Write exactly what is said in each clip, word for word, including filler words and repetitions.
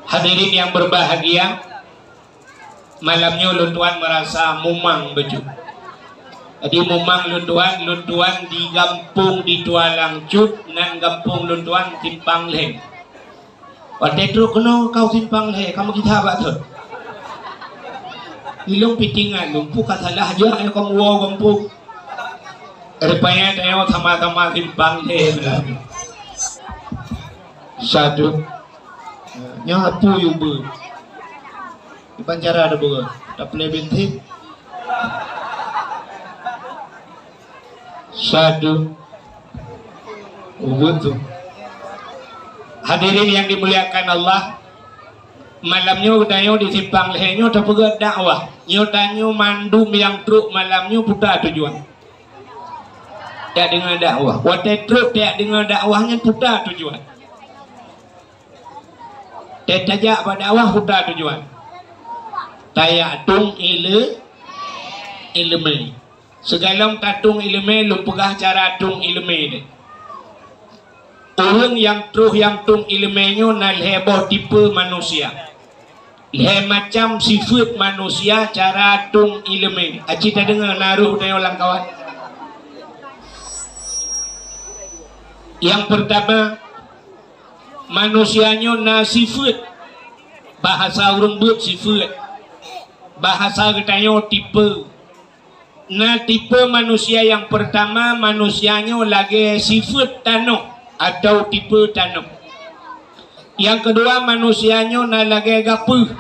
Hadirin yang berbahagia, malam nyoe lôn tuan merasa mumang beujeuet. Jadi mumang lôn tuan, lôn tuan di gampông di Tualang Cut, nan gampông lôn tuan Simpang Lhèe. Watèe trôk keunoe kau Simpang Lhèe, kamoe gisa bak thon. Ilông pih teuingat lôn, peue ka salah jak nyoe kamoe woe gampông. Rupanya tanyoe sama-sama Simpang Lhèe meunan. Satu. Nyoe peue yue beuet? Kiban cara tapeugah, tapeuléh bintéh. Satu. Ubeuet tu. Hadirin yang dimuliakan Allah, malam nyoe tanyoe di Simpang Lhèe nyoe tapeugah dakwah. Nyoe tanyoe mandum nyang trôk malam nyoe peue teuma tujuan? Tajak deungö dakwah. Watèe trôk tajak deungö dakwah nyan peue teuma tujuan? Watèe tajak bak dakwah peue teuma tujuan? Tajak tueng ile-, ileumèe. Sigohlom tatueng ileumèe, lôn peugah cara tueng ileumèe nyoe. Ureueng nyang troh nyang tueng ileumèe nyoe na lhèe boh tipe manusia. Lhèe macam sifeuet manusia cara tueng ileumèe. Aci tadeungö na rôh tanyoe lam kawan. Nyang peurtama, manusia nyoe na sifeuet. Bahasa ureueng beuet sifeuet. Bahasa geutanyoe tipe. Na tipe manusia nyang peurtama, manusia nyoe lagèe sifeuet tanoh atau tipe tanoh. Nyang keudua, manusia nyoe na lagèe gapeuh.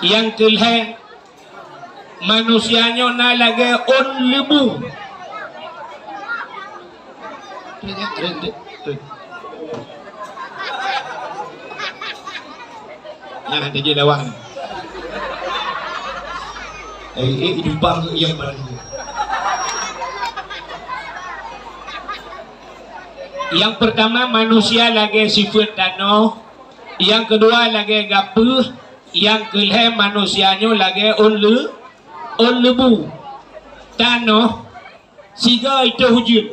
Nyang keulhèe, manusia nyoe na lagèe ôn leubu. Nyan hana jeuet lawang. Eh, eh, jumpang yang paling. Nyang peurtama, manusia lagèe sifeuet tanoh. Nyang keudua, lagèe gapeuh. Nyang keulhèe, manusia nyoe lagèe ôn leu-, ôn leubu. Tanoh, sigoe itôh ujeuen.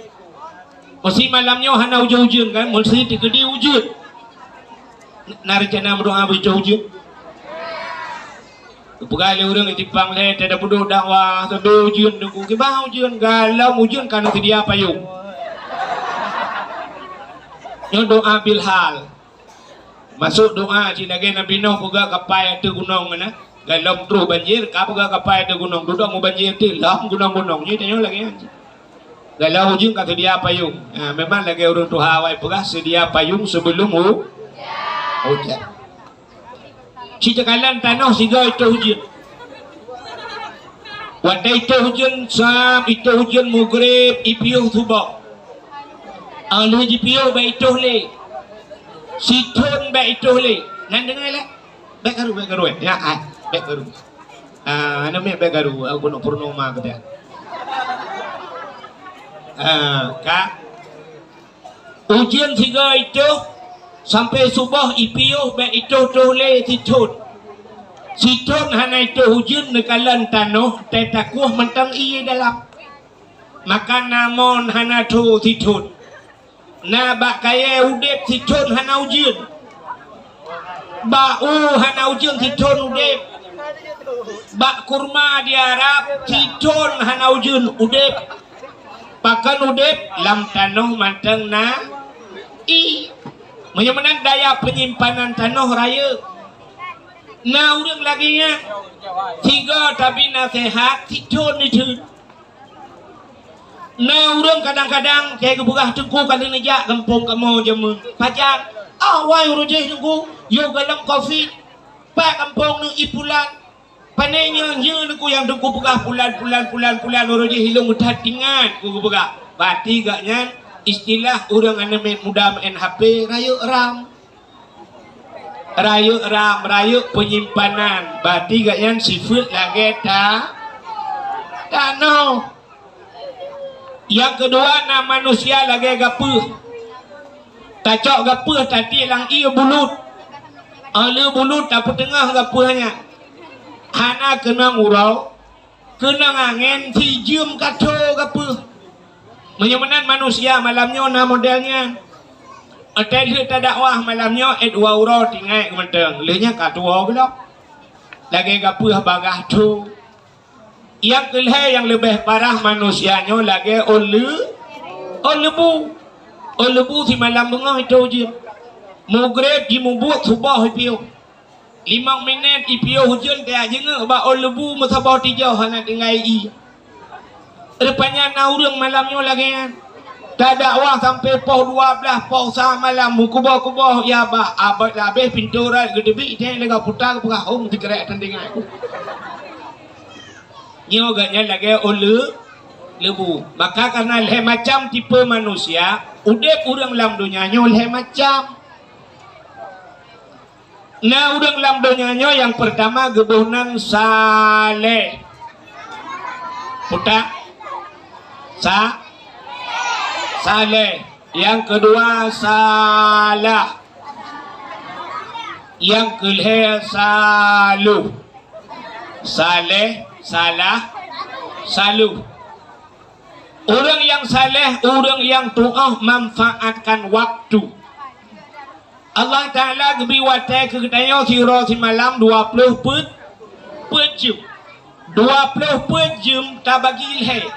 Meusé malam nyoe hana ujeuen-ujeuen kan, meusé teukeudi ujeuen. Na reuncana meudoa beu itôh ujeuen? Geupeugah lé ureueng di Simpang Lhèe, "Teuda peuduek dakwah, sabe ujeuen Teungku." Kiban ujeuen, gohlom ujeuen ka neuseudia payong. Nyoe doa bilhal. Masôk doa cit lagèe Nabi Nuh peugah kapai ateueh gunong nyan, gohlom troh banjir, ka peugah kapai ateueh gunong, dudoe meubanjir teuk lom gunong-gunong. Nyoe tanyoe lagèe nyan cit. Gohlom ujeuen ka seudia payong. Ha, memang lagèe ureueng tuha awai peugah, seudia payong sebelum hu-, hujan. Cit takalon tanoh sigoe itôh ujeuen. Watèe itôh ujeuen, sab itôh ujeuen Maghrib, ipiôh suboh. Ah, lheueh jipiôh bèk itôh lé. Sithôn bèk itôh lé. Nan deungö lé? Bèk karu, bèk karu, eh. Ya, ah, bèk karu. Ah, aneuk miet bèk karu, aku nak purnoma keu dia. Ah, ka. Ujeuen sigoe itôh, sampoe suboh ipiôh bèk itôh-tôh lé sithôn. Sithôn hana itôh ujeuen neukalon tanoh, teuh takueh mantong ié dalam. Maka na mon hana tho sithôn. Na bak kayèe udép sithôn hana ujeuen. Bak u hana ujeuen sithôn udép. Bak kurma di Arab sithôn hana ujeuen udép. Pakon udép lam tanoh mantong na ié. Meunyoe meunan daya peunyimpanan tanoh rayeuk. Na ureueng lagèe nyan, sigoe tabi naseuhat, sithôn jiteuh. Na ureueng kadang-kadang, keu geupeugah Teungku ka lheueh neujak gampông kamoe jameun. Pajan, ah, wai uroe jih Teungku, yôh gohlom covid. Pat gampông neuh i pulan. Pane nyoe, nyoe Teungku nyang Teungku peugah pulan, pulan, pulan, pulan, uroe jih ilôn that ingat Teungku geupeugah. Berarti gobnyan istilah ureueng aneuk miet muda meu'en H P, rayeuk RAM. Rayeuk RAM, rayeuk peunyimpanan. Berarti gobnyan sifeuet lagèe ta-, tanoh. Nyang keudua na manusia lagèe gapeuh. Tacok gapeuh tatiek lam ié bulut. Óh lheueh bulut tapeuteungoh gapeuh nyan. Hana keunong uroe, keunong angèn, sijeuem ka tho gapeuh. Meunyoe meunan manusia malam nyoe na model nyan. Watée lheueh tadakwah malam nyoe, eh, dua uroe tinggai mantong. Lheueh nyan ka tuwoe gohlom. Lagée gapeuh bagaih tho. Nyang keulhée nyang leubeh parah manusia nyoe lagée ôn leu-, ôn leubu. Ôn leubu simalam beungoh itho jeuem. Mugreb jimubuet, suboh ipiôh. Limong minét ipiôh ujeuen, tajak jingieng bak ôn leubu meusaboh tijoh hana tinggai ié. Rupanya na ureuëng malam nyoe lagée nyan. Tadakwah sampoe poh dua blaih, poh sa malam, meukuboh-kuboh, ya bah, abot labeh pintoe rot geuteubiet, itée lagée puta geupeugah hom sikrek teudeungoe. Nyoe geuh nyan lagée ôn leu-, leubu. Maka kareuna lhée macam tipe manusia, udeb ureuëng lam donya nyoe lhée macam. Na ureuëng lam donya nyoe nyang peurtama geuboh nan Saleh. Putak. Sa-, Saleh. Nyang keudua Salah. Nyang keulhée Saluh. Saleh, Salah, Saluh. Ureuëng nyang saleh, ureuëng nyang tuoh manfaatkan waktu. Allah Taala geubri watée keu geutanyoe siuroe simalam dua ploh peuet, peuet jeuem. Dua ploh peuet jeuem tabagi lhée.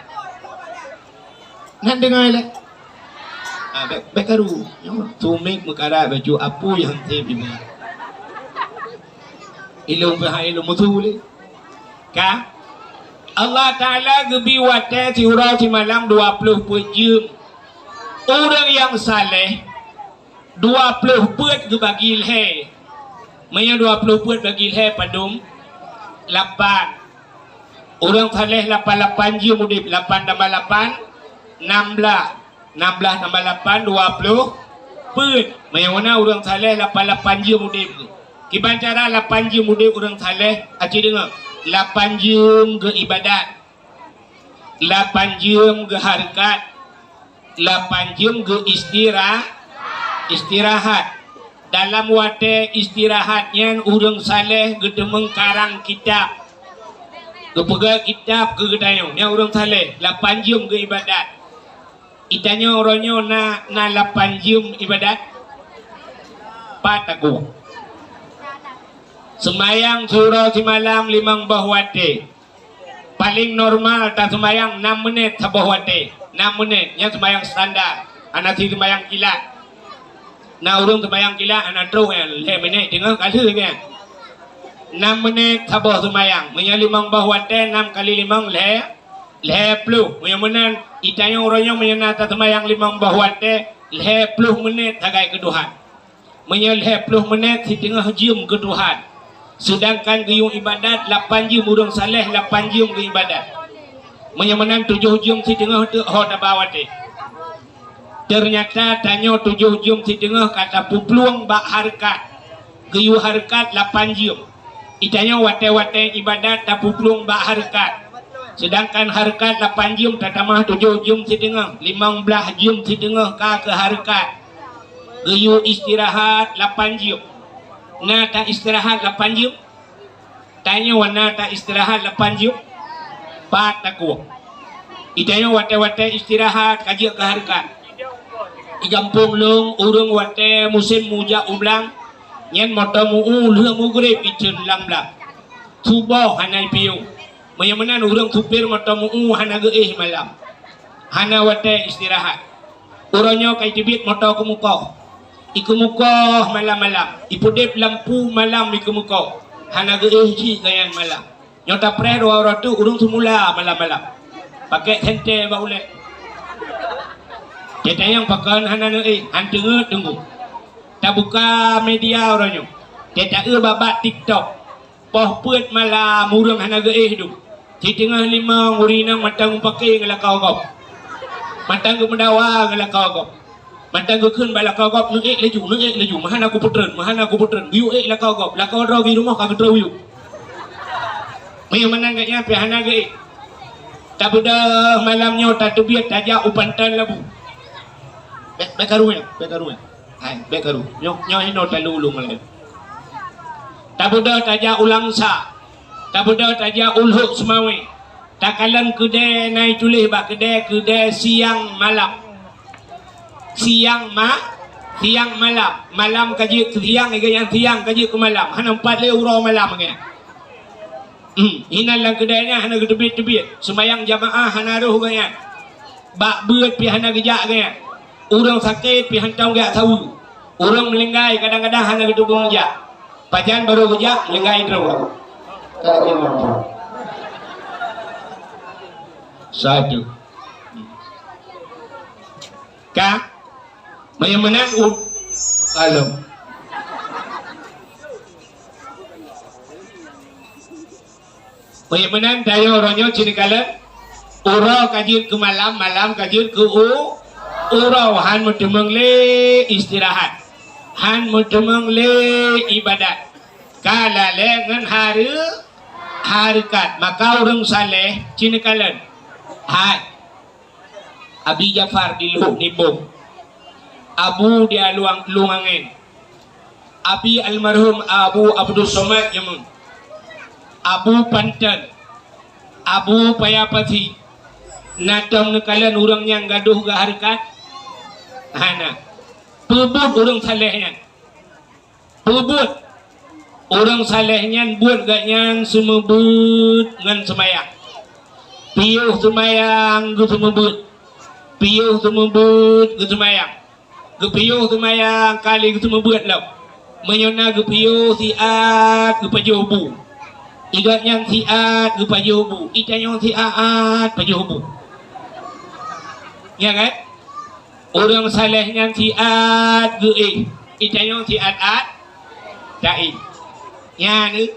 Nan deungoe lé. Ah, bék, bék karu. Nyoe tumiek meukarat baju apui han tem ibu. Ilong pih ilong mutu lé. Ka? Allah Taala geubri watée siuroe simalam dua ploh peuet jeuem. Ureuëng nyang saleh, dua ploh peuet geubagi lhée. Meunyoe dua ploh peuet bagi lhée padum? Lapan. Ureuëng saleh lapan lapan jeuem udeb, lapan tambah lapan, nam blaih. Nam blaih tambah lapan, dua ploh peuet. Meunyoe na ureuëng saleh lapan lapan jeuem udeb. Kiban cara lapan jeuem udeb ureuëng saleh, aci deungoe. Lapan jeuem geuibadat. Lapan jeuem geuhareukat. Lapan jeuem geuistira-, istirahat. Dalam watée istirahat nyan ureuëng saleh geuteumeung karang kitab. Geupeugah kitab keu geutanyoe. Nyan ureuëng saleh, lapan jeuem geuibadat. Itanyoe uroe nyoe na, na lapan jeuem ibadat? Pat takue. Seumayang siuroe simalam limong boh watée. Paleng normal taseumayang nam meunét saboh watée. Nam meunét, nyan seumayang standar. Hana si seumayang kilat. Na ureuëng seumayang kilat hana troh nyan, lhée meunét teungoh ka lheueh nyan. Nam meunét saboh seumayang. Meunyoe limong boh watée, nam kali limong, lhée, lhée ploh. Meunyoe meunan, itanyoe uroe nyoe meunyoe na taseumayang limong boh watée, lhée ploh meunét sagai keu Tuhan. Meunyoe lhée ploh meunét, siteungoh jeuem keu Tuhan. Seudangkan geuyue ibadat lapan jeuem, ureuëng saleh lapan jeuem geuibadat. Meunyoe meunan tujoh jeuem siteungoh teuk ho taba watée. Teunyata tanyoe tujoh jeuem siteungoh ka tapeuplueng bak hareukat. Geuyue hareukat lapan jeuem. Itanyoe watée-watée ibadat tapeuplueng bak hareukat. Seudangkan hareukat lapan jeuem tatamah tujoh jeuem siteungoh, limong blaih jeuem siteungoh ka keu hareukat. Geuyue istirahat lapan jeuem. Na taistirahat lapan jeuem? Tanyoe na taistirahat lapan jeuem? Pat takue. Itanyoe watée-watée istirahat ka jeuet keu hareukat. I gampông lôn, ureuëng watée musém mujak u blang, nyan moto meu-u lheueh mugreb iteun lam blang. Suboh hana ipiôh. Meunyoe meunan ureuëng supir moto meu-u hana geuéh malam. Hana watée istirahat. Uroe nyoe ka iteubiet moto keumeukoh. Ikeumeukoh malam-malam. Ipeudeb lampu malam ikeumeukoh. Hana geuéh jih gobnyan malam. Nyoe tapreh dua uroe teuk ureuëng seumula malam-malam. Pakék sentée bak ulée. Teuntanyong pakon hana neuéh, han teungeut teunggu. Tabuka media uroe nyoe. Teuta-eu babak TikTok. Poh peuet malam ureuëng hana geuéh dum. Siteungoh limong ureuëng inong mantong mupake ngon lakoe gob. Mantong geumeudawa ngon lakoe gob. Mantong geukheun bak lakoe gob, "Neuék laju, neuék laju, meuhana kupeutreun, meuhana kupeutreun." Geuyue ék lakoe gob, lakoe droe geurumoh ka geutroh yub. Meunyoe meunan gobnyan pih hana geuék. Tabeudôh malam nyoe tateubiet tajak u panton labu. Bék, bék karu nyan, bék karu nyan. Hai, bék karu. Nyoe, nyoe hinoe talu ulôn malée. Tabeudôh tajak u Langsa. Tabeudôh tajak u Lhok Seumawé. Takalon keudè na ituléh bak keudè, keudè siang malam. Siang ma-, siang malam. Malam ka jeuet keu siang, lagèe nyan siang ka jeuet keu malam. Hana meupat lé uroe malam lagèe nyan. Hmm, inan lam keudè nyan hana geuteubiet-teubiet. Seumayang jamaah hana rhoh geuh nyan. Bak beuet pih hana geujak geuh nyan. Ureueng sakét pih hantom geujak saweue. Ureueng meulinggai kadang-kadang hana geuteupeue meujak. Pajan barô geujak, meulinggai droe. Satu. Ka? Meunyoe meunan u-, alom. Meunyoe meunan, tanyoe uroe nyoe cit kalon, uroe ka jeuet keu malam, malam ka jeuet keu u-, uroe, han meuteumeung lé istirahat, han meuteumeung lé ibadat. Ka lalée ngon hareu-, hareukat. Maka ureuëng saleh cit kalon. Hai. Abi Jafar di Luhuk Nibong. Abu di Aluang-, Lueng Angén. Abi almarhum Abu Abdul Somad Jameun. Abu Panton. Abu Paya Pasi. Na tom neukalon ureuëng nyang gadôh geuhareukat? Hana. Peubuet ureuëng saleh nyan. Peubuet. Ureuëng saleh nyan buet geuh nyan seumeubeuet ngon seumayang. Piôh seumayang geuseumeubeuet. Piôh seumeubeuet geuseumayang. Geupiôh seumayang kali geuseumeubeuet lom. Meunyoe na geupiôh siat geupajoh bu. Igat nyan siat geupajoh bu. Itanyoe siat pajoh bu. Ya kan? Ureuëng saleh nyan siat geuéh, itanyoe siat-at taéh. Nyan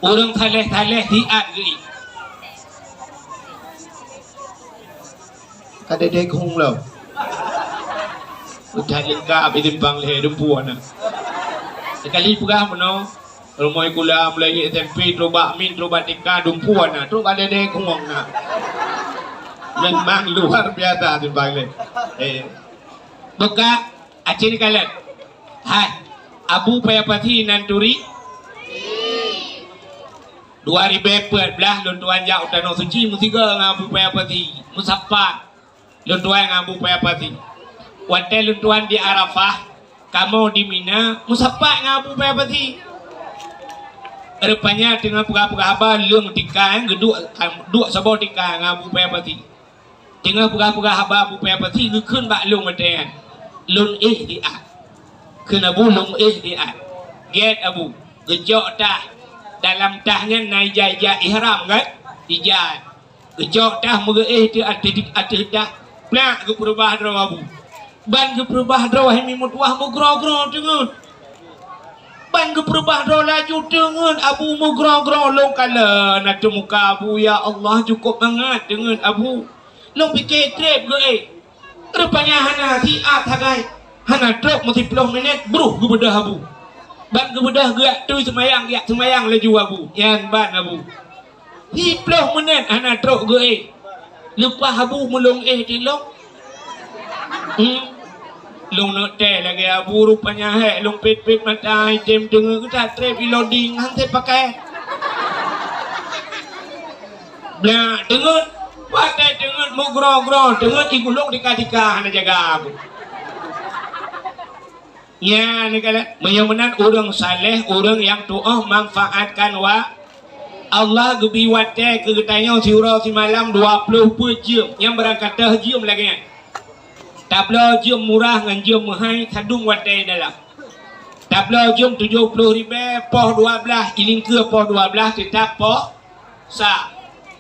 ureuëng saleh-saleh siat geuéh. Ka dede khueng lom. Udah lengkap di simpang lé dumpu na. Sekali peugah meunoe, Rumoh sikula mulai S M P, trok bak min, trok bak T K, dumpu na, trok bak dede khueng na. Memang luar biasa simpang lé. Eh. Buka, aci ni kalon. Hai, Abu Paya Pasi nan turi. Dua ribèe peuet blah lôn tuan jak u Tanoh Suci meusigoe ngon Abu Paya Pasi. Meusapat. Lôn tuan ngon Abu Paya Pasi. Watèe lôn tuan di Arafah, kamoe di Mina, meusapat ngon Abu Paya Pasi. Rupanya teungoh peugah-peugah haba lôn tika, geuduek, duek saboh tika ngon Abu Paya Pasi. Teungoh peugah-peugah haba Abu Paya Pasi, geukheun bak lôn watèe nyan. Lôn éh siat. Kheun Abu, lôn éh siat. Gét Abu, geucok tah. Dalam tah nyan na ija-ija ihram kan? Ija. Geucok tah meugeuéh teuh ateueh, ateueh tah, plak geupeureubah droe Abu. Ban geupeureubah droe hai meutuah meugroe-groe teungeut. Ban geupeureubah droe laju teungeut Abu meugroe-groe lôn kalon ateueh muka Abu, ya Allah, cukôp mangat teungeut Abu. Lôn pike trép geuéh. Rupanya hana siat sagai. Hana trok meusiploh minét, bruh geubeudôh Abu. Ban geubeudôh geujak tui seumayang, geujak seumayang laju Abu. Nyan ban Abu. Siploh minét hana trok geuéh. Leupah Abu meulông éh di lông. Hmm. Lông neuk tée lagée Abu rupanya hék lông pét-pét mata item teungeut geutat trép iloding han sé pakai. Blah teungeut, pakai teungeut meugroe-groe teungeut igulong tika-tika hana jaga Abu. Nyan keunan, meunyoe meunan ureuëng saleh, ureuëng nyang tuoh manfaatkan wa-, Allah geubi watée keu geutanyoe siuroe simalam dua ploh peuet jeuem, nyang beurangkat teuh jeuem lagée nyan. Tabloe jeuem murah ngon jeuem meuhai sadum watée dalam. Tabloe jeuem tujoh ploh ribée poh dua blaih, ilingkeue poh dua blaih teutab poh sa.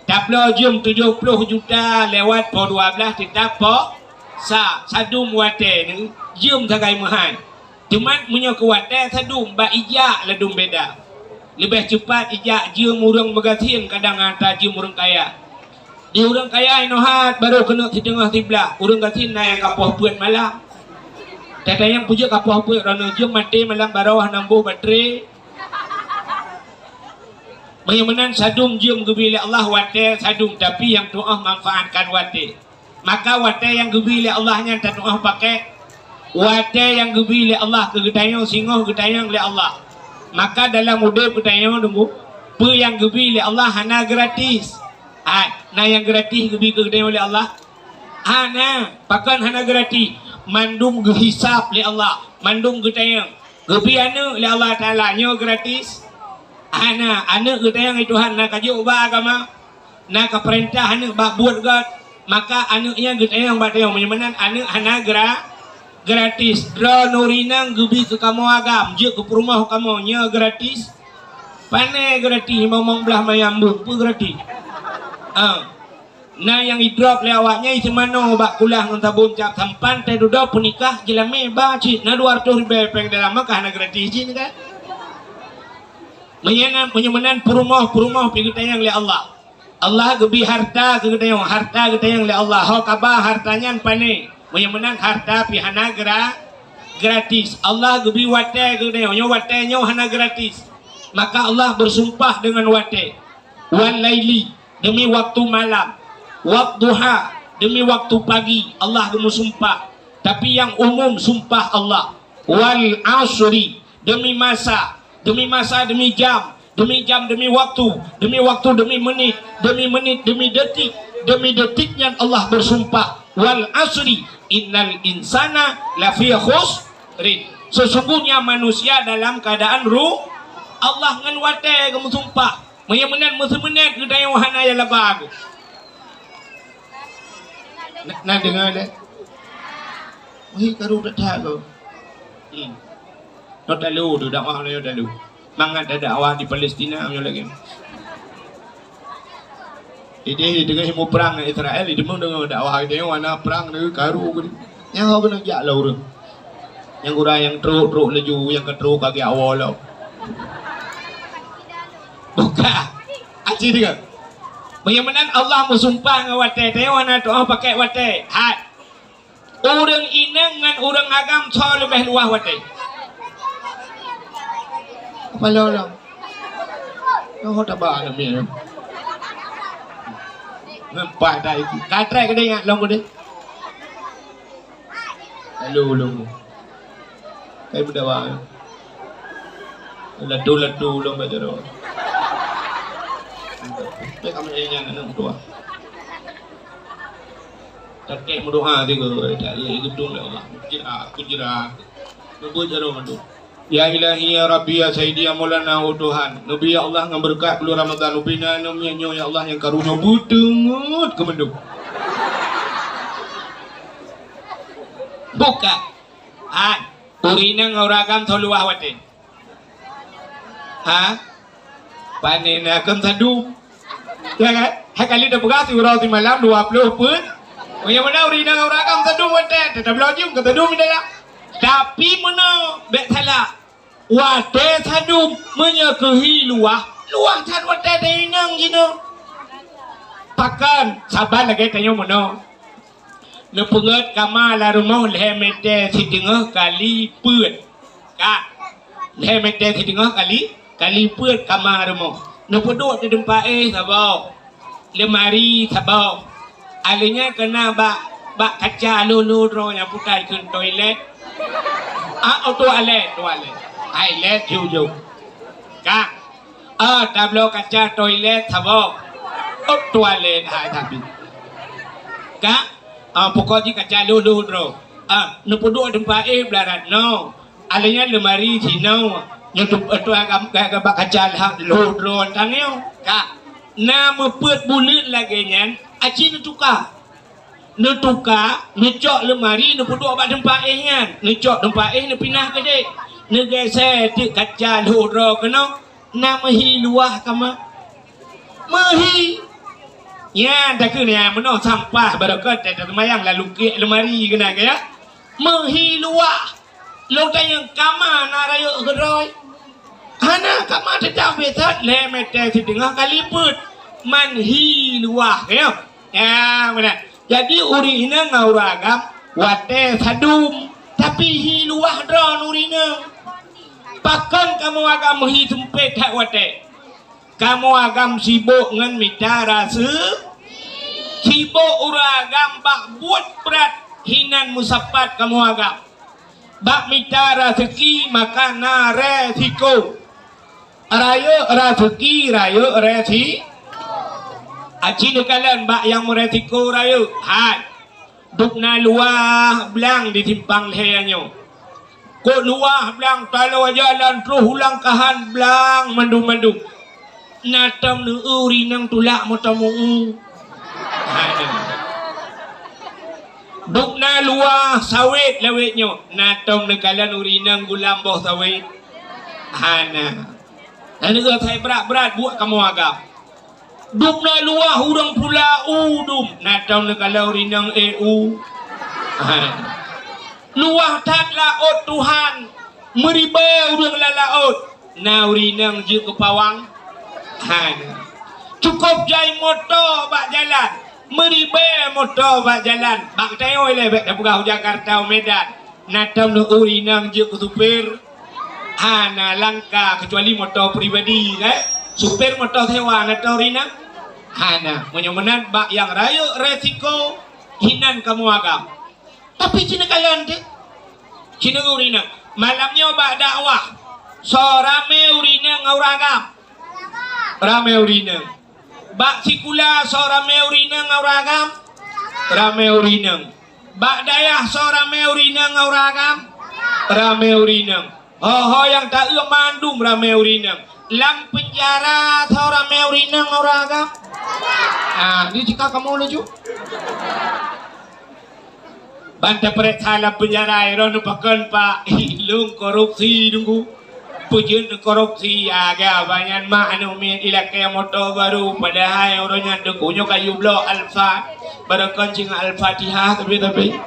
Tabloe jeuem tujoh ploh juta lewat poh dua blaih teutab poh sa. Sadum watée nyoe jeuem sagai meuhai. Teuma meunyoe keu watée sadum bak ijak ladum beda. Leubeh cupat ijak jeuem ureuëng meugasien kadang atra jeuem ureuëng kaya. Di ureuëng kaya inoe hat barô keuneuk siteungoh siblaih, ureuëng gasien na nyang ka poh peuet malam. Tata nyang peujeuet ka poh peuet, droeneuh jeuem maté malam baroe hana boh baterai. Meunyoe meunan sadum jeuem geubi lé Allah watée sadum, tapi nyang tuoh manfaatkan watée. Maka watée nyang geubi lé Allah nyan tatuoh pakai. Watée nyang geubi lé Allah keu geutanyoe singoh geutanyong lé Allah. Maka dalam udeb geutanyoe deungoe, peue nyang geubi lé Allah hana gratis. Hai, na nyang gratis geubi keu geutanyoe lé Allah? Hana, pakon hana gratis? Mandum geuhisab lé Allah, mandum geutanyong. Geubi aneuëk lé Allah Taala, nyoe gratis? Hana, aneuëk geutanyong lé Tuhan, na ka jok bak agama, na ka peurintah aneuëk bak buet gét, maka aneuëk nyan geutanyong bak tanyong, meunyoe meunan aneuëk hana gra-, gratis. Droeneuh ureuëng inong geubi keu kamoe agam, jeuet keu peurumoh kamoe, nyoe gratis? Pané gratis, limong blaih mayam beuh, peue gratis? Ah. Na nyang idrop lé awaknyan iseumanoe bak kulah ngon sabon cap sampan, teududoe peunikah jeulamé ba cit na dua ratus ribèe péng dalam, maka hana gratis jih kan? Meunyoe na, meunyoe meunan peurumoh-peurumoh pih geutanyong lé Allah. Allah geubi harta keu geutanyong, harta geutanyong lé Allah. Ho kaba harta nyan pané? Meunyoe meunan harta pih hana gra-, gratis. Allah geubi watèe keu geutanyong, nyoe watèe nyoe hana gratis. Maka Allah beusumpah deungon watèe. Wal laili, demi waktu malam. Wad duha, demi waktu pagi, Allah geumeusumpah. Tapi nyang umum sumpah Allah. Wal asri, demi masa, demi masa, demi jam, demi jam, demi waktu, demi waktu, demi menit, demi menit, demi detik, demi detik nyan Allah beusumpah. Wal asri, innal insana lafi khusrin. Sesungguhnya manusia dalam keadaan ru-, Allah ngon watèe geumeusumpah. Meunyoe meunan meuseumeunét geutanyoe hana nyang laba geuh. Na, na deungoe lé? Wahé karu that-that lôn. Hmm. Nyoe talu tu dakwah nyoe talu. Mangat dakwah di Palestina nyoe lagèe. Idéh deungoe muprang ngon Israel, idéh deungoe dakwah idéh hana prang deungoe karu geuh. Nyang ho keuneuk jak lom ureueng. Nyang gura nyang trok, trok laju, nyang ka trok ka geujak woe lom. Buka. Aci deungoe. Meunyoe meunan Allah meusumpah ngon watèe, tanyoe hana tu'oh pakèk watèe. Hai. Ureueng inong ngon ureueng agam soe leubeh luwah watèe? Apa lom? Oh, taba aneuk miet. Nampak tak itu? Ka trép keudéh nyan lom keudéh. Lalu lom. Kai meudawa. Latu-latu lom baca doa. Tapi kami ingat aneuk meutuah. Takèk meudoa tiga, tak lé geudong lé Allah. Kujira, kujira. Nubut jaroe mandum. Ya Ilahi, ya Rabbi, ya Sayyidi, ya Maulana, oh Tuhan. Neubi ya Allah ngon beureukat buleuen Ramadhan. Ubina nyoe, nyoe ya Allah nyang karu nyoe beuteungeut keu mandum. Buka. Hai, ureueng inong ngon ureueng agam soe luwah watèe? Ha? Pané na kon sadum. Ya kan? Hai kali tapeugah siuroe simalam dua ploh peuet. Oh, nyang meunan ureueng inong ngon ureueng agam sadum watèe, teutap laju kon sadum di dalam. Tapi meunoe bèk salah. Watèe sadum meunyoe keuhi luwah, luwah that watèe teuinong jinoe. Pakon? Saban lagèe tanyoe meunoe. Neupeugèt kama lam rumoh lhèe mètè siteungoh kali peuet. Ka. Lhèe mètè siteungoh kali, kali peuet kama rumoh. Neupeuduek di teumpat éh saboh. Leumari saboh. Alèh nyan keuna bak, bak kaca lhôh-lhôh droe nyang putai kheun toilet. Ah, oh, toilet, toilet. Toilet jujur. Ka. Ah, tabloe kaca toilet saboh. Oh, toilet hai tapi. Ka? Ah, pokok jih kaca lhôh-lhôh droe. Ah, neupeuduek teumpat éh blah rat noe. Alèh nyan leumari sinoe. Nyoe tu, tu agam, agam bak kaca lhôh-lhôh droe tanyoe. Ka? Na meupeuet buleuen lagèe nyan, aci neutuka. Neutuka, neucok leumari, neupeuduek bak teumpat éh nyan. Neucok teumpat éh, neupinah keudéh. Neugèsè teuk kaca lhôh droe keunoe, na meuhi luwah kama. Meuhi. Nyan takheun nyan meunoe sampah barokot, teumayang lalu kek leumari keunan, ya. Meuhi luwah. Lôn tanyong kama na rayeuk keudroe. Hana, kama teutap beutot lhèe mètè siteungoh kali peuet. Man hi luwah, ya. Ya, meunan. Jadi ureueng inong ngon ureueng agam watèe sadum, tapi hi luwah droe ureueng inong. Pakon kamoe agam hi seumpét that watèe? Kamoe agam sibok ngon mita raseuki. Sibok ureueng agam bak buet brat hinan meusapat kamoe agam. Bak mita raseuki maka na resiko. Rayeuk raseuki, rayeuk resi-, Aci neukalon bak nyang meuresiko rayeuk, hai. Dubna luwah blang di simpang lhée nyoe. Kok luwah blang taloe jalan troh u Langkahan blang mandum-mandum. Na tom neu-eu ureueng inong tulak moto meu-eu. Hai. Dubna luwah sawét lawét nyoe. Na tom neukalon ureueng inong gulam boh sawét. Hana. Hana geuh asai brat-brat buet kamoe agam. Dubna luwah ureueng pula u dum. Na tom neukalon ureueng inong éh u. Hai. Luwah that laôt Tuhan. Meuribée ureueng lam laôt. Na ureueng inong jeuet keu pawang. Hai. Cukôp jai moto bak jalan. Meuribée moto bak jalan. Bak tanyoe ilée bék tapeugah u Jakarta, u Medan. Na tom neu-eu ureueng inong jeuet keu supir. Hana langka keucuali moto pribadi, kan? Supir moto sewa na tom ureueng inong? Hana. Meunyoe meunan bak nyang rayeuk resiko, hinan kamoe agam. Tapi ci neukalon teuh. Ci neu-eu ureueng inong. Malam nyoe bak dakwah, soe ramé ureueng inong ngon ureueng agam? Ramé ureueng inong. Bak sikula soe ramé ureueng inong ngon ureueng agam? Ramé ureueng inong. Bak dayah soe ramé ureueng inong ngon ureueng agam? Ramé ureueng inong. Ho-ho nyang ta-eu mandum ramé ureueng inong. Lam peunjara soe ramé ureueng inong ngon ureueng agam? Ah, di cika kamoe laju. Ban tapeuriksa lam peunjara, droeneuh pakon, Pak? Ilôn korupsi, Teungku. Peue jeuet korupsi? Aga banyan mak aneuk miet ilakée moto barô, padahai uroe nyan Teungku nyoe ka yue bloe Alphard, barokon singoh Al-Fatihah tapi-tapi.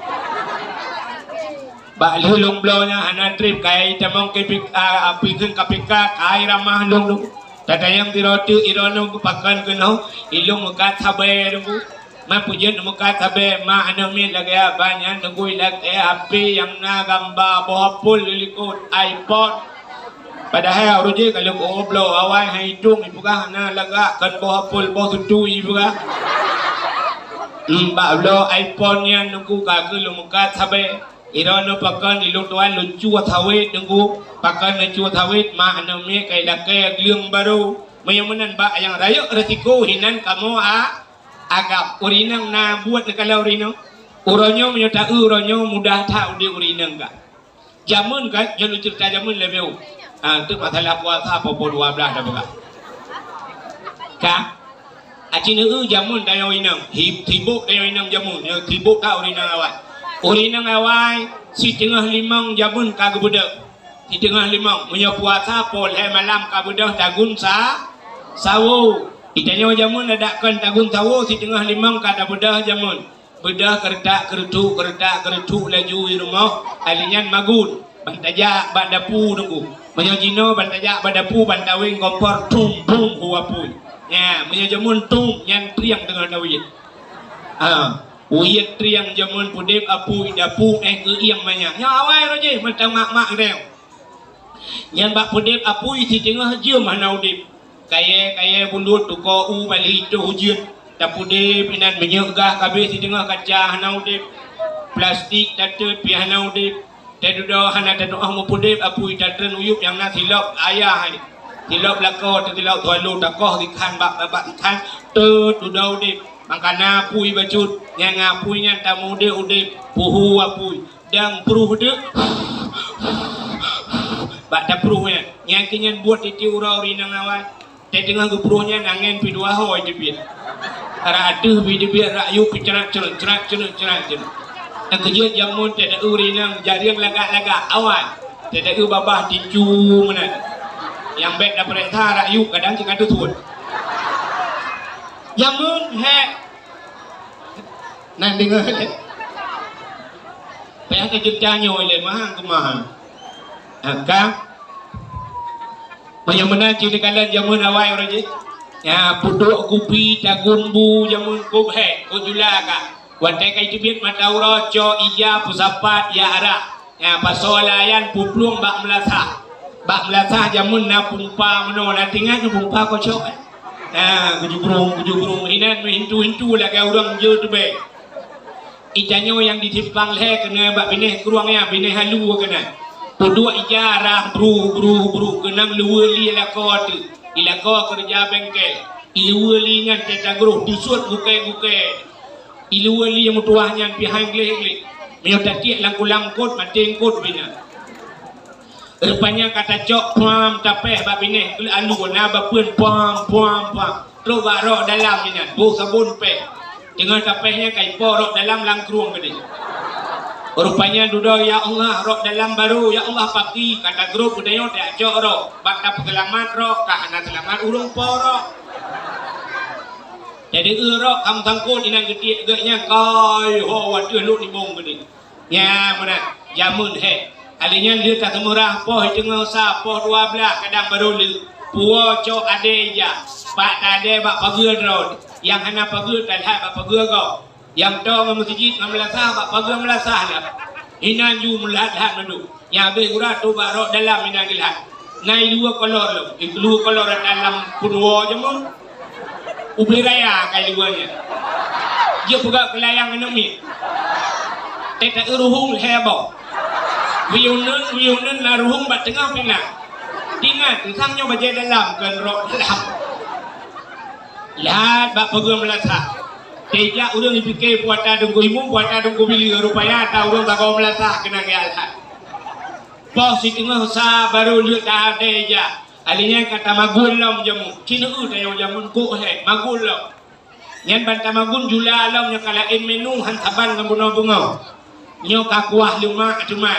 Bak lheueh lôn bloe nyan hana treb, kayée tamong keu pik-, a, a, pikeun K P K, kayée ramah lôn, lôn. Tatanyong sidroe teuk, droeneuh pakon keunoe, ilôn meukat sabe, Teungku. Ma peue jeuet meukat sabe, mak aneuk miet lagée ban nyan, Teungku, ilakée H P nyang na gamba boh apui di likot, iPhone. Padahai uroe jih ka lheueh bloe awai han itong ipeugah na lagak kon boh apui, boh tutui ipeugah. Hmm, bak bloe iPhone nyan Teungku ka keuh lôn meukat sabe. Droeneuh pakon ilôn tuan lôn cue sawét Teungku, pakon lôn cue sawét mak aneuk miet ka ilakée gleueng barô. Meunyoe meunan bak nyang rayeuk resiko hinan kamoe a-, agam. Ureueng inong na buet neukalon ureueng inong. Uroe nyoe meunyoe ta-eu uroe nyoe mudah that udeb ureueng inong ka. Jameun kan, nyoe lôn ceurita jameun leubeh. Ah, teuk masalah puasa poh dua blaih dah peugah. Ka? Aci neu-eu jameun tanyoe inong, hi-, sibok tanyoe inong jameun, nyoe sibok that ureueng inong awai. Ureueng inong awai, siteungoh limong jameun ka geubeudôh. Siteungoh limong, meunyoe puasa poh lhée malam ka beudôh tagun sa-, sawo. Di tanyoe jameun adak kon tagun sawo, siteungoh limong ka tabeudôh jameun. Beudôh keuretak-keuretuk, keuretak-keuretuk laju i rumoh, ali nyan magun. Ban tajak bak dapu Teungku. Meunyoe jinoe ban tajak bak dapu, ban taweng kompor, tum, bum, hu apui. Nya, meunyoe jameun tum, nyan triang teungoh taweng. Ha, uyeuet triang jameun pudeb apui, dapu éh keu ieng manyak. Nyoe awai roh jih, mantong mak-mak reung. Nyan bak pudeb apui siteungoh jeuem hana udeb. Kayée-kayée bulut tuko u bali toh ujeuen. Tapudeb inan minyeuk gah kabeh siteungoh kaca hana udeb. Plastik tateut pih hana udeb. Teududoe hana tatuoh meupudeb apui tatreun uyueb nyang na silop ayah hai. Silop lakoe teusilop tualo takoh sikhan bak babak sikhan teududoe udeb. Mangkana apui bacut, nyang apui nyan tamudeb udeb, puhu apui, dang pruh deuk. Bak tapruh nyan, nyang keu nyan buet tiep-tiep uroe ureueng inong awai. Teudeungoe geupruh nyan angén pih dua ho teubiet. Rak ateueh pih teubiet, rak yup pih crat-cret, crat-cret, crat-cret. Nyang keujeuet jameun teudeungoe ureueng inong jareueng lagak-lagak, awai. Teudeungoe babah ticu meunan. Nyang bék tapeuriksa rak yup kadang cit ka teusuet. Jameun hék. Nan deungoe lé. Payah taceurita nyoe lé, mahang keu mahang. Ka. Meunyoe meunan cit neukalon jameun awai uroe jih. Nya, peuduek kupi tagun bu jameun kôb hék, kôb jula ka. Watée ka jiteubiet mata uroe, cok ija peusapat jak arak. Nya, pasoe layang peuplueng bak meulasah. Bak meulasah jameun na pumpa meunoe, na teuingat nyoe pumpa kocok, eh? Nya, geujubrung, geujubrung. Inan meuhintu-hintu lagée ureueng jeuet teubée. Itanyoe nyang di simpang lhée keunoe bak binéh krueng nyan, binéh halu keunoe. Peuduek ija rhah bruh, bruh, bruh, keunong luweue li lakoe teuh. Di lakoe keureuja bengkel. Iluwa li nyan teuh tagroh, teusut gukée-gukée. Iluwa li meutuwah nyan pih han gleh-gleh. Meunyoe tatiek lam kulam eungkot, maté eungkot pih nyan. Rupanya ka tacok puam tapéh bak binéh keu alu na bapeuen puam, puam, puam. Trok bak rok dalam nyan, boh sabon péh. Teungoh tapéh nyan ka ipo rok dalam lam krueng geude. Rupanya dudoe, "Ya Allah, rok dalam barô, ya Allah, paki." Ka tagrob geutanyoe tacok rok. Bak tapeuseulamat rok, ka hana seulamat ureuëng po rok. Jadi, eu rok ka meusangkot inan geutiek geuh nyan, kai ho wateueh lôn nibong geude. Nyan meunan, jameun hék. Alèh nyan lheueh taseumurah poh teungoh sa, poh dua blaih kadang barô lheueh. Puwoe cok adé ija, bak tadé bak pageue droe. Nyang hana pageue talhat bak pageue gob. Nyang toe ngon meuseujid ngon meulasah bak pageue meulasah lom. Inan ju meulat-lat mandum. Nyang abéh gura trok bak rok dalam inan geulhat. Na iluwa kolor lom, iluwa kolor ata lam peunuwoe jameun. Ubé raya ka iluwa nyan. Jeuet peugah keulayang aneuk miet. Teuta ruhueng lhèe boh. Wiyuneun, wiyuneun na ruhueng bak teungoh pinah. Ingat, sang nyoe bajèe dalam, kon rok dalam. Lhat bak pageue meulasah. Teuka ureuëng jipike puata deungku imum, puata deungku bileue, rupanya ata ureuëng sagoe meulasah keunan geulhat. Poh siteungoh sa barô lheueh tadé ija. Alèh nyan ka tamagun lom jameun. Ci neu-eu tanyoe jameun kok hék, magun lom. Nyan ban tamagun jula lom nyoe ka laén menu han saban ngon bunoe beungoh. Nyoe ka kuah leumak teuma.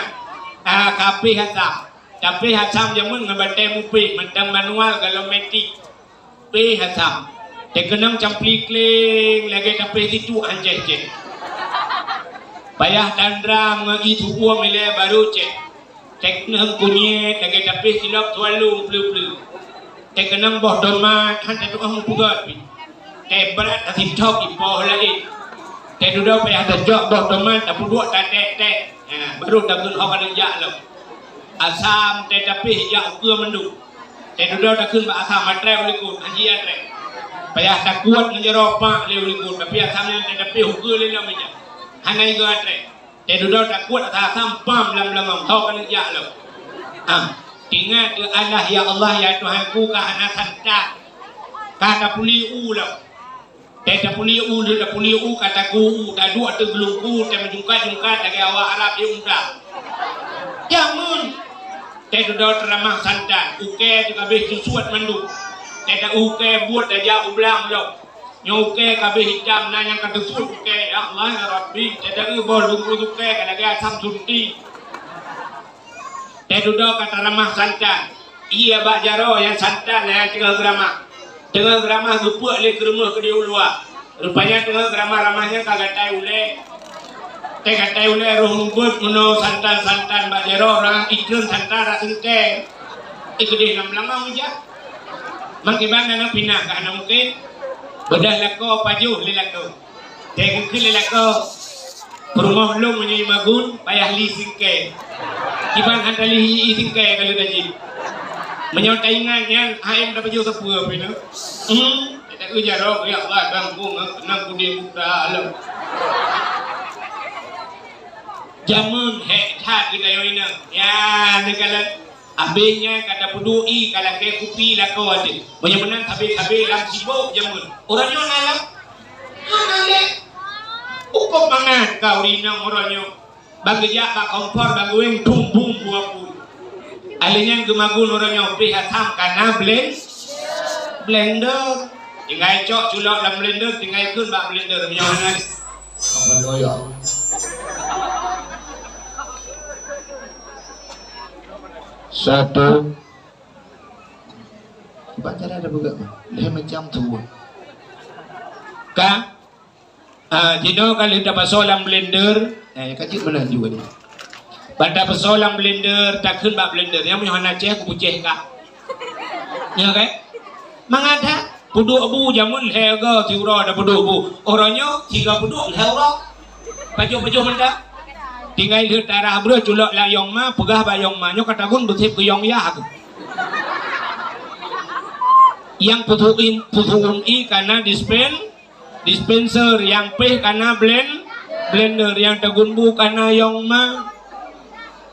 Ah, ka péh asam. Tapéh asam jameun ngon batèe mupéh mantong manual galom metik. Péh asam. Teukeunong campli kléng lagèe tapéh situk han céh-céh. Payah tandram ngon ié tuwoe ilèe barô céh. Teukeunong kunyét lagèe tapéh silop tualông pleu-pleu. Teukeunong boh tomat han tatu'oh meupeugöt pih. Teuh brat tasithok ipoh laén. Teuh dudoe payah tajok boh tomat tapeuduek taték-ték. Ha, barô takheun ho ka neujak lom. Asam teuh tapéh jak ukeue mandum. Teuh dudoe takheun bak asam, "Atrèe u likot," han jijak atrèe. Payah takuet ngon jaroe pak lé u likot, tapi asam nyan teuh tapéh ukeue lé lom ijak. Hana igoe atrèe. Teuh dudoe takuet asam pam lam beulangöng, ho ka neujak lom. Ah, ingat keu Allah, "Ya Allah, ya Tuhanku, ka hana santan. Ka tapuléh u lom." Teuh tapuléh u, lheueh tapuléh u, ka taku u, taduek ateueh geulungku, teuh meujungkat-jungkat lagèe awak Arab di umrah. Jameun. Teuh dudoe teuramah santan, ukèe teuh ka abéh teusuet mandum. Teuh ta ukèe buet tajak u blang lom. Nyoe ukèe ka abéh itam, na nyang ka teusuet ukèe, "Ya Allah, ya Rabbi," teuh ta eu boh lungkui ukèe ka lagèe asam sunti. Teuh dudoe ka taramah santan. Ié bak jaroe nyang santan nyang teungoh geuramah. Teungoh geuramah geupeuek lé keureumoh keudéh u luwa. Rupanya teungoh geuramah-ramah nyan ka gatai ulèe. Teuh gatai ulèe roh mubuet meunoe santan-santan bak jaroe, rang ikreun santan rak seungkèe. Ih, keudéh lam beulangöng ijak. Mangkiban na pinah ka hana mungken. Beudôh lakoe pajoh lé lakoe. Teuh geukheun lé lakoe, "Peurumoh lôn meunyoe imagun, payah li singkèe. Kiban han talih i singkèe ka lheueh tajih. Meunyoe taingat nyan, han tapajoh sapeue pih nyoe." Hmm, teuh ta eu jaroe, "Ya Allah, bang, ku ngon keunong kudé buta lom." Jameun hék that geutanyoe inong. Ya, neukalon. Abéh nyan ka tapeuduek ié ka lakèe kupi lakoe teuh. Meunyoe meunan sabé-sabé lam sibôk jameun. Uroe nyoe na lam? Hana lé. Upah mangat ka ureueng inong uroe nyoe. Ban geujak bak kompor, ban geuwéng, bum, bum, bua pun. Alèh nyan geumagun uroe nyoe, péh asam ka na blen-, blender. Tinggai cok culok lam blender, tinggai kheun bak blender. Meunyoe hana. Apa doyok? Satu. Iban cara ada peugah, bah. Lhèe macam tu. Ka? Ah, jinoe ka lheueh tapasoe lam blender. Eh, ka jeuet meunan juga dia. Ban tapasoe lam blender, takheun bak blender. Nyang meunyoe hana céh, kupeucéh ka. Nyo kan? Mangat that. Peuduek bu jameun lhèe go siuroe tapeuduek bu. Uroe nyoe, sigo peuduek lhèe uroe. Pajoh-pajoh mantong. Tinggai lheueh tarah breuh culok lam yong ma, peugah bak yong ma, "Nyoe ka tagun beusép keu yong yah." Nyang peusu'um, peusu'um ié ka na dispen-, dispenser, nyang péh ka na blen-, blender, nyang tagun bu ka na yong ma,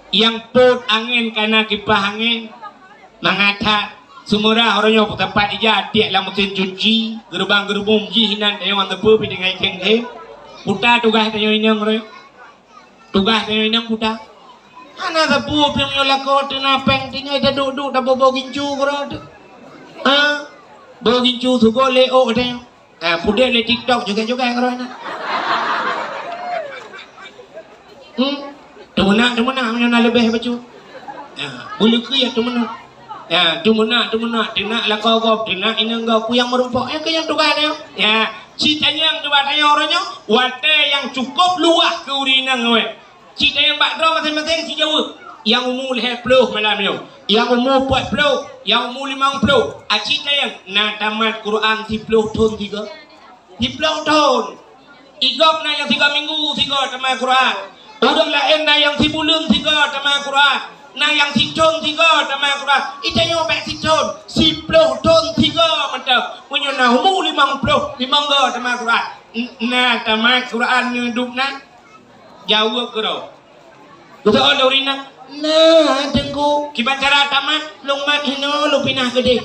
nyang pôt angén ka na kipah angén. Mangat that. Seumeurah uroe nyoe peutampat ija tiek lam mesin cuci, geurubang-geurubum jih inan tanyoe ngon teupeu pih tinggai keng-keng. Peue tugaih tanyoe inong uroe nyoe? Tugaih tanyoe inong peue? Hana sapeue pih meunyoe lakoe teuh na péng tinggai taduek-duek taboh-boh gincu keudroe teuh. Ha? Boh gincu sugoe lé ôk tanyoe. Ah, peudeh lé TikTok joget-joget keudroe na. Hmm? Teumeunak, teumeunak meunyoe na leubeh bacut. Ah, beuleukeu ya teumeunak. Ya, teumeunak, teumeunak, teunak lakoe gob, teunak inong gob, peue nyang meurumpok, nyang keu nyang tugaih nyoe. Ya, ci tanyong teuh bak tanyoe uroe nyoe, watée nyang cukôp luwah keu ureueng inong nyoe. Cit tayang bak droe maséng-maséng sijaweueb. Nyang umu lhée ploh malam nyoe, nyang umu peuet ploh, nyang umu limong ploh. Aci tayang na tamat Quran siploh thon sigoe. Siploh thon. Igob na nyang sigoe minggu sigoe tamat Quran. Ureueng laén na nyang sibuleuen sigoe tamat Quran. Na nyang sithon sigoe tamat Quran. Itanyoe bék sithon, siploh thon sigoe mantong. Meunyoe na umu limong ploh, limong goe tamat Quran. N-, na tamat Quran neudub na? Jaweueb keudroe. Geusoe lé ureueng inong, "Na, Teungku, kiban cara tamat, lôn mat hinoe lôn pinah keudeh."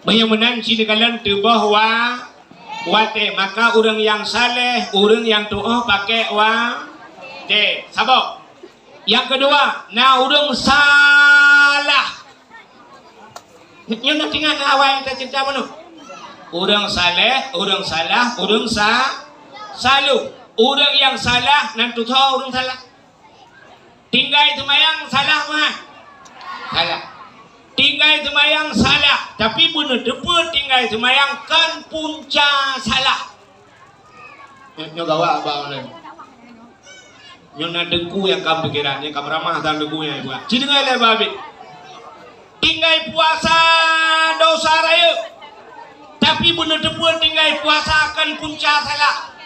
Meunyoe meunan ci neukalon teuboh wa-, watée, maka ureueng nyang saleh, ureueng nyang tuoh pakék watée. Saboh. Nyang keudua, na ureueng salah. Nyoe na teuingat awai tacinta bunoe. Ureueng saleh, ureueng salah, ureueng sa-, saloh. Ureueng nyang salah nan tutoe ureueng salah. Tinggai seumayang salah mah. Salah. Tinggai seumayang salah, tapi beuneuteupeu tinggai seumayang kon punca salah. Nyoe, nyoe gawat abang ulôn. Nyoe na teungku nyang kam pikiran, nyang kam ramah dan teungku nyang ibuat. Ci deungoe lé babit. Tinggai puasa dosa rayeuk. Tapi beuneuteupeu tinggai puasa kon punca salah.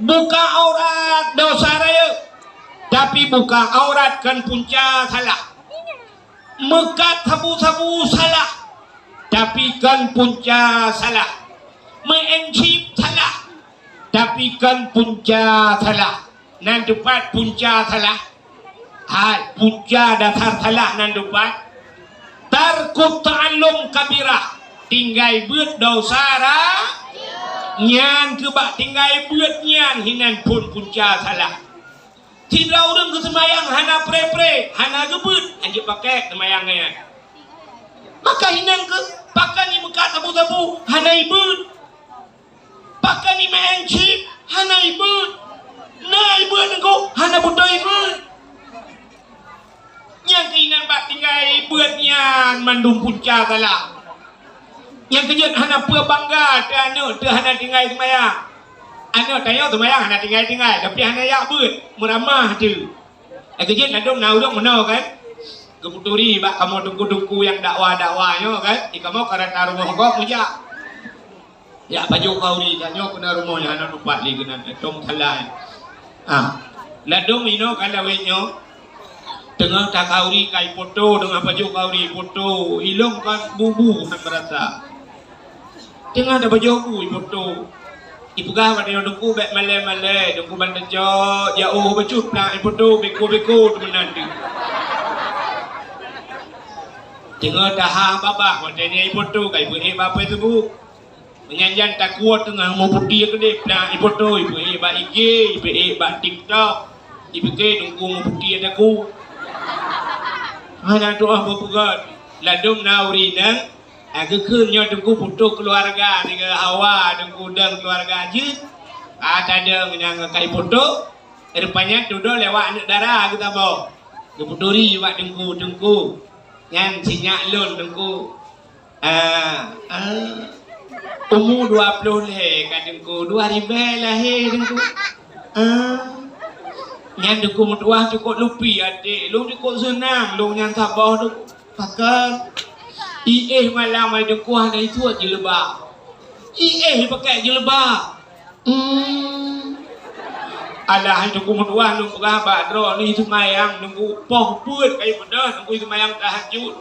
Buka aurat dosa rayeuk. Tapi buka aurat kon punca salah. Meukat sabu-sabu salah, tapi kon punca salah. Meu'en chip salah, tapi kon punca salah. Nan teupat punca salah? Hai, punca dasar salah nan teupat. Tarkut ta'allum kabirah, tinggai beuet dosa ra-, nyan keuh bak tinggai beuet nyan hinan phon punca salah. Sidroe ureueng geuseumayang hana pré-pré, hana geubeuet, hanjeuet pakék seumayang nyan. Maka hinan keuh, pakon imeukat sabu-sabu, hana ibeuet. Pakon imeu'en chip, hana ibeuet. Na ibeuet ngon, hana beutôi ibeuet. Nyang keuh inan bak tinggai beuet nyan mandum punca salah. Nyang keujeuet hana peue bangga teuh aneuk teuh hana tinggai seumayang. Aneuk tanyoe seumayang hana tinggai-tinggai, tapi hana jak beuet, meuramah teuh. Nyang keujeuet ladôm na ureueng meunoe kan, geupeuturi bak kamoe teungku-teungku nyang dakwa-dakwa nyoe kan, di kamoe ka rata rumoh gob meujak. Jak pajoh khauri, tanyoe keunan rumoh nyan hana teumpat lé keunan, tom thalai. Ah, ladôm inoe ka lawét nyoe, teungoh takhauri ka ipoto, teungoh pajoh khauri ipoto, ilôn ka bubu hana meurasa. Teungoh tapajoh bu ipoto, ipeugah bak tanyoe teungku bék malée-malée, teungku ban teucok, jak óh bacut plah ipoto, beko-beko teumeunan teuh. Teungoh taha babah watée nyan ipoto, ka ipeuék bak Facebook. Meunyan jan takue teungoh meuputéh keudeh, plah ipoto, ipeuék bak I G, ipeuék bak TikTok, ipike teungku meuputéh takue. Hana tuoh beupeugét, ladôm na ureueng inong, ah, geukheun nyoe teungku putôh keuluwarga, sigoe hawa teungku dong keuluwarga jeuet. Ah, tadong nyang ka iputôh, rupanya tudoe lewat aneuk dara geutanyoe. Geuputuri bak teungku, "Teungku, nyan sinyak lôn teungku." Ah, ah. Umu dua ploh lhée ka teungku, dua ribée lahé teungku. Ah. Nyan teungku meutuah cukôp lupi até, lôn cukôp seunang, lôn nyan saboh teungku. Pakon? Iéh malam hai teungku hana isuet jilbab. Iéh ipakai jilbab. Hmm. Alah hai teungku meutuah lôn peugah bak droeneuh seumayang teungku poh peuet kayée peudeuh teungku seumayang tahajud.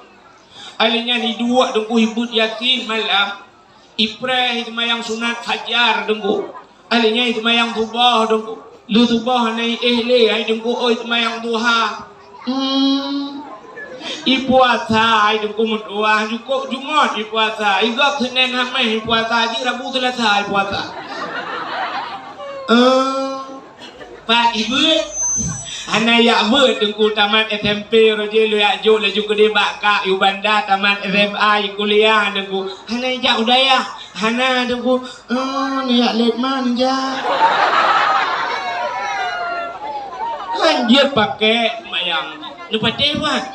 Alèh nyan iduek teungku ibeuet Yasin malam, ipreh iseumayang sunat fajar teungku. Alèh nyan iseumayang suboh teungku. Lheueh suboh hana iéh lé, hai teungku oi seumayang duha. Hmm. Ipuasa, ai Teungku meutuah, jukuk Jumat ipuasa, igop Senin Hameh ipuasa, jih Rabu Selasa ipuasa. Eh, pat ibeuet? Hana jak beuet Teungku, tamat S M P roh jih lôn jak jok laju keudeh bak kak, yue banda tamat S M A, i kuliah Teungku. Hana jak u dayah, hana Teungku. Oh, neujak lét man jak. Lanjut pakai seumayang. Neupatéh buet.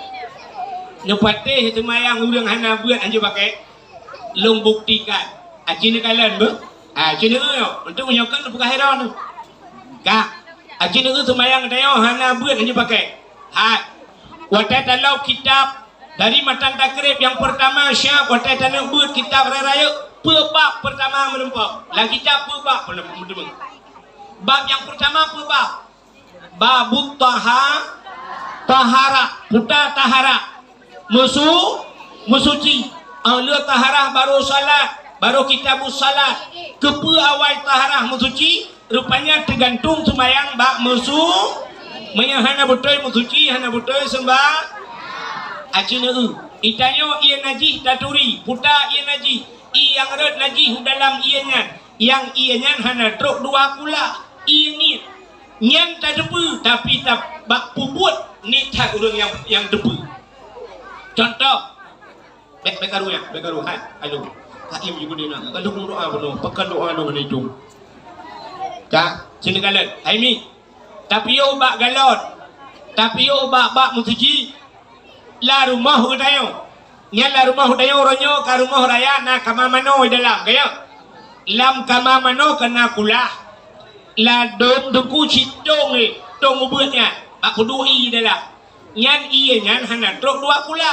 Neupatéh seumayang ureuëng hana beuet lanjut pakai. Lôn buktikan. Aci neukalon beuh. Aci neueu. Untuk meunyoe kan peugah heran tu. Ka. Aci neueu seumayang tanyoe hana beuet lanjut pakai. Hai. Watée taloe kitab dari matan takrib nyang peurtama syab, watée taneuk beuet kitab raya-raya, peue bab peurtama meureumpok. Lam kitab peue bab meureumpok. Bab nyang peurtama peue bab? Babut taha-, taharah, puta taharah. Meusu-, meusuci. Awai taharah baru salat, baru kitabus salat. Keupeue awai taharah meusuci? Rupanya teugantung seumayang bak meusu-, meunyoe hana beutôi meusuci, hana beutôi seumba-, aci neueu. Itanyoe ié najih taturi, puta ié najih, ié nyang rhot najih u dalam ié nyan, nyang ié nyan hana trok dua kula, ié niet. Nyan tateupeue, tapi ta-, bak peubuet niet that ureuëng nyang, nyang teupeue. Contoh, Bék, bék karu nyan, bék karu, hai, aduh. Haim jih geude na, ka lheueh doa bunoe, pakon doa nyoe hana itong. Ka, sini kalon, hai mi. Tapiôh bak galon, tapiôh bak bak meusuci, lam rumoh geutanyoe. Nyan lam rumoh geutanyoe, uroe nyoe ka rumoh raya na kama manoe dalam, ka ya? Lam kama manoe ka na kulah. Ladôm Teungku cit tông lé, tông ubeuet nyan, bak peuduek ié dalam. Nyan ié nyan hana trok dua kula.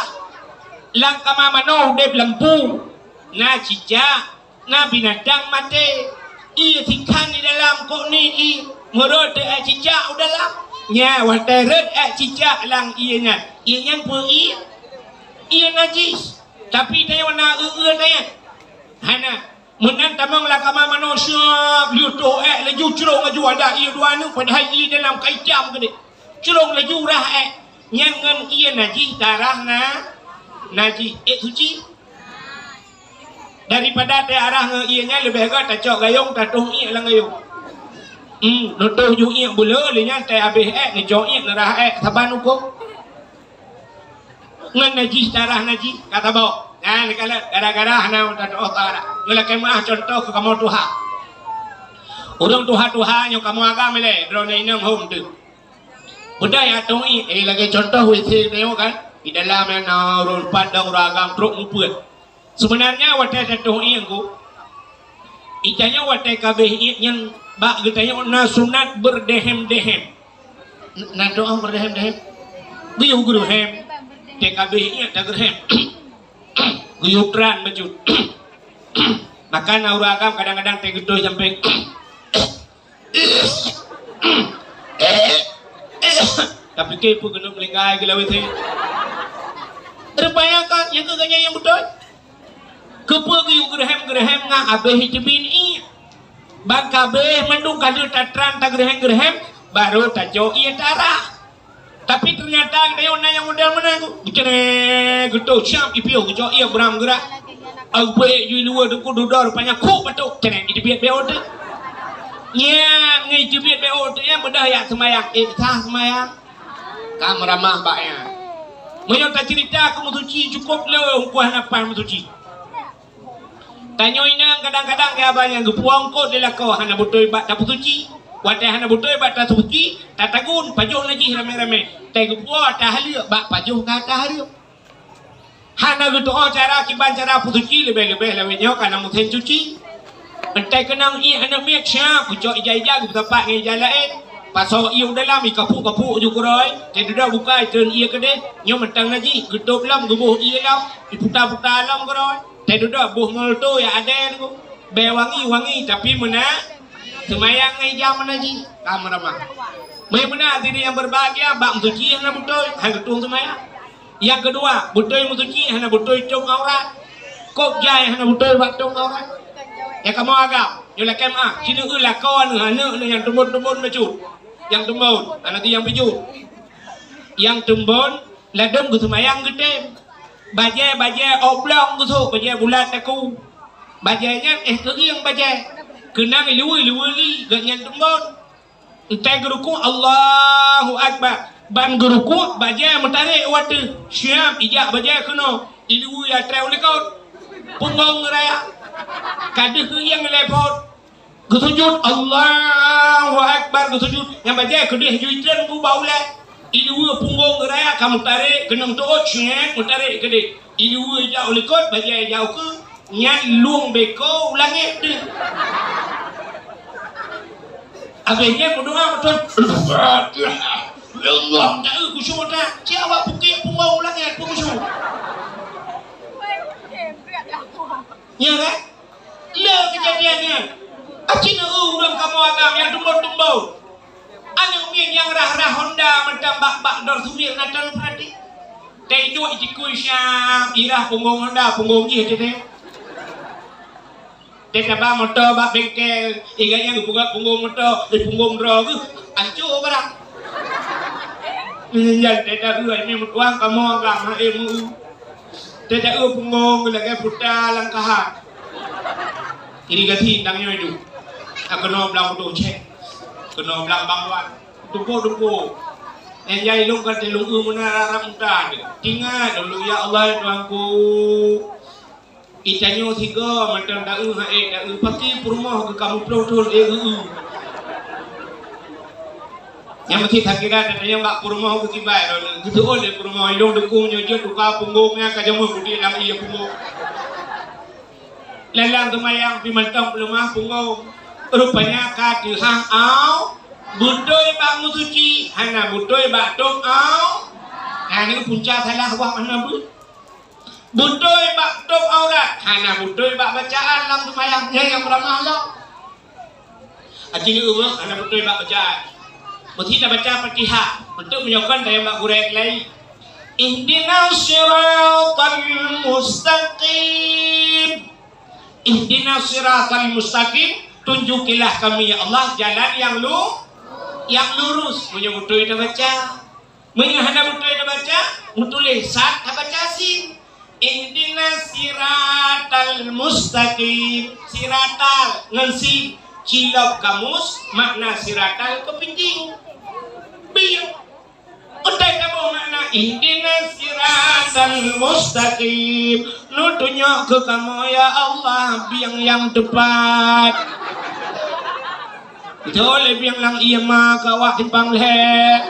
Lam kama manoe udeb lampu, na cicak, na binatang maté. Ié sikhan di dalam kok ni ié, meurhot teuék cicak u dalam. Nyan watée rhot ék cicak lam ié nyan, ié nyan peue ié? Ié najih. Tapi tanyoe na eu-eu nyan? Hana. Meunan tamong lam kama manoe siab, lheueh toh ék laju crông laju ada ié dua neuk, padahai ié dalam ka itam keudeh. Crông laju rhah ék. Nyan ngon ié najih tarhah na, najih ék suci. Daripada teuarah ngon ié nyan leubeh gét tacok gayông tatoh iék lam gayông. Hmm, neutoh ju iék buleue lé nyan teuhabéh ék, neucok iék neurhah ék saban ukoe. Ngon najih tarhah najih, ka tabok. Nyan dikalon gara-gara hana meututoh tarhah. Nyoe lakée meuah contoh keu kamoe tuha. Ureuëng tuha-tuha nyoe kamoe agam ilée, droeneuh inong hom teuk. Beudai atong iék, eh, lagée contoh W C tanyoe kan, di dalam nyan na ureuëng pat dong ureuëng agam trok mupeuet. Seubeunarnya watée tatoh iék ku, itanyoe watée kabéh iék nyan bak geutanyoe na sunat beureudehem-dehem. N-, na doá beureudehem-dehem. Geuyue geureuhem, tée kabéh iék tageureuhem. Geuyue tran bacut. Maka na ureuëng agam kadang-kadang tée geutoh sampoe Tapi keu peue keuneuk meulinggai geulawét he? Rupanya kan, nyang keu geuhnyan nyang beutôi. Keupeue geuyue geureuhem-geureuhem ngon abéh jiteubiet ié? Ban kabéh mandum ka lheueh tatran tageureuhem-geureuhem, barô tacok ié tarhah. Tapi teunyata geutanyoe na nyang model meunan tu. Geucénée geutoh siab ipiôh geucok ié bram geurah. Au beuék ju luweue teungku dudoe rupanya kuk batuk. Cénée jiteubiet B O teuk. Nyan ngon jiteubiet B O teuk nyan beudôh jak seumayang. Eh, sah seumayang? Ka meuramah bak nyan. Meunyoe taceurita keu meusuci cukôp le, hukôm hana paih meusuci. Tanyoe inong kadang-kadang keu haba nyang geupuwoe eungkôt lé lakoe hana beutôi bak tapeusuci. Watée hana beutôi bak tapeusuci, tatagun pajoh najih ramé-ramé. Tée geupuwoe tahaleuek bak pajoh ka tahareuem. Hana geutu'oh cara kiban cara peusuci leubeh-leubeh lawét nyoe kana musém suci. Entée keunong ié aneuk miet siab geucok ija-ija geupeusapat ngon ija laén. Pasoe ié u dalam ikapuk-kapuk ju keurôi. Tée dudoe bukai treun ié keudeh. Nyoe mantong najih geutôb lom geuboh ié lom. Iputa-puta lom keurôi. Teududoe boh molto ya aden ku. Bèe wangi-wangi tapi meunan seumayang ngon ija meunan jih ka meuramah. Meunan hadirin yang berbahagia, bak meusuci hana beutôi, hai geutueng seumayang. Yang kedua, beutôi meusuci hana beutôi cong aurat. Kôb jai hana beutôi bak cong aurat. Nyang kamoe agam, nyoe lakèe meu'ah, sineuk lakoe neuh aneuk neuh nyang teumbon-teumbon bacut. Nyang teumbon, aneuk nyang pijuet. Nyang teumbon ladôm geuseumayang geutem. Bajèe-bajèe oblong geusôk, bajèe bulat takue. Bajèe nyan éh keugieng bajèe. Keunong iluweue-iluweue li gobnyan teumbon. Entée geurukuk, Allahu Akbar. Ban geurukuk, bajèe meutarek u ateueh. Siab ijak bajèe keunoe. Iluweue atra u likot. Punggong raya. Ka deuh keugieng lé phon. Geusujut, Allahu Akbar, geusujut. Nyang bajèe keudeh jui treun bu bak ulèe. Iluweue punggong geuraya ka meutarek, keunong teuôt, syet, meutarek keudeh. Iluweue jak u likot, bajèe jak u keue, nyan lueng beko u langèt deuh. Abéh nyan meudoa beutôi. Al-Fatihah. Ya Allah, tak eu khusyuk dah. Cit awak pukek punggong u langèt pun khusyuk. Ya kan? Le keujadian nyan. Aci neu ureueng kamoe agam nyang tumbon-tumbon. Aneuk miet nyang rhah-rhah Honda mantong bak-bak dor sumir na tan peurati. Teuduek jikui siam irah punggong Honda, punggong jih teuh. Teuh taba moto bak bengkel, ingat nyang geupeugah punggong moto, eh, punggong droe geuh. Ancô barang. Nyan teuh taeu, ai mi meutuang kamoe agam, hai meu. Teuh taeu punggong lagèe puta lam kahat. Irigasi tang nyoe ju. Ka keunoe blang udoe cek. Keunoe blang bang wan. Tumpuk-tumpuk. Nyang jai lôn ka teulông eu meunan rara muta. Tingat lôn, ya Allah, ya Tuhanku. Itanyoe sigoe mantong daeu ha'e daeu paki peurumoh geuh ka muplôh thôn e eu. Nyang meusti takira dan nyang bak peurumoh geuh kibai lôn. Geuteuôt lé peurumoh ilông deukung nyoe jeuet tuka punggong nyan ka jameun geude lam ie punggong. Lalang teumayang pih mantong peuleumah punggong. Rupanya ka teuhah au, beutôi bak meusuci, hana beutôi bak tôb au. Hana punca salah wak hana beuet. Beutôi bak tôb aurat, hana beutôi bak bacaan lam teumayang. Nyan nyang peuleumah lom. Aci neu umeuk hana beutôi bak bacaan. Meusti tabaca Fatihah, untuk meunyoe kon tayang bak gurèe keulai. Ihdinas siratal mustaqim. Ihdinas siratal mustaqim, tunjukilah kami ya Allah jalan yang lu-, yang lurus. Meunyoe beutôi tabaca. Meunyoe hana beutôi tabaca, meutuléh sad tabaca sin. Ihdinas siratal mustaqim. Siratal ngon sin. Cilop kamus makna siratal keupiting. Bieng. Utai kamoe makna ihdinas siratal mustaqim. Neutunyok keu kamoe ya Allah bieng nyang teupat. Beutôi lé bieng lam ie ma ka awak simpang lhèe.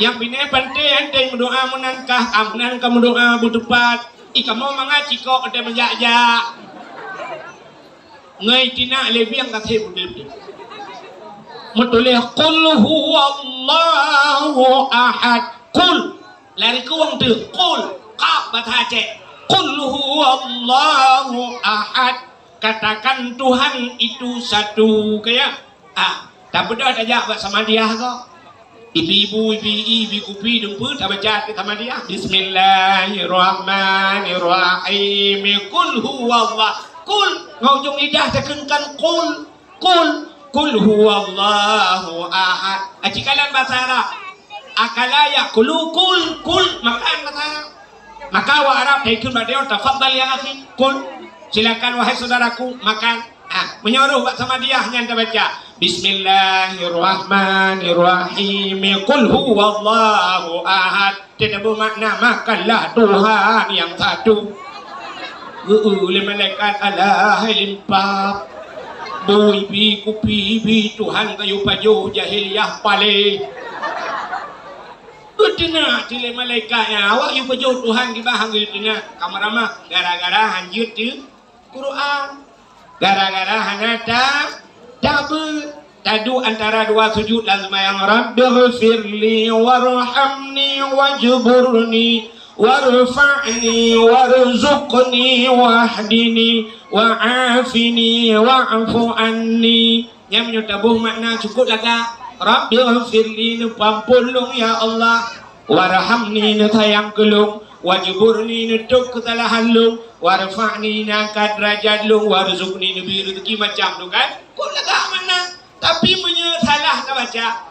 Nyang binéh panté hana meudoa meunan kah, amnan ka meudoa beuteupat. I kamoe mangat cikok teuh meujak-jak. Ngai tina lé bieng ka sép beuteupat. Meutuléh qul huwallahu ahad. Qul. Lari kuwang teuh. Qul. Qaf bahasa Aceh. Qul huwallahu ahad. Katakan Tuhan itu satu, kaya. Ah, tabeudôh tajak bak Samadiyah ko. Ibi ibu, ibi i, ibi kupi, dumpeue tabaca di Samadiyah. Bismillahirrahmanirrahim. Qul huwallah. Qul. Ngon ujong lidah takheun kan qul. Qul. Qul huwallahu ahad. Aci kalan bahasa Arab. Akala yakulu, kul, kul, makan bahasa Arab. Maka awak Arab taikheun bak tanyoe, "Tafadhal ya akhi, kul." Silakan wahai saudaraku, makan. Ah, meunyoe roh bak Samadiyah nyan tabaca, "Bismillahirrahmanirrahim. Qul huwallahu ahad." Teutabeuh makna, "Makanlah Tuhan yang satu." Geu-eu lé malaikat, "Alah hai limpab. Bui bi kupi bi Tuhan kayue pajoh jahiliyah palé." Geuteunak cit lé malaikat nyan, awak yue pajoh Tuhan kiban han geuteunak. Ka meuramah, gara-gara han jeuet teu Quran. Gara-gara hana ta-, tabeuet. Taduek antara dua sujud lam seumayang, "Rabbighfirli warhamni wajburni warfa'ni warzuqni wahdini wa'afini wa'fu anni." Nyan meunyoe taboh makna cukôp lagak. "Rabbighfirli," neupeuampôn lôn, ya Allah. "Warhamni," neusayang keu lôn. "Wajburni," neutôb keusalahan lôn. "Warfa'ni," neuangkat deurajat lôn. "Warzuqni," neubri reuzeuki macam tu kan. Cukôp lagak makna. Tapi meunyoe salah tabaca,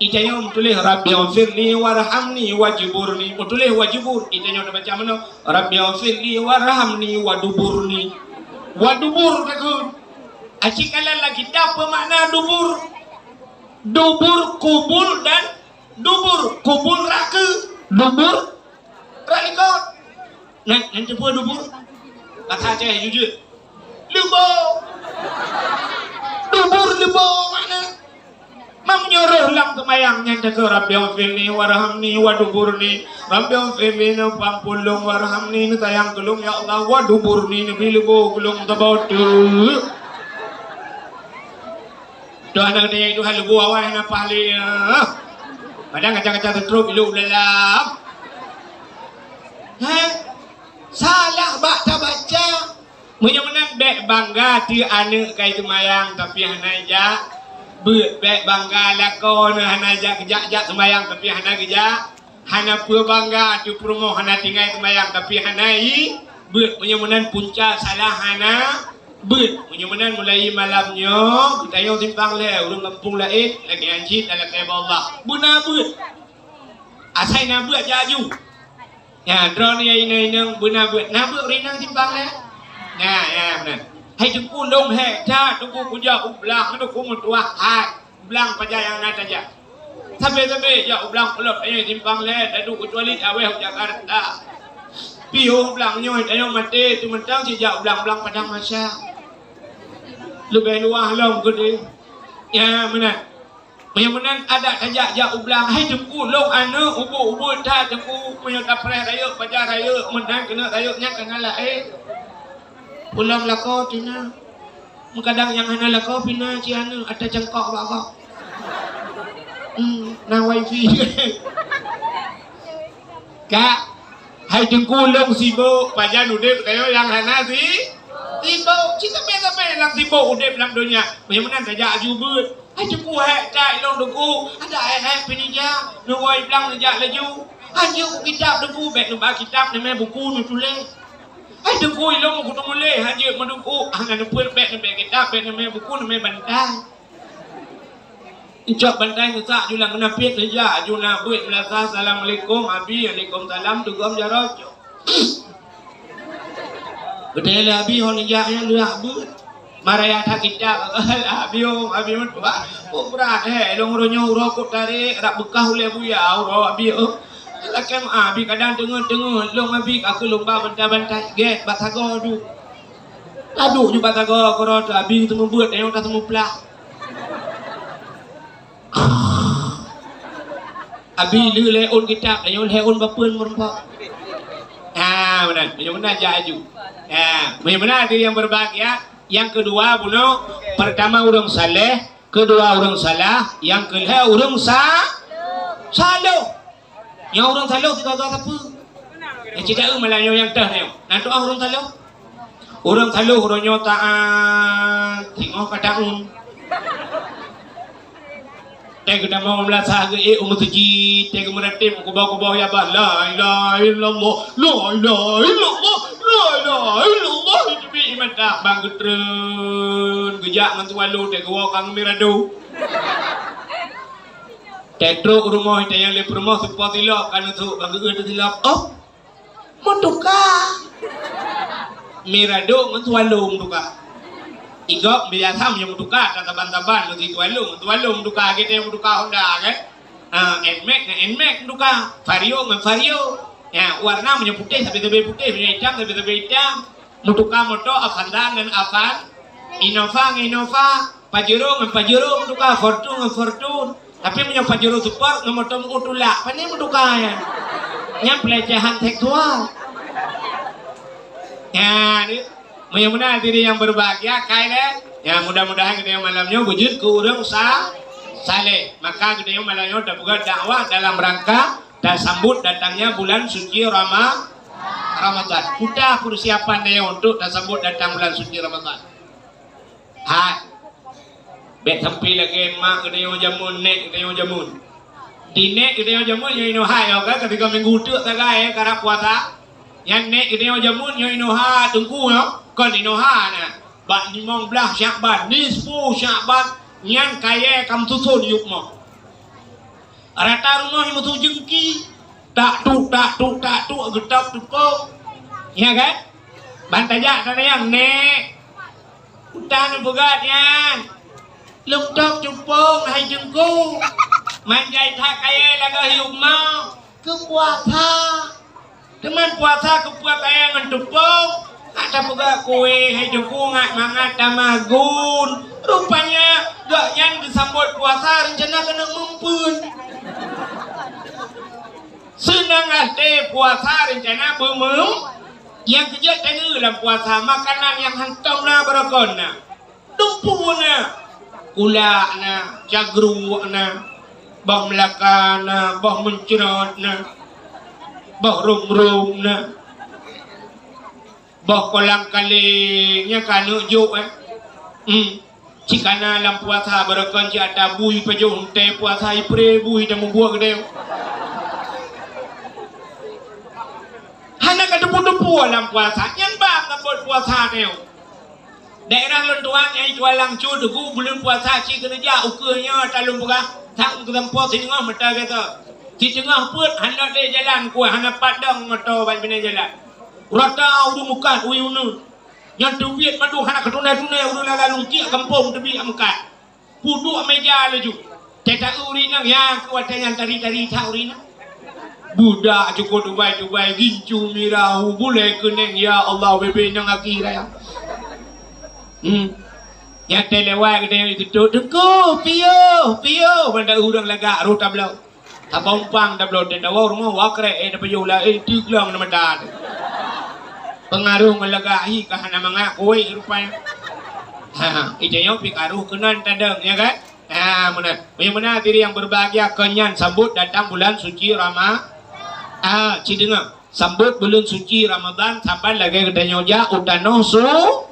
Itanyoe meutuléh, "Rabbighfirli warhamni wajburni." Meutuléh wajbur, itanyoe tabaca meunoe, "Rabbighfirli warhamni waduburni." Wadubur takheun. Aci kalon lam kitab peue makna dubur. Dubur kubul dan dubur. Kubul rakeu, dubur ralikot. Nan, nan teupeue dubur? Bahasa Aceh jujur. Leubo. Dubur leubo makna. Meunyoe rhoh lam seumayang nyan takheun, "Rabbighfirli warhamni waduburni." "Rabbighfirli," neupeuampôn lôn, "warhamni," neusayang keu lôn, "Ya Allah," "waduburni," neubri leubo keu lôn, saboh teuk. Tuhan, hana geutanyoe Tuhan leubo awai hana paih lé. Padahai kaca-kaca teutrôk ilôk dalam. Heh? Salah bak tabaca. Meunyoe meunan, bèk bangga teuh aneuk ka seumayang tapi hana jak beuet. Bèk bangga lakoe neuh hana jak, geujak-jak seumayang tapi hana geujak. Hana peue bangga teuh peurumoh hana tinggai seumayang tapi hana i beuet. Meunyoe meunan, punca salah hana beuet. Meunyoe meunan, mulai malam nyoe geutanyoe simpang lhèe, ureueng gampông laén lagèe nyan cit dan lakèe bak Allah. Beuna beuet. Asai na beuet jak aju. Nyan, droeneuh inong-inong beuna beuet. Na beuet ureueng inong simpang lhèe? Nyan, nyan, meunan. Hai Teungku, lôn hék that Teungku kujak u blang, Teungku meutuah hai. Blang pajan nyang na tajak. Sabe-sabe jak u blang Pulo Panyang simpang lhèe, taduek keucuali awéh u Jakarta. Piôh blang nyoe, tanyoe maté, teumeutang cit jak u blang-blang padang mahsyar. Leubeh luwah lom keudeh. Nyan meunan. Meunyoe meunan adak tajak jak u blang, hai Teungku, lôn aneuk ubit-ubit that Teungku, meunyoe tapreh rayeuk, pajan rayeuk, meunan keuneuk rayeuk nyan ka na laén. Pulang lakoe tina. Meukadang nyang hana lakoe pih na cit aneuk ata cangkok bak gob. Hmm, na wifi. Kak, hai Teungku, lôn sibok, pajan udép tanyoe nyang hana si-, sibok. Cit sabe-sabe nyang sibok udép lam donya. Meunyoe meunan tajak aju beuet. Hai Teungku, hék that ilôn Teungku, adak hék-hék pih neujak, neuwoe blang neujak laju. Hanjeuet u kitab Teungku, bèk neuba kitab neumè buku neutuléh. Hai Teungku, ilôn meukutu mulèe, hanjeuet meuduku, hana neupeuet, bèk neumè kitab, bèk neumè buku, neumè bantai. Neucok bantai neusak ju lam keunapiet neujak, ju na beuet meulasa, "Assalamualaikum, Abi." "Waalaikumsalam," teugom jaroe cok. Geutanyong lé Abi, "Ho neujak nyan leuah beuet?" Maraya that kitab. "Abi, oh, Abi meutuah. Oh, brat, eh, lôn uroe nyoe uroe kok tarek, rab beukah ulèe buya uroe Abi, oh." Lakèe meu'ah Abi kadang teungeut-teungeut, lôn Abi ka keu lôn ba bantai-bantai, gèt bak sagoe duek. Taduek ju bak sagoe keudroe teuh Abi teumeubeuet, tanyoe taseumeuplah. Abi lheueh lhèe ôn kitab, tanyoe lhèe ôn bapeuen meurumpok. Ha, meunan. Meunyoe meunan jak aju. Ha, meunyoe meunan hadirin yang berbahagia, yang kedua bunoe, pertama ureueng saleh, keudua ureueng salah, nyang keulhèe ureueng sa-, saloh. Nyoe ureueng saloh sigoe-goe sapeue? Nyang cit taeu malam nyoe nyang teuh nyoe. Na tu'oh ureueng saloh? Ureueng saloh uroe nyoe taat, singoh ka taun. Teuh geutamong meulasa geuék u meuseujid, teuh geumeuratéb kuboh-kuboh ya bah, "La ilaha illallah, la ilaha illallah, la ilaha illallah." Itu bi iman tak bang geutreun, geujak ngon swallow, teuh geuwoe ka ngon mirado. Teutrok u rumoh, tanyong lé peurumoh, "Soe po silop?" Ka neusok, ka geueu teusilop. "Oh, meutuka." Mirado ngon swallow meutuka. Igob biasa meunyoe meutuka, ka saban-saban ngon swallow, ngon swallow meutuka, gét meutuka Honda, kan? Ah, Nmax ngon Nmax meutuka, Vario ngon Vario. Ya, warna meunyoe putéh, sabe-sabe putéh, meunyoe itam, sabe-sabe itam. Meutuka moto Avanza ngon Avan-, Innova ngon Innova, Pajero ngon Pajero meutuka, Fortuner ngon Fortuner. Tapi meunyoe Pajero Sport ngon moto meu tulak, pane meutuka nyan? Nyan pelecehan seksual. Nyan, meunyoe meunan hadirin yang berbahagia, kai lé. Ya, mudah-mudahan geutanyoe malam nyoe beujeuet keu ureueng sa-, saleh. Maka geutanyoe malam nyoe tapeugah dakwah dalam rangka tasambot datangnya bulan suci Rama-, Ramadan. Kuta persiapan tanyoe untuk tasambot datang bulan suci Ramadan. Hai. Bèk sampai lagèe mak geutanyoe jameun, nèk geutanyoe jameun. Di nèk geutanyoe jameun nyoe inoe hai, nyoe kan, ketika minggu teuk sagai, eh, karab puasa. Nyan nèk geutanyoe jameun nyoe inoe hai, teungku nyoe, kon inoe hai na. Bak limong blaih Syakban, nisfu Syakban, nyan kayèe ka meususon yup moh. Rata rumoh meusu jeungki, tak tuk, tak tuk, tak tuk, geutôb teupông. Ya kan? Ban tajak tanyoe, "Nèk, utang peugah nyan. Lôn tôb teupông hai Teungku. Man jai that kayèe lagèe hiup ma. Keu puasa." Teuma puasa keupeue kayèe ngon teupông, hana peugah kueh hai Teungku ngat mangat tamagun. Rupanya gobnyan geusambot puasa reuncana keuneuk meupeuen. Seunang até puasa reuncana beumeuem, nyang keujeuet tanyoe lam puasa makanan nyang hántom na beureugon na. Dumpeue na, kulak na, cagruek na, boh meulaka na, boh meuncrot na, boh rom-rom na, boh kolang kaling, nyang ka neuk jok, eh. Hmm. Cit kana lam puasa beureugon cit ata bui pajoh, eunteuk puasa ipré bui dan mubuek geude. Hana ka teupeu-teupeu lam puasa, nyan bang ka buet puasa nyoe. Daerah lôn tuan nyang i Kuala Langcut, Teungku, buleuen puasa cit keuneuk jak ukeue nyoe, ata lôn peugah, sang keusampoe siteungoh mata gata. Siteungoh peuet hana lé jalan, kueh hana pat dong moto ban binéh jalan. Rata ureueng meukat, ureueng uneuen. Nyang teubiet mandum hana keutuné-tuné, ureueng lam lungkiek gampông teubiet meukat. Peuduek meja laju. Teuta ureueng inong, ya, keu watèe nyan tari-tari that ureueng inong. Budak cukôp dubai-dubai, gincu mirah, bulèe keuneng, ya Allah, bebe inong aki raya. Hmm. Nyang teuh lewat geutanyoe jiteutok, "Teungku, piôh, piôh." Ban ureueng lagak, roh tabloe. Tabong pang tabloe, teuh tawoe rumoh, wa krek, eh, tapajoh la, eh, teuglong na mata teuh. Peungaroh ngon lagak hi ka hana mangat kueh rupanya. Ha, ha. Itanyoe pih karoh keunan tadong, ya kan? Ha, meunan. Meunyoe meunan diri yang berbahagia, keu nyan sambot datang bulan suci Rama-, ah, ci deungoe. Sambot buleuen suci Ramadan saban lagèe geutanyoe jak u tanoh su-,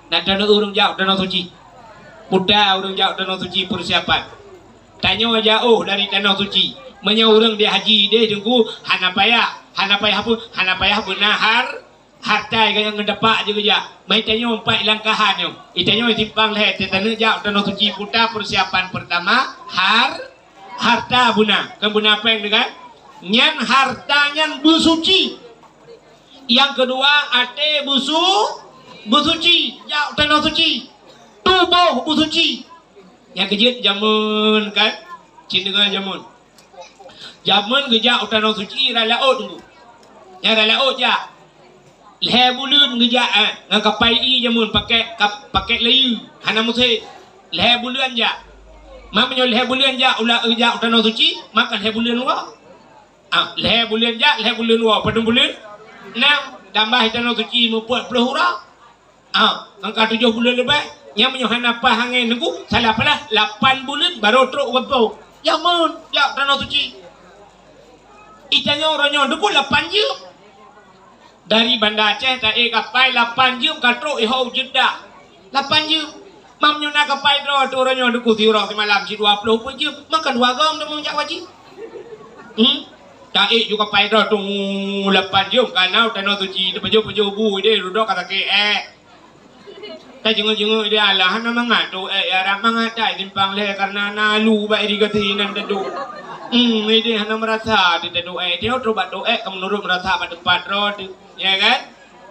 na tanoh ureueng jak u tanoh suci. Puta ureueng jak u tanoh suci persiapan. Tanyoe jak óh dari tanoh suci. Meunyoe ureueng di haji deh Teungku, hana payah, hana payah apa? Hana payah beuna har-, harta nyang ngon dapak jih geujak. Meutanyoe empat langkahan nyoe. Itanyoe simpang lhèe, teuh taneuk jak u tanoh suci puta persiapan pertama, har-, harta beuna. Kan beuna péng tu kan? Nyan harta nyan beusuci. Nyang keudua, até beusu-, beusuci. Jak u tanoh suci. Tuboh beusuci. Nyang keujeuet jameun kan? Cit deungoe jameun. Jameun geujak u tanoh suci rot laôt Teungku. Nyang rot laôt jak. Lhèe buleuen geujak, eh, ngon kapai ie jameun pakèk kap-, pakèk layeue, hana musém. Lhèe buleuen jak. Ma meunyoe lhèe buleuen jak u la-, geujak u tanoh suci, maka lhèe buleuen woe. Ah, lhèe buleuen jak, lhèe buleuen woe, padum buleuen? Nam, tambah i tanoh suci meupat ploh uroe. Ah, angka tujoh buleuen leubeh. Nyan meunyoe hana paih angén Teungku, salah palah, lapan buleuen barô trok u gampông. Jameun, jak tanoh suci. Itanyoe uroe nyoe Teungku lapan jeuem. Dari Banda Aceh taék kapai lapan jeuem ka trok iho u Jeddah. Lapan jeuem. Ma meunyoe na kapai droe teuh uroe nyoe Teungku siuroe simalam cit dua ploh peuet jeuem, maka dua goe teuma jak haji. Hmm? Taék ju kapai droe teuh lapan jeuem ka na u tanoh suci, teupajoh-pajoh bu idéh, dudoe ka sakét ék. Tajingeuk-jingeuk idéh alah hana mangat tôh ék, ya rab mangat that simpang lhèe karena na lu bak irigasi nan teuduek. Hmm, idéh hana meurasa di teuduek ék, teuh trok bak tôh ék ka meunurot meurasa bak teumpat droe teuh, ya kan?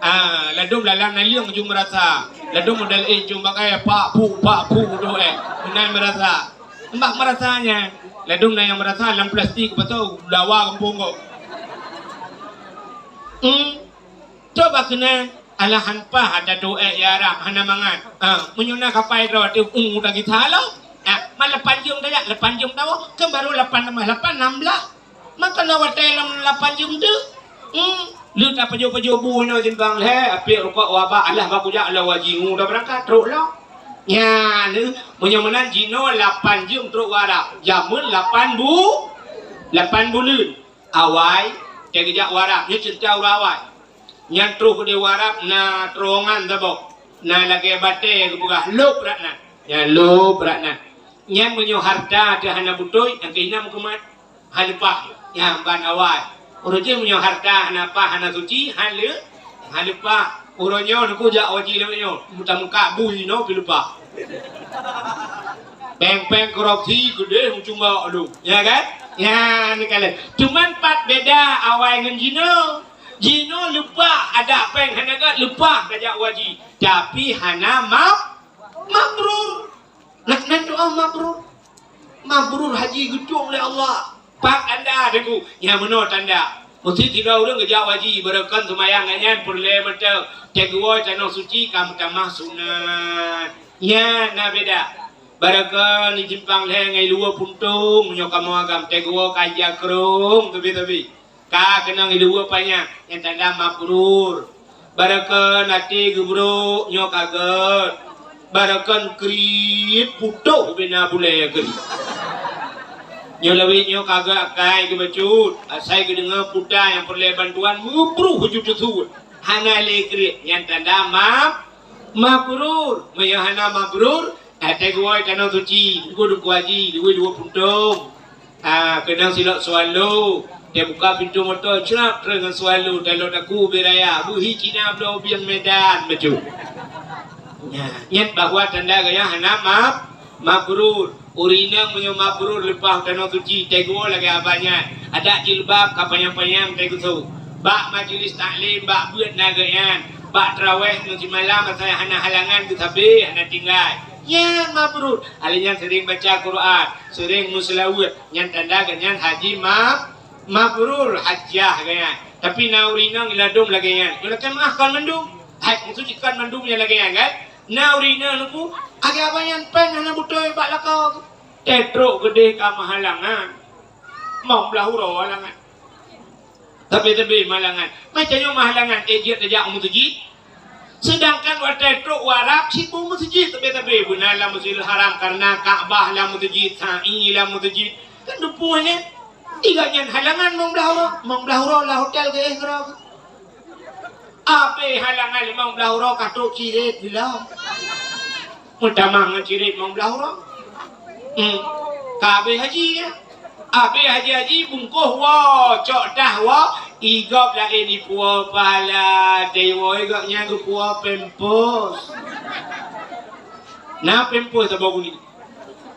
Ah, ladôm lalang naleueng ju meurasa. Ladôm model éh jong bagai pak pu, pak pu doh éh. Meunan meurasa. Mbak meurasa nyan. Ladôm na nyang meurasa lam plastik beutôi dawa gampông kok. Hmm. Coba keunan alahan pah ada doh éh ya rab hana mangat. Ah, meunyoe na kapai droe teuh u lagèe thalom. Ah, ma lapan jeuem tajak, lapan jeuem tawoe, kan baru lapan tambah lapan, nam blah. Maka na watèe lam lapan jeuem teuh. Hmm, lheueh tapajoh-pajoh bu inoe simpang lhèe, apiek rukok wabak alah bak kujak lom haji ngu tabeurangkat trok lom. Nyan, meunyoe meunan jinoe lapan jeuem trok u Arab, jameun lapan bu-, lapan buleuen. Awai, teugeujak u Arab, nyoe ceurita ureueng awai. Nyan troh keudéh u Arab na terowongan saboh, na lagèe batèe geupeugah, lôb brat nan. Nyan lôb brat nan. Nyan meunyoe hareuta teuh hana beutôi, nyang keuh inong meukeumah. Haleupah, nyang ban awai. Uroe jih meunyoe hareuta hana pah, hana suci, hale-, haleupah. Uroe nyoe neukujak haji lagèe nyoe, meutameukat bui nyoe pih leupah. Péng-péng korupsi keudeh meucuma lom. Ya kan? Ya, ni kan. Cuman pat beda awai ngon jinoe. Jinoe leupah, adak péng hana gét, leupah tajak haji. Tapi hana mab-, mabrur. Nah, nan doa mabrur. Mabrur haji geutueng lé Allah. Pat tanda Teungku, nyang meunoe tanda. Meusti sidroe ureueng geujak haji, barokon seumayang nyan peureulée mantong. Teuguwoe tanoh suci ka meutamah sunat. Nyan na beda. Barokon di simpang lhée ngon luweue puntông, meunyoe kamoe agam teuguwoe ka jakrong teubi-teubi. Ka keunong luweue panyang, nyan tanda mabrur. Barokon até geubrok nyoe ka gét. Barokon kriet putôh bina bulée kriet. Nyoe lawét nyoe ka gét akai geubacut. Asai geudeungoe puta nyang peureulée bantuan meubruh ju teusuet. Hana lé kriet, nyan tanda mab-, mabrur. Meunyoe hana mabrur, Até guwoe tanoh suci, duku-duku haji, duwe-duwe puntông. Ah, keunong silop swallow. Teubuka pintoe moto, crap, treun ngon swallow, talok daku ubé raya, beuhi Cina bloe bieng Medan, bacut. Nyan, nyan bahwa tanda gaya hana mab-, mabrur. Ureueng inong meunyoe mabrur leupah tanoh suci, teuguwoe lagée abah nyan. Adak jilbab ka panyang-panyang teugusoe. Bak majeulis taklim, bak beuet na geuh nyan. Bak trawéh ngon simalam asai hana halangan geusabe, hana tinggai. Nyan mabrur. Ahli nyan seuring baca Quran, seuring meuseulaweuet. Nyan tanda geuh nyan haji ma-, mabrur, hajjah geuh nyan. Tapi na ureueng inong ladôm lagée nyan. Nyoe lakée meuah kon mandum. Hai, maksud jih kon mandum nyang lagée nyan kan? Na ureueng inong nuku, lagée abah nyan péng hana beutôi bak lakoe. Teutrok keudeh ka meuhalangan. Mong blah uroe halangan. Tapi-tapi malangan. Macam nyoe mahalangan, eh, jeuet tajak u meuseujid. Sedangkan watée trok u Arab, sibuk meuseujid tapi-tapi. Beuna lam Masjidil Haram, karena Ka'bah lam meuseujid, sa'i lam meuseujid. Kan dupuh nyan. Tiga nyan halangan mong blah uroe. Mong blah uroe lah hotel geuéh keudroe. Abéh halangan limong blah uroe ka trok ciret lom. Meutamah ngon ciret limong blah uroe. Hmm. Ka abéh haji nyan. Abéh haji-haji bungkôh woe, cok tah woe, i gob laén ipuwoe pala, teuwoe i gob nyan geupuwoe pampers. Na pampers saboh bunyi.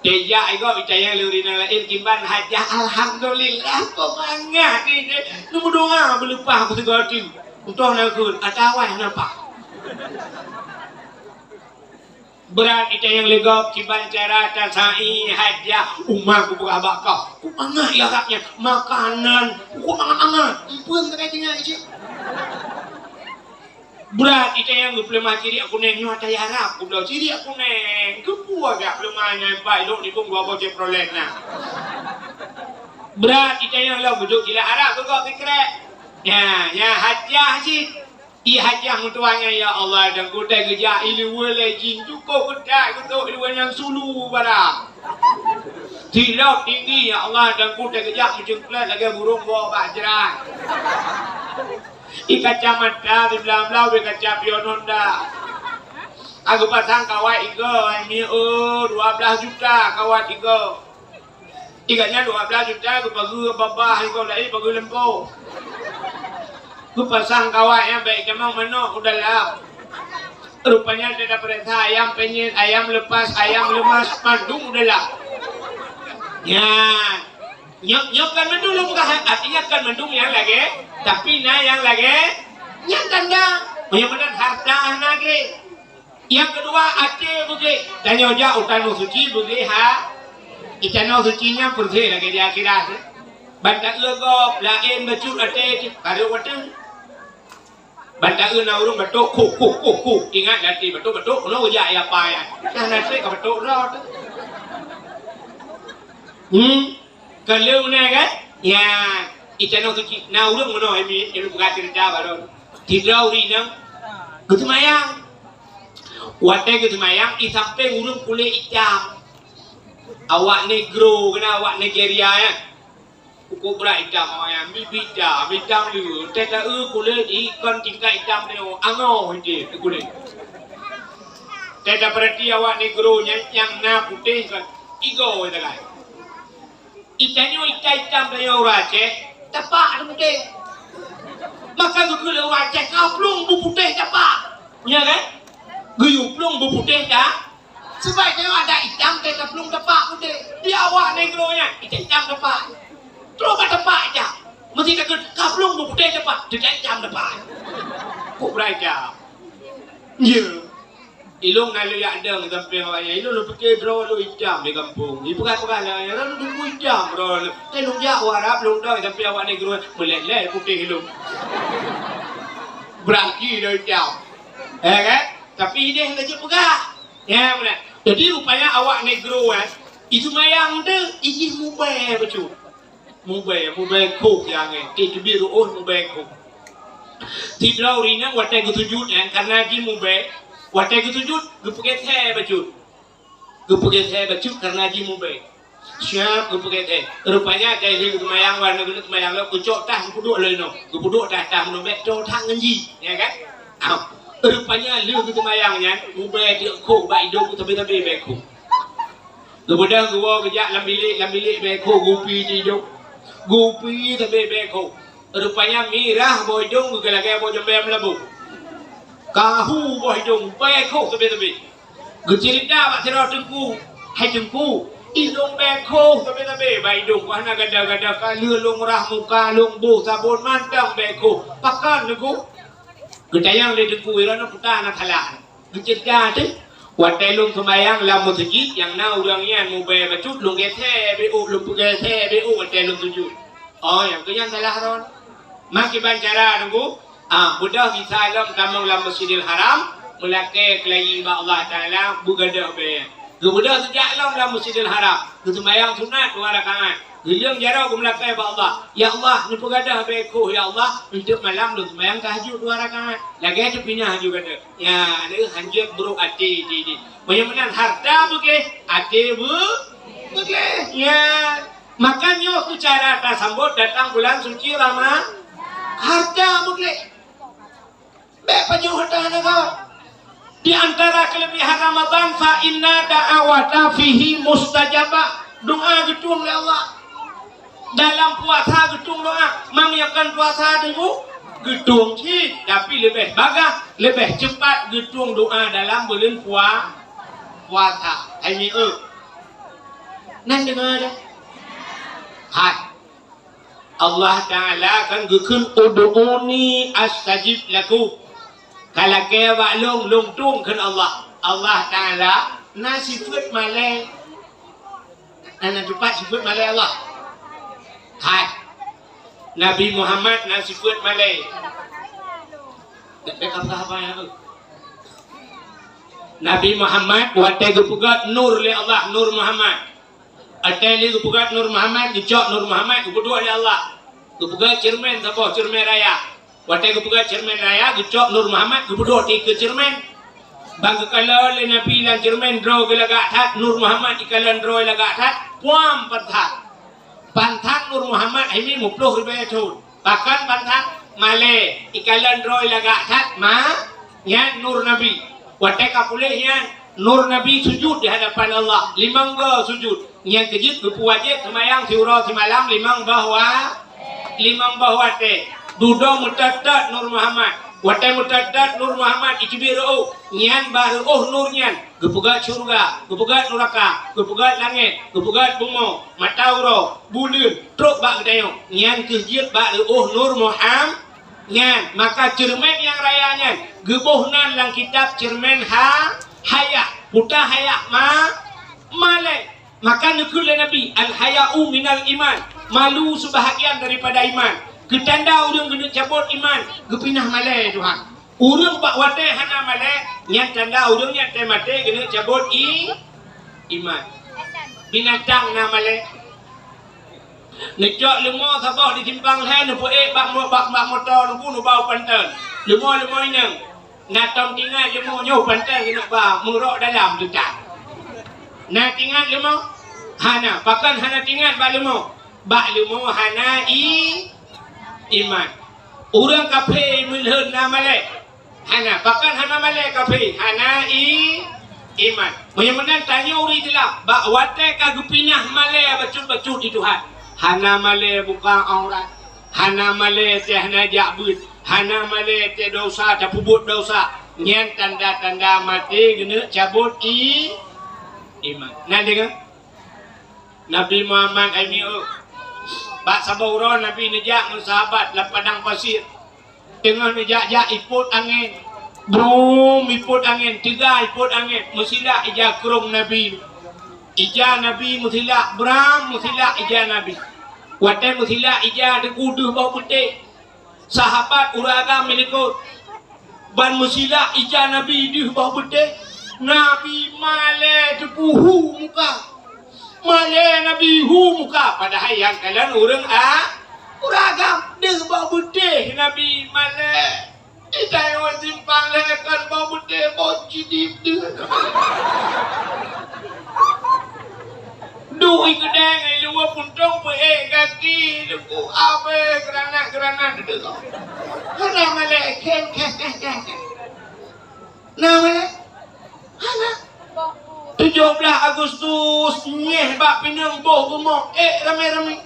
Teuyak i gob itanyong lé ureueng inong laén kiban hajah, alhamdulillah, peumangat ni deh. Neumeudoa beuleupah keu sigoe teuk. Utoh na kheun, ata awai napa? Brat itanyong lé gob kiban cara tasa'i hajah, uma kupeugah bak kah. Peumangat ya agaknya, makanan, peumangat-mangat. Empeuen keuneuk tinggai cit. Brat itanyong geupeuleumah cirik kuneng nyoe ata Arab kubloe cirik kuneng. Keupeue jak peuleumah nyan, pai lok nibong dua boh Chevrolet na. Brat itanyong lom beudôk cila Arab beugok sikrek. Nya, nya hajah cit. I hajah meutuah nyan, ya Allah, dan kutai geujak i luweue lé jin cukôp keutat geutok i luweue nyan sulu barang. Silop tinggi, ya Allah, dan kutai geujak meucengklat lagée burông woe bak jrat. I kacamata siblah-blah ubé kaca pion Honda. Ka geupasang kawat igoe, ai mi, oh, dua blah juta kawat igoe. Igoe nyan dua blah juta geupageue babah igoe laén pageue lempo. Geupasang kawat nyang bék tamong manok u dalam. Rupanya teuda peuriksa ayam penyet, ayam lepas, ayam lemas, mandum u dalam. Nyan. Nyoe, nyoe kon mandum lôn peugah, artinya kon mandum nyang lagée, tapi na nyang lagée nyan tanda. Meunyoe meunan harta hana gleh. Nyang keudua, até beugléh. Tanyoe jak u tanoh suci beugléh ha. I tanoh suci nyan peureuseh lagée di akhirat. Ban taeu gob, laén bacut até cit, kareueng watée. Ban taeu na ureueng batok, kuh, kuh, kuh, kuh. Ingat lati batok-batok, keunoe jak ya pai. Nah, naseb ka batok droe teuh. Hmm. Ka lheueh meunan kan? Ya, i tanoh suci na ureueng meunoe mi, ilôn peugah ceurita baroe. Sidroe ureueng inong geuseumayang. Watée geuseumayang, i sampéng ureueng kulét itam. Awak negro keunan, awak Nigeria nyan. Ukeue brat itam awak nyan, bibi itam, itam le. Teuka kulét ikon tingkat itam nyoe, angoh ide kulét. Teuka peurati awak negro nyan nyang na putéh kan, igoe sagai. Itanyoe itam-itam tanyoe ureueng Aceh, tapak teuputéh. Maka geukheun lé ureueng Aceh, ka plueng beuputéh tapak. Nya kan? Geuyue plueng beuputéh ta-, Sebab nyoe adak itam teuka plueng tepak putéh. Di awak nanggroe nyan, itam tepak. Trok bak tepak itam. Meusti takheun ka plueng beuputéh tepak, teuka itam tepak. Kok beurai itam? Ya. Ilôn na lôn jak dong sampéng awaknyan. Ilôn lôn pike droe lôn itam di gampông. Ipeugah-peugah lagèe nyan, lôn teungku itam droe lôn. Tapi lôn jak u Arab, lôn dong sampéng awak nanggroe, meulét-lét putéh lôn. Beurati lôn itam. Ya kan? Tapi idéh lôn jeuet peugah. Ya, beuna. Jadi, rupanya awak nanggroe, eh, iseumayang teuh, ijih mubèe bacut. Mubèe, mubèe khoh nyang, eh, teubiet reuôh mubèe khoh. Sidroe ureueng inong watèe geusujut, eh, kareuna jih mubèe, watèe geusujut, geupeugèt thèe bacut. Geupeugèt thèe bacut kareuna jih mubèe. Siap geupeugèt thèe. Rupanya, watèe lheueh geuseumayang, watèe lheueh geuseumayang lom, geucok tah geupeuduek lom inoe. Geupeudong tah, tah meunoe bèk toe that ngon jih, ya kan? Ah. Rupanya lheueh geuseumayang nyan, mubèe teuk khoh bak idông sabe-sabe bèe khoh. Geubeudôh geuwoe geujak lam bilék, lam bilék bèe khoh geupi di idông. Geupi sabe bèe khoh. Rupanya mirah boh idông geukheun lagèe boh jambèe meulaboh. Ka hu boh idông bèe khoh sabe-sabe. Geuceurita bak sidroe teungku, "Hai teungku, idông bèe khoh sabe-sabe bak idông, hana gada-gada, ka lheueh lôn rhah muka, lôn boh sabon mantong bèe khoh. Pakon teungku?" Geutanyong lé teungku, "Droeneuh peue na salah?" Geuceurita teuh, "Watèe lôn seumayang lam meuseujid nyang na ureueng nyan mubèe bacut, lôn gèt thèe bèe ôk, lôn peugèt thèe bèe ôk watèe lôn sujut." Oh, nyang keu nyan salah droeneuh. Meukiban cara teungku, ah, beudôh gisa lom tamong lam Masjidil Haram, meulakèe keulayi bak Allah Taala, beugadôh bèe. Geubeudôh geujak lom lam Masjidil Haram, geuseumayang sunat dua rakaat. Geuleueng jaroe geumeulakèe bak Allah, "Ya Allah, neupeugadôh bèe khoh, ya Allah, eunteuk malam lôn seumayang tahajud dua rakaat." Lagèe teupinah laju gadôh. Ya, lheueh hanjeuet brôk até jih. Meunyoe meunan hareuta beugleh, até beu-, beugleh. Ya. Maka nyoe keuh cara tasambot datang bulan suci Rama-, hareuta beugleh. Bèk pajoh hareuta hana gèt. Di antara keuleubihan Ramadan, fa inna da'awata fihi mustajabah. Doa geutueng lé Allah. Dalam puasa geutueng doa. Meunyoe kon puasa teungku, geutueng cit, tapi leubeh bagaih, leubeh cepat geutueng doa dalam buleuen pua-, puasa. Hai mi eu. Nan deungö dah. Hai. Allah Taala kan geukheun, "Ud'uni astajib lakum." Ka lakèe bak lôn, lôn tueng kheun Allah. Allah Taala na sifeuet malèe. Na, na tupat sifeuet malèe Allah. Hai. Nabi Muhammad na sifeuet malèe. Dak, dak, dak, dak, dak. Nabi Muhammad watèe geupeugèt nur lé Allah, Nur Muhammad. Watèe lheueh geupeugèt Nur Muhammad, geucok Nur Muhammad, geupeuduek lé Allah. Geupeugèt ceureumen saboh, ceureumen raya. Watèe geupeugèt ceureumen raya, geucok Nur Muhammad, geupeuduek dikeue ceureumen. Ban geukalon lé Nabi lam ceureumen, droe geuh lagak that, Nur Muhammad ikalon droe lagak that, puam panthan. Panthan Nur Muhammad hai mi muplôh ribèe thôn. Pakon panthan? Malèe, ikalon droe lagak that ma-, nyan Nur Nabi. Watèe ka puléh nyan, Nur Nabi sujut di hadapan Allah, limong goe sujut. Nyan keuh jeuet geupeuwajéb seumayang siuroe simalam limong boh wa-, limong boh watèe. Dudoe meutot-tot Nur Muhammad. Watèe meutot-tot Nur Muhammad, iteubiet reuôh, nyan bak reuôh nur nyan geupeugèt syeuruga, geupeugèt nuraka, geupeugèt langèt, geupeugèt bumoe, mata uroe, buleuen, trôk bak geutanyoe. Nyan keuh jeuet bak reuôh Nur Muham-, nyan. Maka ceureumen nyang raya nyan geuboh nan lam kitab ceureumen ha-, hayah. Peue hayah? Ma-, malèe. Maka neukheun lé Nabi, "Al-haya'u minal iman." Malu seubahgian daripada iman. Keu tanda ureueng keuneuk cabot iman, geupinah malèe, tuha. Ureueng bak watèe hana malèe, nyan tanda ureueng nyan watèe maté keuneuk cabot i-, iman. Binatang na malèe. Neucok leumo saboh di simpang lhèe, neupeuék bak mo-, bak, bak moto, neubu neuba u panton. Leumo, leumo inong. Na tom teuingat leumo nyoe panton keuneuk ba meurok dalam teuh that. Na teuingat leumo? Hana. Pakon hana teuingat bak leumo? Bak leumo hana i-, iman. Ureueng kafé meulhon na malèe? Hana. Pakon hana malèe kafé? Hana i-, iman. Meunyoe meunan tanyoe ureueng Islam, bak watèe ka geupinah malèe bacut-bacut di Tuhan. Hana malèe buka aurat. Hana malèe teuh hana jak beuet. Hana malèe teuh desya, tapeubuet desya. Nyan tanda-tanda maté keuneuk cabot i-, Iman. Na deungoe? Nabi Muhammad ai mieu. Bak saboh uroe Nabi neujak ngon sahabat lam padang pasir. Teungoh neujak-jak ipot angén. Brum, ipot angén, teuga ipot angén. Meusilak ija krông Nabi. Ija Nabi meusilak, bram meusilak ija Nabi. Watée meusilak ija teungku deuh boh beutéh. Sahabat ureuëng agam meulikot. Ban meusilak ija Nabi deuh boh beutéh, Nabi malée teupeu hu muka. Malée Nabi hu muka, padahai nyang kalon ureuëng a-, ureuëng agam. Deuh boh beutéh Nabi malée. Itanyoe simpang lé kon boh beutéh boh cidib deuh. Duek i keudée ngon i luwa puntông peuék gaki teungku abée granat-granat deuh. Hana malée, khem, khem, khem, khem, khem. Na malée? Hana. Tujoh blaih Agustus, nyeh bak pineung boh geumoh ék ramé-ramé.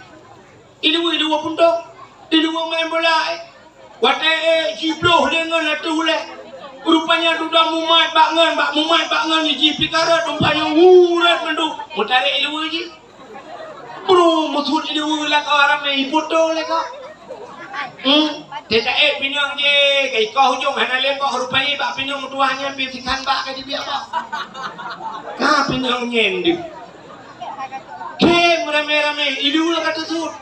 I luwa, i luwa puntông, i luwa main bola, eh. Watée ék jibloh lé ngon ateueh ulée. Rupanya dudoe mumat bak ngon, bak mumat bak ngon jih pih ka rhot, rupanya uret mandum. Meutarek i luwa jih. Bru, meusuet i luwa lakoe ramé, ipoto lé ka. Hmm, teuka ék pineung jih, ka ikoh ujong hana lé boh, rupanya bak pineung tuha nyan pih sikan bak ka jibiak boh. Ka pineung nyan deuh. Khem ramé-ramé, i luwa ka teusuet.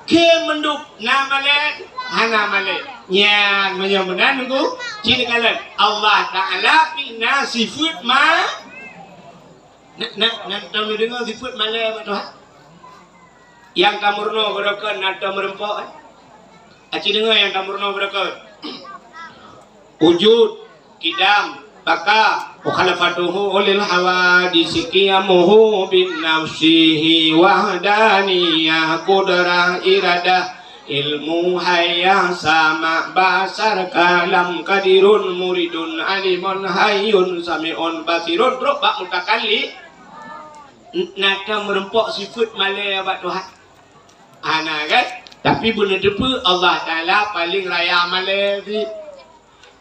Khem mandum, na malée, hana malée. Nyan, meunyoe meunan nunggu, cit kalon. Allah Taala pih na sifeuet ma-, na, na, na, na, na deungoe sifeuet malée bak Tuhan. Nyang tameurunoe beudôh kon na tameureumpok, eh. Aci deungoe nyang tameurunoe beudôh kon. Wujud, qidam, baqa, mukhalafatuhu lil hawadisi, qiyamuhu bin nafsihi wahdaniyah, qudrah, iradah, ilmu, hayah, sama', basar, kalam, qadirun, muridun, alimun, hayyun, sami'un, basirun, trok bak mutakallim. N-, na tameureumpok sifeuet malée bak Tuhan. Hana kan? Tapi beuneuteupeu Allah Taala paleng raya malée jih.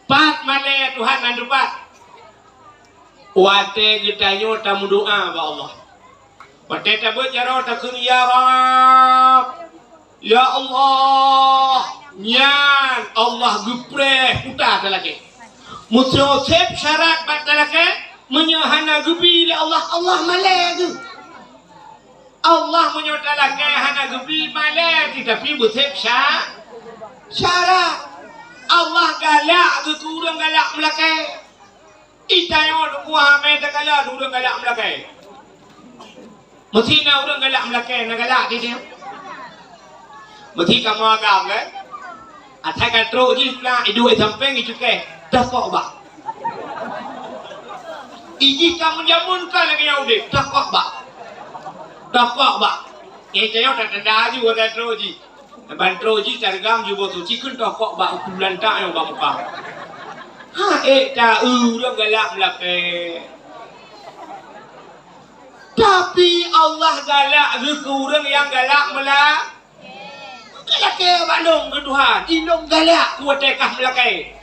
Pat malée Tuhan nan teupat. Watée geutanyoe tameudoá bak Allah. Watée tabeuet jaroe takheun, "Ya Rabb, ya Allah," nyan Allah geupreh kuta talakée. Meuseuôt sép syarat bak talakée, meunyoe hana geubi lé Allah, Allah malée geuh. Allah meunyoe talakée hana geubi malée, tetapi beusép sya-, syarat. Allah galak geuh keu ureuëng galak meulakée. Itanyoe teungku hana takalon ureuëng galak meulakée. Meusi na ureuëng galak meulakée, na galak di dia. Meusi kamoe agam, eh? Asai ka trok jih na iduek sampéng icukéh, tokok bak. Ijih ka meujameun ka lagée nyang udeb, tokok bak. Tokok bak. Nyang itanyoe tatanda aju watée trok jih. Ban trok jih tareugam jiboh suci kheun tokok bak uku lantak nyang bak muka. Ha, ék ta ureuëng galak meulakée. Tapi Allah galak geuh keu ureuëng nyang galak meula-, galakée bak lôn keu Tuhan, ilôn galak keu watée kah meulakée.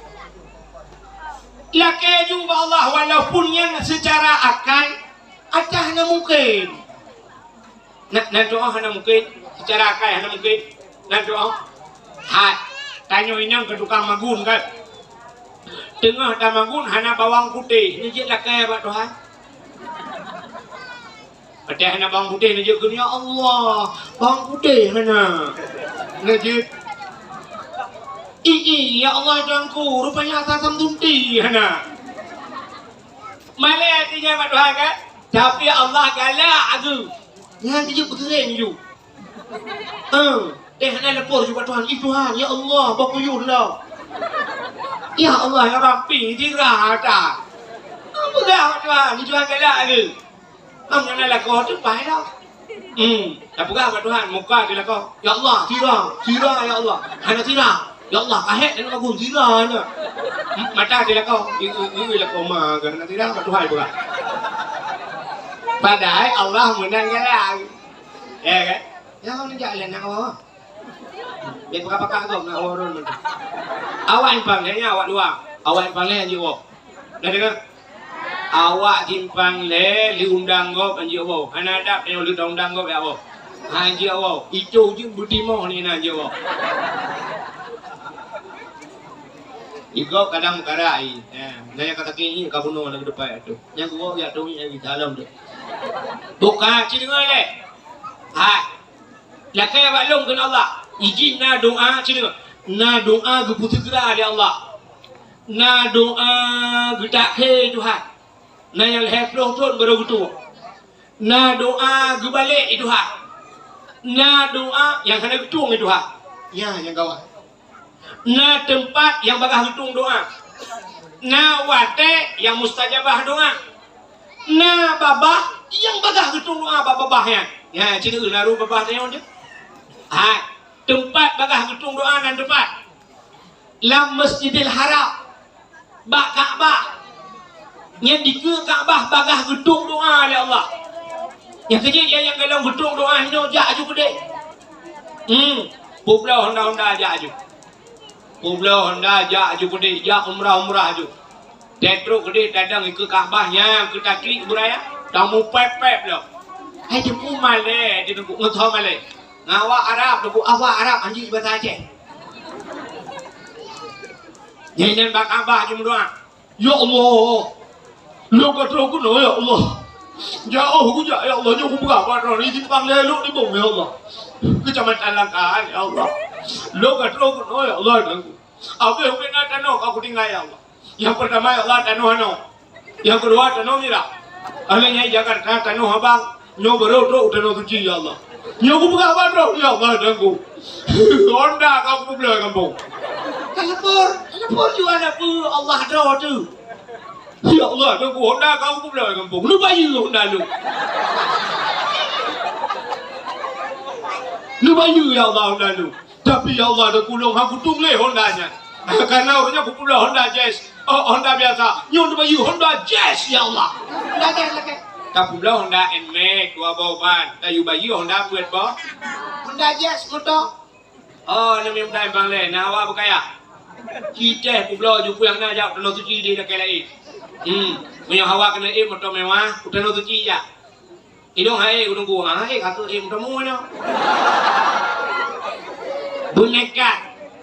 Lakée ju bak Allah walaupun nyan seucara akai ata hana mungken. Na, na doa hana mungken, seucara akai hana mungken. Na doa. Hai, tanyoe inong keu tukang magun kan. Teungoh tamagun hana bawang putéh, neujeuet lakée bak Tuhan. Watée hana bawang putéh neujeuet keu, "Ya Allah, bawang putéh hana." Neujeuet. "Ih, ih, ya Allah, Tuhanku, rupanya asam sunti hana." Malée até nyan bak Tuhan kan? Tapi Allah galak geuh. Nyan jijeuet peukeuréng ju. Eh, eh, hana lapor ju bak Tuhan. "Ih, Tuhan, ya Allah, bakuyuh lom." "Ya Allah, ya Rabbi, sira ata." Peugah bak Tuhan, Tuhan galak lé. Am hana lakoe teuh paih dah. Hmm, tapeugah bak Tuhan, muka di lakoe. "Ya Allah, sira, sira, ya Allah." Hana sira. "Ya Allah, kahek hana lagu sira hana." Hmm, mata di lakoe. Ih, ih, ih, lakoe ma, hana sira, bak Tuhan peugah. Padahai Allah meunan galak. Ya kan? Ya, kau neujak lé nak Allah. Biar pakai-pakai kau nak Allah orang tu. Awak yang paling, ya, awak dua. Awak yang paling yang jiwoe. Dah dengar? Awak simpang lé, lheuh undang gob, hanjeuet woe. Hana adab tanyoe lheuh taundang gob, ya Allah. Hanjeuet woe. Itu jeuet beutimoh ni na hanjeuet woe. Igob kadang meukara ai. Eh, dan nyang ka sakét ngieng ka bunoe lam keudepan tu. Nyang geuwoe jak tu ngieng lagi dalam tu. Buka, ci deungoe lé. Hai. Lakée bak lôn kheun Allah. Ijin na doa, ci deungoe. Na doa geupeuseugeura lé Allah. Na doa geutakhé Tuhan. Na nyang lhée ploh thon barô geutueng. Na doa geubalek i Tuhan. Na doa nyang hana geutueng i Tuhan. Nyan nyang gawat. Na teumpat nyang bagaih geutueng doa. Na watée nyang mustajabah doa. Na babah nyang bagaih geutueng doa bak babah nyan. Nyan ci deungoe na rôh babah tanyoe jeuet. Hai, teumpat bagaih geutueng doa nan teumpat. Lam Masjidil Haram, bak Ka'bah. Nyan dikeue Ka'bah bagaih geutueng doa lé Allah. Nyang keujeuet nyang golom geutueng doa hinoe jak aju keudeh. Hmm, peubloe honda-honda jak aju. Peubloe honda jak aju keudeh, jak umrah-umrah aju. Trok keudeh tadong ikeue Ka'bah nyang keu taklik beuraya, tamupép-pép lom. Hai teungku malée, teungku ngeutho malée. Ngon awak Arab, teungku awak Arab, anjing bahasa Aceh. Nyan, nyan bak Ka'bah jimeudoa, "Ya Allah, lôn ka troh keunoe, ya Allah. Jiôh kujak, ya Allah, nyoe kupeugah bak droe di simpang lé lôn di Bong, ya Allah. Keucamatan Langkaan, ya Allah. Lôn ka troh keunoe, ya Allah, Teungku. Abéh ubé na tanoh ka kutinggai, ya Allah. Nyang peurtama, ya Allah, tanoh anoe. Nyang keudua, tanoh mirah. Aneuk nyang Jakarta, tanoh abang. Nyoe barô trok u Tanoh Suci, ya Allah. Nyoe kupeugah bak droe, ya Allah, Teungku. Honda ka kupeubloe gampông." Ka lapor, ka lapor ju aneuk peue Allah droe teuh. Ya Allah, Teungku, honda ka kupeubloe gampông. Neubayeue honda lôn. Neubayeue, ya Allah, honda lôn. Tapi, ya Allah, Teungku, lôn han kutueng lé honda nyan. Karena ureueng nyan kupeubloe honda Jazz, oh, honda biasa. Nyoe neubayeue honda Jazz, ya Allah. Lagée, lagée. Tapeubloe honda Nmax dua boh ban, tayue bayeue honda peuet boh. Honda Jazz moto. Oh, nami muda bang lé, na awak beukaya. Citeh peubloe ju peue nyang na jak u Tanoh Suci di lakée laén. Hmm, meunyoe awak keuneuk ék moto mewah, u Tanoh Suci jak. Idong hai, ureueng gua hai, ka keuh, eh, meuteumé nyoe. Beunekat,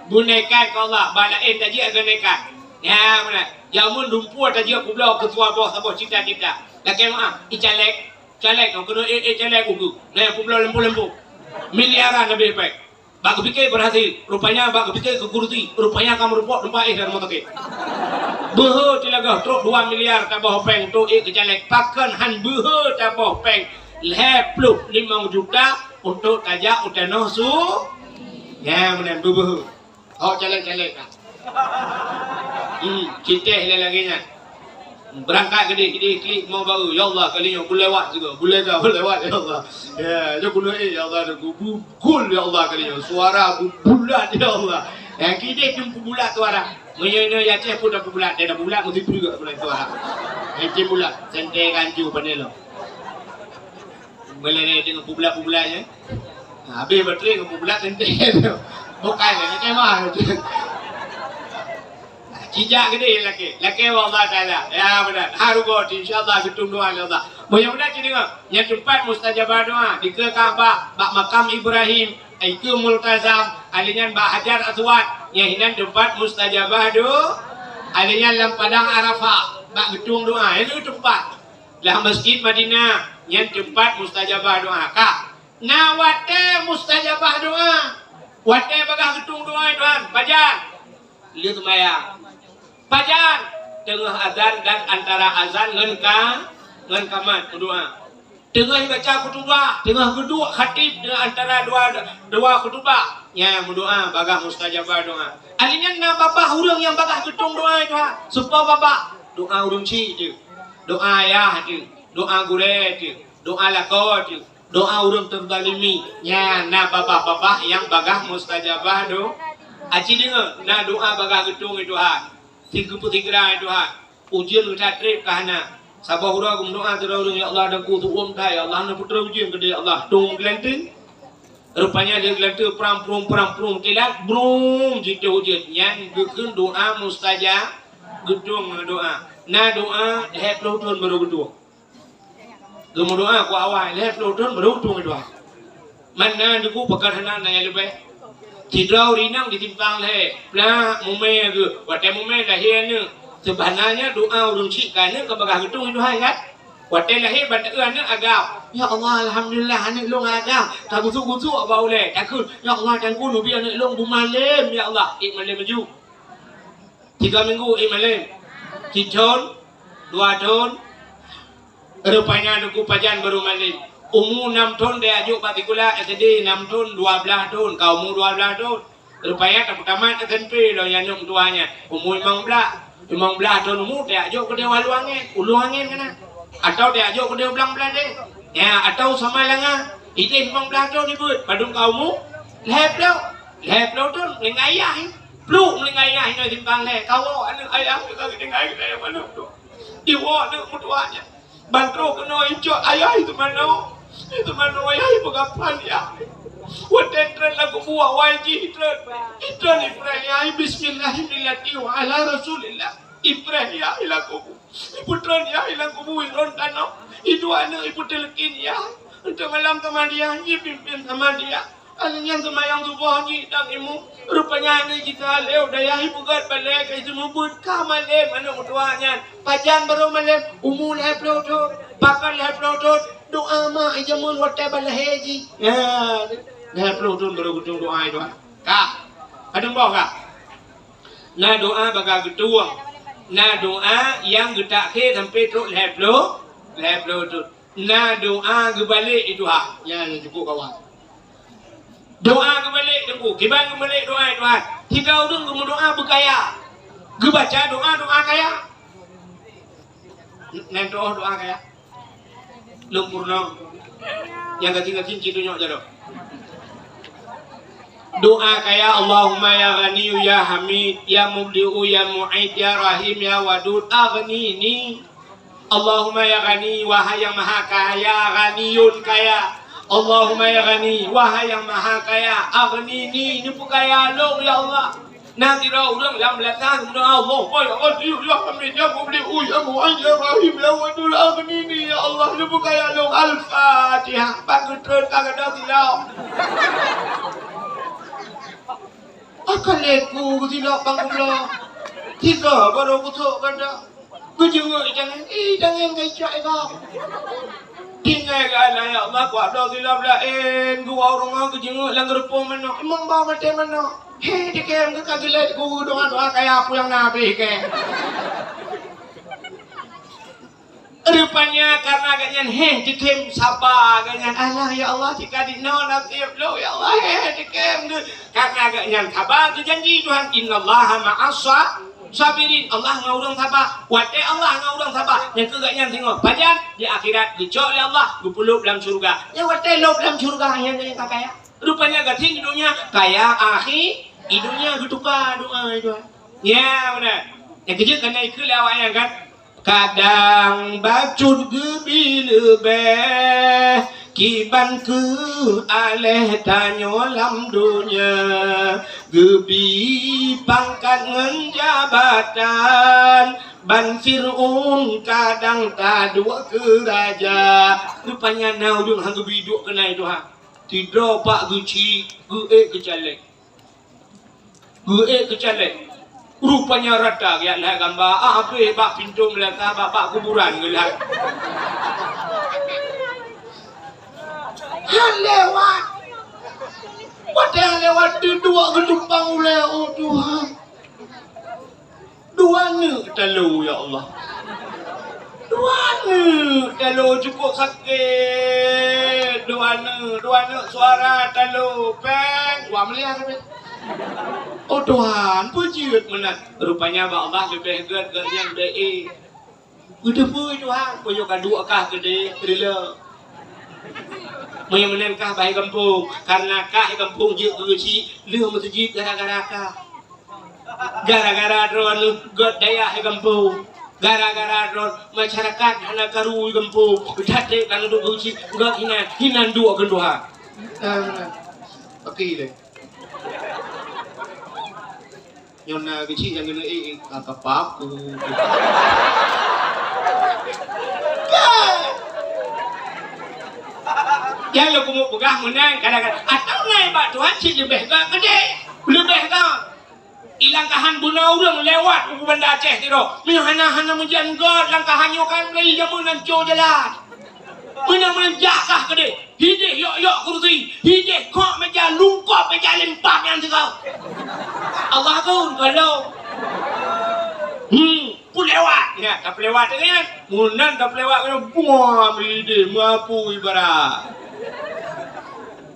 beunekat keu Allah, bak laén tajak keu nekat. Ya, meunan. Jameun lumpur tajak peubloe keu saboh, saboh cita-cita. Lakée meu'ah, i caleg, caleg, keuneuk, eh, eh, caleg ukeue. Nah, peubloe leumpung-leumpung. Miliaran leubeh péng. Bak geupike beurhasil, rupanya bak geupike keu kurusi, rupanya ka meurumpok teumpat éh lam rumoh sakét. Beuhe teulagah trok dua miliar taboh péng untuk éh keu caleg, pakon han beuhe taboh péng lhée ploh limong juta untuk tajak u Tanoh Su-, ya, meunan beubeuhe. Hok caleg-caleg ka. Hmm, citeh lé lagée nyan. Beurangkat keudeh, keudeh klik mo baru. Ya Allah, kali nyoe beulewat juga. Beulewat, beulewat, ya Allah. Ya, nyoe keuneuk éh, ya Allah, Teungku. Bugul, ya Allah, kali nyoe. Suara bulat, ya Allah. Nyang keudeh teumpat bulat suara. Meunyoe nyoe Aceh pun dah bulat, dia dah bulat, mesti bulat, bulat suara. Nyang bulat, sentée gancu pandai lo. Meulai deungon peubulat-peubulat nyan. Ha, habéh baterai ngon peubulat teuntée. Bukai lé, nyan mah. Cijak geude lakée. Lakée bak Allah Taala. Ya, meunan. Ha, rugoe, insya Allah, geutueng doa lé Allah. Meunyoe meunan cit deungoe, nyan teumpat mustajabah doa. Dikeue Ka'bah, bak makam Ibrahim, dikeue Multazam, alèh nyan bak Hajar Aswad. Nyan hinan teumpat mustajabah doa. Alèh nyan lam padang Arafah, bak geutueng doa. Nyan teumpat. Lam Masjid Madinah, nyan teumpat mustajabah doa. Ka, na watée mustajabah doa. Watée bagaih geutueng doa, Tuhan, pajan? Lheueh seumayang. Pajan? Teungoh azan dan antara azan ngon ka-, ngon kamat meudoa. Teungoh baca khutubah, teungoh geuduek khatib di antara dua, dua khutubah. Nyan meudoa bagaih mustajabah doa. Alèh nyan na babah ureueng nyang bagaih geutueng doa, Tuhan. Seupôt babah. Doa ureueng chik teuh. Doa ayah teuh. Doa gurée teuh, doa lakoe teuh, doa ureueng teuzalimi, nyan na babah-babah nyang bagaih mustajabah do-, aci deungoe, na doa bagaih geutueng, ya Tuhan, sigeupeu sigra, ya Tuhan, ujeuen geutak treb ka hana. Saboh uroe geumeudoa sidroe ureueng, "Ya Allah, Teungku, seuuem that, ya Allah, na putroe ujeuen keudeh, ya Allah." Tueng geulanteue. Rupanya lheueh geulanteue prang prung, prang prung kilat, brung, jitueng ujeuen. Nyan geukheun doa mustajab, geutueng doa. Na doa lhèe ploh thôn baru geutueng. Geumeudoa keu awai lhèe ploh thôn baru geutueng doa. Man na Teungku pakon hana na nyang leubeh. Sidroe ureueng inong di simpang lhèe, plah mumè geuh. Watèe mumè lahé aneuk, seubeunarnya doa ureueng chik keu aneuk ka bagaih geutueng doa, ingat. Watèe lahé ban taeu aneuk agam, "Ya Allah, alhamdulillah, aneuk lôn agam." Tagusuk-gusuk bak ulèe, takheun, "Ya Allah, Teungku, neubi aneuk lôn beumalém, ya Allah." Ék malém laju. Tiga minggu ék malém. Sithôn, dua thôn. Rupanya Teungku pajan baru malém. Umu nam thôn tajak jok bak sikula S D, nam thôn, dua blaih thôn, ka umu dua blaih thôn. Rupanya tapeutamat S M P lom nyan aneuk meutuah nyan. Umu limong blaih. Limong blaih thôn umu tajak jok keudéh u Hulu Angén. Hulu Angén ka na. Atawa tajak jok keudéh u Blang Bladé. Ya, atawa Samalanga. Idéh limong blaih thôn ibuet. Padum ka umu? Lhèe ploh. Lhèe ploh thôn meuninggai ayah. Pluek meuninggai ayah inoe simpang lhèe. Kawoe aneuk ayah ka geutinggai keu ayah aneuk tu. Iwoe aneuk meutuah nyan. Ban troh keunoe icok ayah iteumanoe. Iteumanoe ayah ipeugah pran yah. Watèe treun lam kubu awai jih treun. Itreun ipreh yah, bismillah, millati wa ala Rasulillah. Ipreh yah ilam kubu. Ipeutreun yah ilam kubu, irôn tanoh. Iduek aneuk ipeuteuleukin yah. Enteuk malam samadiyah, jipimpén samadiyah. Aneuk nyan seumayang suboh jih dan imeum. Rupanya aneuk jih ka lheueh dayah ipeugöt balèe ka jiseumeubeuet ka malém aneuk meutuah nyan. Pajan barô malém, umu lhèe ploh thôn, pakon lhèe ploh thôn, doa mak ijameun watèe ban lahé jih. Ya, lhèe ploh thôn barô geutueng doa, doa. Ka, padum boh ka? Na doa bagaih geutueng. Na doa nyang geutakhé sampoe trok lhèe ploh, lhèe ploh thôn. Na doa geubalek, i Tuhan. Nyan cukôp kawan. Doa geubalek, Teungku. Kiban geubalek doa, i Tuhan? Tiga ureueng geumeudoa beukaya. Geubaca doa, doa kaya. Nan tu'oh doa kaya. Lôn peurunoe. Nyang gasien-gasien cit tunyok jaroe. Doa kaya, Allahumma ya Ghaniyyu ya Hamid, ya Mubdi'u ya Mu'id, ya Rahim ya Wadud, aghnini. Allahumma ya Ghani, wahai Nyang Maha Kaya, Ghaniyun kaya. Allahumma ya Ghani, wahai Nyang Maha Kaya, aghnini, neupeukaya lôn, ya Allah. Na sidroe ureueng lam beulakang meudoa, Allahumma ya Ghani, ya Hamid, ya Mubdi'u, ya Mu'id, ya Rahim, ya Wadud, aghnini, ya Allah, neupeukaya lôn. Al-Fatihah. Ban geutreun ka gadôh silop. Akan lé ku geusilop ban geubloe. Tiga barô geutrok gata. Geujeungok itangen, eh, itangen ka icok ika. Tinggai geuh, ya Allah, kuat bloe silop laén, geuwoe u rumoh geujeungok lam geureupông manok. Imum ba maté manok. He, dikém geuh ka geulet guru doa-doa kaya peue nyang na abéh kém. Rupanya karena gobnyan héh dikém saba gobnyan. Alah, ya Allah, jika dinoe naseb lôn, ya Allah, héh dikém geuh. Karena gobnyan saba geujanji Tuhan, "Innallaha ma'as sa-, sabirin." Allah ngon ureueng saba. Watèe Allah ngon ureueng saba, nyan keuh gobnyan singoh. Pajan? Di akhirat geucok lé Allah, geupeulhôb lam syeuruga. Nyan watèe lhôb lam syeuruga, nyan, nyan ka kaya. Rupanya gasien di donya kaya, akhi-, di donya geutuka doa itu. Ya, beuna. Nyang keujeuet kana ikheun lé awak nyan kan. Kadang bacut geubi leubeh, kiban keuh aléh tanyoe lam donya. Geubi pangkat ngon jabatan, ban Fir'aun kadang taduek keu raja. Rupanya na ureueng han geubi duek keunan, Tuhan. Sidroe pak geuchik, geuék keu caleg. Geuék keu caleg. Rupanya rata geujak lhah gamba, ah, habéh bak pintoe meulangkah, bak, bak kuburan geulhah. Han lewat. Watèe han lewat, duek geutumpang ulèe, oh Tuhan. Dua aneuk talo, ya Allah. Dua aneuk talo, cukup sakét. Dua aneuk, dua aneuk suara talo. Péng, wah meuliah sabe. Oh Tuhan, peue jeuet meunan. Rupanya bak Allah leubeh gét, gét nyan bèk. Beuteupeue Tuhan, meunyoe ka duek kah keudéh, rila. Meunyoe meunan kah bahé gampông, karena kah gampông jeuet keu geuchik, lheueh meuseujid gara-gara kah. Gara-gara droeneuh göt dayah di gampông. Gara-gara droe masyarakat hana karu di gampông. That trép ka neuduek geuchik göt hinan, hinan duek keu Tuhan. Oke lé. Nyoe na geuchik nyang keuneuk ék, ék, ka, ka papu. Nyang lôn keuneuk peugah meunan kadang-kadang. Atawa na bak Tuhan cit leubeh gét keudeh. Leubeh gét. Ilangkahan beuna ureuëng lewat u Banda Aceh sidroe. Meuhana-hana meujan gét langkahan nyoe kan lé jameun nan co jalan. Meunan-meunan jak kah keudeh. Hideh yok-yok kursi. Hideh kok meja, lungkop meja limpah nyan sigoe. Allah akbar, kalau. Hmm. Peulewat, nyan, tapeulewat nyan. Meunan tapeulewat nyan, buah meulideh, meupui bara.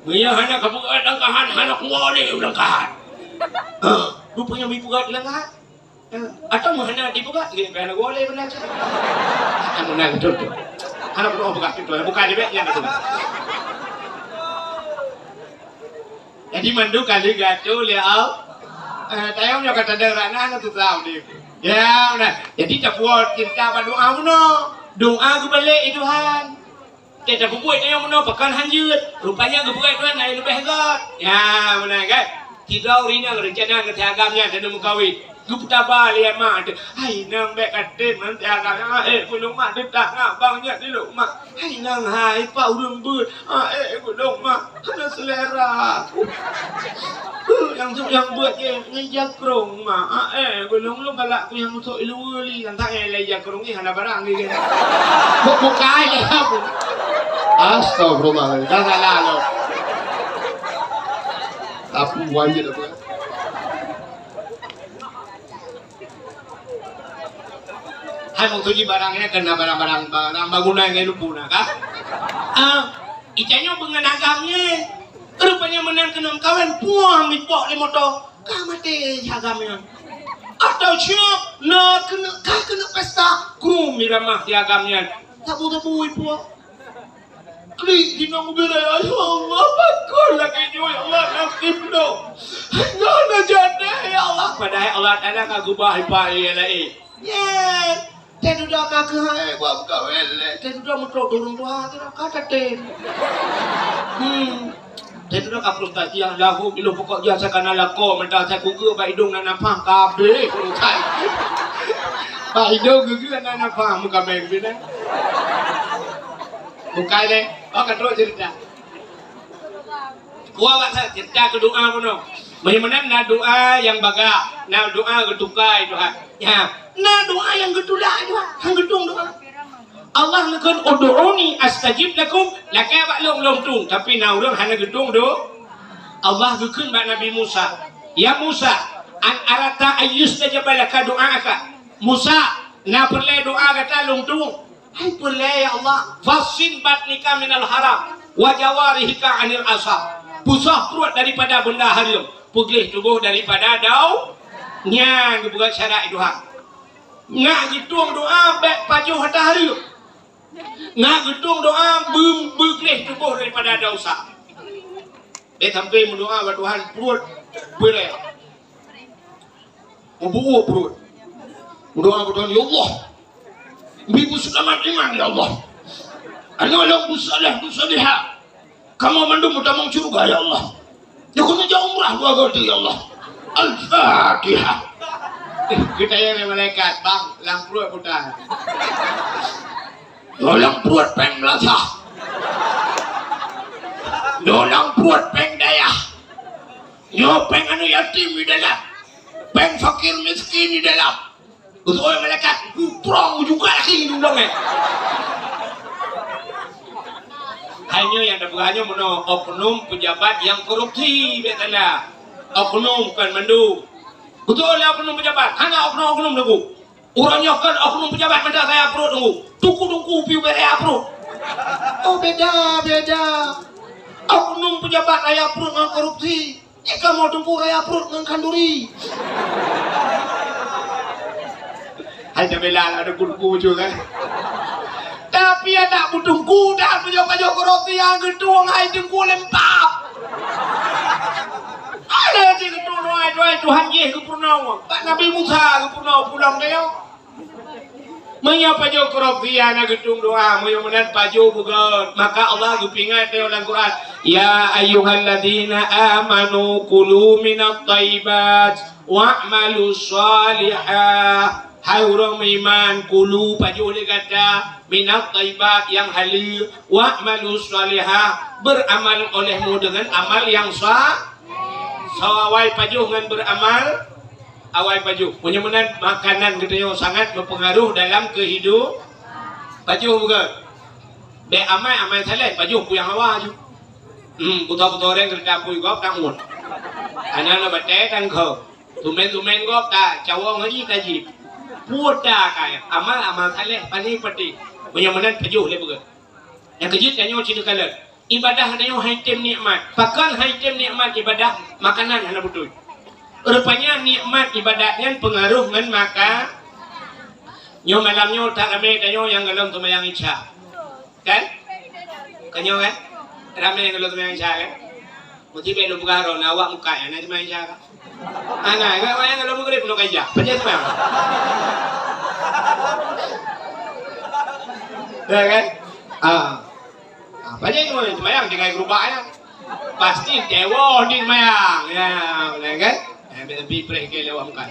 Meunyoe hana kapeugah langkahan, hana kuwoe lé langkahan. Hah, rupanya meupeugah langkahan. Hah, atau meuhana dipeugah, lé hana kuwoe lé beuna cit. Hana meunan betul tu. Hana perlu peugah tu, bukan dibek nyan tu. Jadi mandum ka lheueh geuatur lé Allah. Eh, tayong nyoe ka tadeng rana na tutau di. Ya, nah. Jadi tapuwoe cinta bak doa bunoe. Doa geubalek di Tuhan. Kita peubuet tayong bunoe pakon hanjeuet. Rupanya geupeugah Tuhan hai leubeh gét. Ya, meunan kan? Sidroe ureuëng nyang rencana ngon si agam nyan dan meukawen. Geupeutaba lé mak teuh. Hai nang bék katem nanti agam nyan, eh, gulong mak teutak ngabang nyan di lok mak. Hai nang hai, pak ureuëng beuet, ah, eh, gulong mak, hana selera. Eh, nyang tu nyang beuet je, ngai jakrong mak, ah, eh, gulong lôn galak ku nyang sok ilu li, kan tak eh, lai jakrong ni hana barang ni kan. Buk bukai je. Astagfirullah, dah salah lo. Tapi wajib apa? Hai meutuji barang nyan keu na barang-barang, barang bangunan nyan lumpur na ka? Ah, itanyoe beungon agam nyan. Rupanya meunan keuneuk meukawen, puang mipok lé moto. Ka maté si agam nyan. Atau siap na keuneuk, ka keuneuk pesta, krum miramah si agam nyan. Tabu-tabu ipuang. Klik ginong ubit, ya Allah, pakon lagée nyoe, ya Allah, nasib lôn. Hana jadi, ya Allah. Padahai Allah Taala ka geubah ipa ie laén. Ye, teududa ka keuhai buat meukawen lé. Teududa meutrok ureuëng tuha tu ka tatem. Hmm. Teududa ka frustasi yang lahu, ilo pokok dia saya kana lako, mentah saya kugeue bak idong nan apa, kabeh kurukai. Bak idong geugeu nan apa, muka beng bina. Bukai lé. Oh, ka trok cerita. Kuah bak sa cerita keu doa bunoe. Meunan na doa nyang baga, na doa geutukai Tuhan. Ya, na doa nyang geutulak Tuhan, han geutueng doa. Allah neukheun, "Ud'uni astajib lakum," lakée bak lôn, lôn tueng, tapi na ureuëng hana geutueng do. Allah geukheun bak Nabi Musa, "Ya Musa, an arata ayyustajaba laka du'aaka." Musa, na peureulée doa gata lôn tueng. Hai peureulée ya Allah, "Fassin batnika minal haram, wa jawarihika anil asab." Pusah pruet daripada benda hareuem, peugleh tuboh daripada dau. Nyan geupeugah syarat Tuhan. Nak geutueng doa bék pajoh ata hareuem. Nak geutueng doa beu-, beugleh tuboh daripada dosa. Bék sampai meudoa bak Tuhan pruet beureh. Meubuuk pruet. Meudoa bak Tuhan, "Ya Allah, bri beuseulamat iman, ya Allah. Aneuk lôn beusaleh, beusalehah." Kamoe mandum meutamong syeuruga, ya Allah. Nyoe keuneuk jak umrah dua goe teuh, ya Allah. Al-Fatihah. Eh, geutanyong lé malaikat, "Bang, lam pruet peue?" "Nyoe lam pruet péng meulasah. Nyoe lam pruet péng dayah. Nyoe péng aneuk yatim di dalam. Péng fakir miskin di dalam." Beutôi malaikat, "Kuprong juga lagi di ulôn, eh." Hai nyoe nyang tapeugah nyoe meunoe, oknum pejabat nyang korupsi, biasalah. Oknum kon mandum. Beutôi lah oknum pejabat, hana oknum-oknum teungku. Uroe nyoe kon oknum pejabat mantong raya pruet teungku. Teungku-teungku piôh bèk raya pruet. Oh, beda, beda. Oknum pejabat raya pruet ngon korupsi. Jika mau teungku raya pruet ngon khanduri. Hai tabila ada guru-guru juga. Tapi adak beuteungku dan pajoh-pajoh korupsi nyang geutueng hai teungku lempap. Ada cit geutueng doai, doai Tuhan jih geupeurunoe. Bak Nabi Musa geupeurunoe pulang kayong. Meunyoe pajoh korupsi hana geutueng doa, meunyoe meunan pajoh beugét, maka Allah geupeuingat lé lam Quran, "Ya ayyuhalladzina amanu kulu minat thayyibat wa'malu shalihah." Hai ureuëng meuiman, kulu, pajoh lé gata, minat thaibat, nyang haleue, wa'malus shalihah, beuramal olehmu deungon amal nyang sa-, soe awai pajoh ngon beuramal, awai pajoh. Meunyoe meunan, makanan geutanyoe sangat meupeungaruh dalam keuhidup-, pajoh bukan? Bék amai, amai saleh, pajoh peue nyang hawa ju. Hmm, buta-buta orang keureuja pui gob tak ngon. Aneuk-aneuk batée tangkho. Tumen-tumen gob ta cawong haji kaji. Puta kaya amal-amal saleh paling pati. Meunyoe meunan pajoh lé beugét. Nyang keujeuet tanyoe cit neukalon. Ibadah tanyoe hai tem nikmat. Pakon hai tem nikmat ibadah? Makanan hana beutôi. Rupanya nikmat ibadat nyan peungaruh ngon maka. Nyoe malam nyoe that ramé tanyoe nyang golom seumayang Isya. Kan? Kanyang kan? Ramé kalau teumanyang Isya kan? Mesti bèk lôn peugah droe, na awak muka ya, na teumanyang Isya kan? Ana, kan awak nyang kalau Maghrib penuh kaja. Pajan teumanyang. Ya kan? Ah. Ah, pajan teumanyang, teumanyang tinggai gerubak ya. Pasti tewo di teumanyang. Ya, boleh kan? Eh, bèk lebih preh ke lewat muka.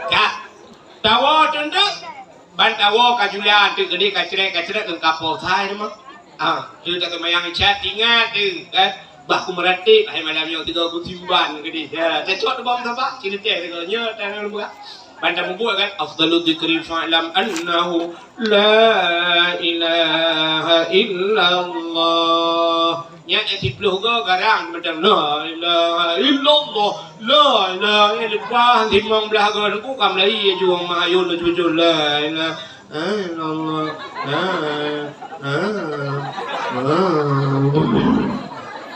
Ka. Tawo teuntèe. Ban tawoe ka jula teuk keudeh, ka crèk, ka crèk, keu kapoe sai teuma. Ah, teuk ka seumayang Isya, ingat teuk, kan? Bah ku meuratéb, hai malam nyoe tiga puluh simban keudeh. Ya, tacok teubang saban, ceurita deungon nyoe tanyoe leumbah. Ban tamubuet kan, afdalu dzikri fa'lam annahu la ilaha illallah. Nyan nyang siplôh go garang mantong, "La ilaha illallah, la ilaha," leupah limong blah go, teungku ka meulayi laju, mak ayôn laju, "La ilaha illallah, la ilaha illallah."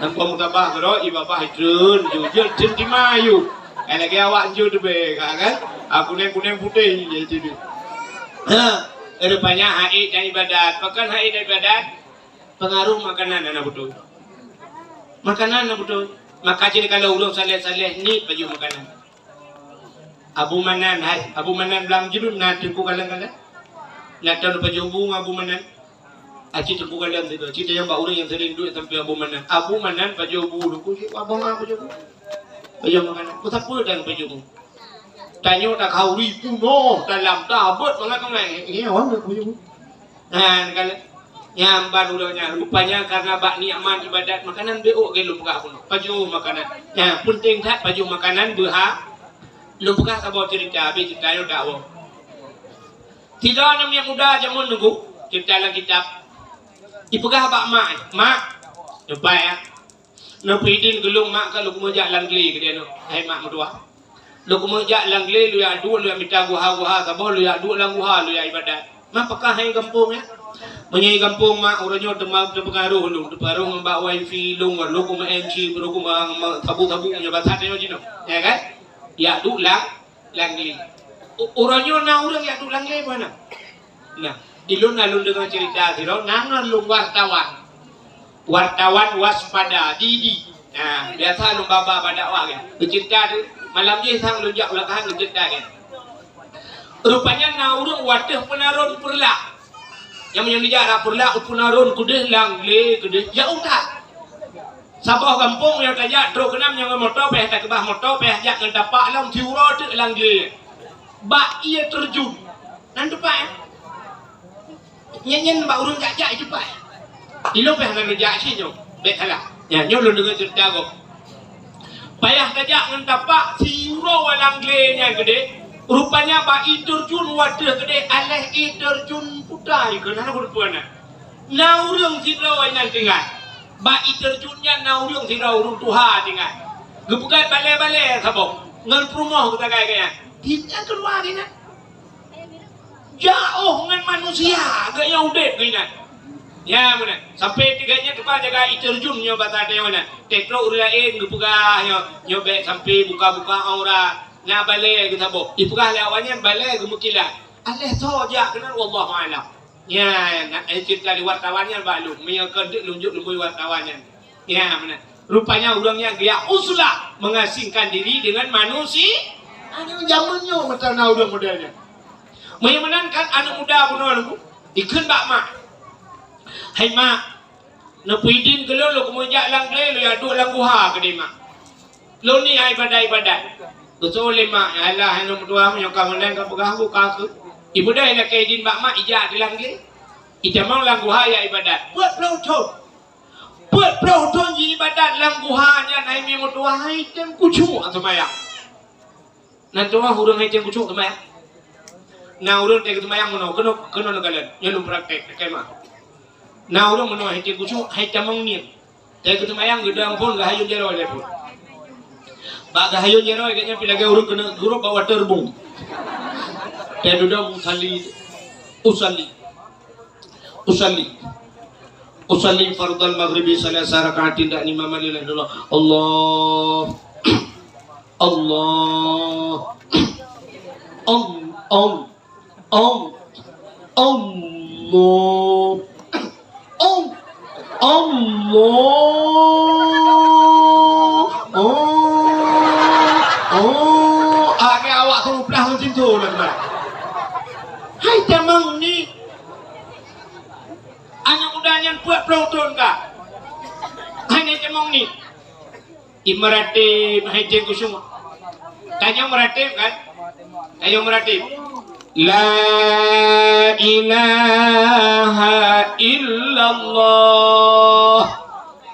Nampak meutabah keudroe, ié babah itreun, jujur, cen tima ayue. Ai lagèe awak jujur teubèe, ka kan? Ah, kunèng-kunèng putéh, ya, jadi. Ha, rupanya haid dan ibadat. Pakon haid dan ibadat? Pengaruh makanan hana beutôi. Makanan hana beutôi. Maka cit kalau ureueng saleh-saleh ni pajoh makanan. Abu Manan, hai, Abu Manan Blang Jurun na teungku kalon-kalon. Na tahu pajoh bu ngon Abu Manan. Aci teungku kalon sigoe. Cit nyang bak ureueng nyang sering duek sampai Abu Manan. Abu Manan pajoh bu, teungku cit abang pajoh bu. Pajoh makanan. Ku sapeue dan pajoh bu. Tanyoe takhauri punoh dalam tabot mangat-mangat. Iya, awak nak pajoh bu. Nah, kan, nyang ban uroe nyan. Rupanya karena bak nikmat ibadat makanan beok ge lôn peugah bunoe. Pajoh makanan. Nah, penting that pajoh makanan beuha. Lôn peugah saboh cerita, habis cerita nyoe dakwah. Sidroe aneuk muda jameun nunggu, cerita lam kitab. Ipeugah bak mak, "Mak, nyoe pai ya." Neupeuidin geulong mak ka lôn keumeujak lam glé keudeh nyoe. Hai mak meutuah. Lôn keumeujak lam glé, lôn jak duek, lôn jak mita guha-guha saboh, lôn jak duek lam guha, lôn jak ibadat. Mak peugah hai gampông ya. Meunyoe gampông mak uroe nyoe teuma teupeungaruh lôn, teupeungaruh ngon bak wifi lôn, lôn keumeung M C, lôn keumeung sabu-sabu nyoe basa tanyoe jinoe. Ya kan? Jak duek lam Langlé. U-, uroe nyoe na ureueng jak duek Langlé bana? Nah, ilôn na lôn deungoe cerita sidroe, na ngon lôn wartawan. Wartawan waspada, Didi. Nah, biasa lôn ba-ba bak dakwah kan. Geucerita tu, malam jih sang lôn jak u Lakahan geucerita kan. Rupanya na ureueng watèe peunaron Peureulak. Nyang meunyoe neujak rot Peureulak u peunaron keudeh Langlé keudeh jak u that. Saboh gampông nyang tajak trok keunan nyang ngon moto payah takeubah moto payah jak ngon tapak lom siuroe teuk Langlé. Bak ié teurjun. Nan teumpat, eh? Nyan, nyan bak ureueng jak-jak ié teumpat. Ilôn payah lôn jak cit nyoe. Bèk salah. Nyan, nyoe lôn deungoe ceurita gob. Payah tajak ngon tapak siuroe Langlé nyan keudeh. Rupanya bak ié teurjun watèe keudeh aléh ié teurjun putai keunan hana peue-peue na. Na ureueng sidroe inan tinggai. Bak ié teurjun nyan na ureueng sidroe ureueng tuha tinggai. Geupeugöt balèe-balèe saboh ngon peurumoh geusagai geuh nyan. Di nyan keuluwa di nyan. Jiôh ngon manusia geuh nyang udép geuh inan. Nyan meunan. Sampai tinggai nyan teuma jaga ié teurjun nyoe basa tanyoe nyan. Teutrok ureueng laén geupeugah nyoe, nyoe bèk sampai buka-buka aurat. Na balèe geusaboh. Ipeugah lé awak nyan balèe geumeukilat. Aléh soe jak keunan wallahu a'lam. Nyan, na, eh, ceurita lé wartawan nyan bak lôn. Meunyoe kon teuk lôn jok lôn bui wartawan nyan. Nyan, meunan. Rupanya ureueng nyan geujak uzlah mengasingkan diri dengan manusia. Aneuk jameun nyoe meutan na ureueng model nyan. Meunyoe meunan kan aneuk muda bunoe nunggu, ikheun bak mak. Hai mak, neupeuidin keu lôn, lôn keumeujak lam glé, lôn jak duek lam guha keudeh mak. Lôn ni ibadat-ibadat. Beutôi lé mak, alah, aneuk meutuah meunyoe ka meunan ka peugah buka aku. Ibu dah lakée idin bak mak ijak di langkée. Itamong lam guha ya ibadat. Peuet ploh thon. Peuet ploh thon ji ibadat lam guha nyan hai mi meutuah hai tem kucuk seumayang. Nan tuah ureuëng hai tem kucuk seumayang. Na ureuëng teuka seumayang meunoe, keunoe, keunoe neukalon. Nyoe lôn praktek, lakée mak. Na ureuëng meunoe hai tem kucuk, hai tamong ngieng. Teuka seumayang geudong phon geuhayôn jaroe lé phon. Bak geuhayôn jaroe geuhnyan pih lagée ureuëng keuneuk gurop bak waterboom. Teuka dudoe usalli, usalli, usalli, usalli fardal maghribi salasa rakaatin dan imam Ali, Allah, Allah, Allah, Allah. Om, Allah. Om, Allah. Oh, oh. Agak awak tu pelah macam tu lah, teman. Hai, tamong ni. Aneuk muda nyan peuet ploh thon ka. Hai, ni tamong ni. Imeuratéb hai tem kucuk. Tanyoe meuratéb kan? Tanyoe meuratéb. La ilaha illallah.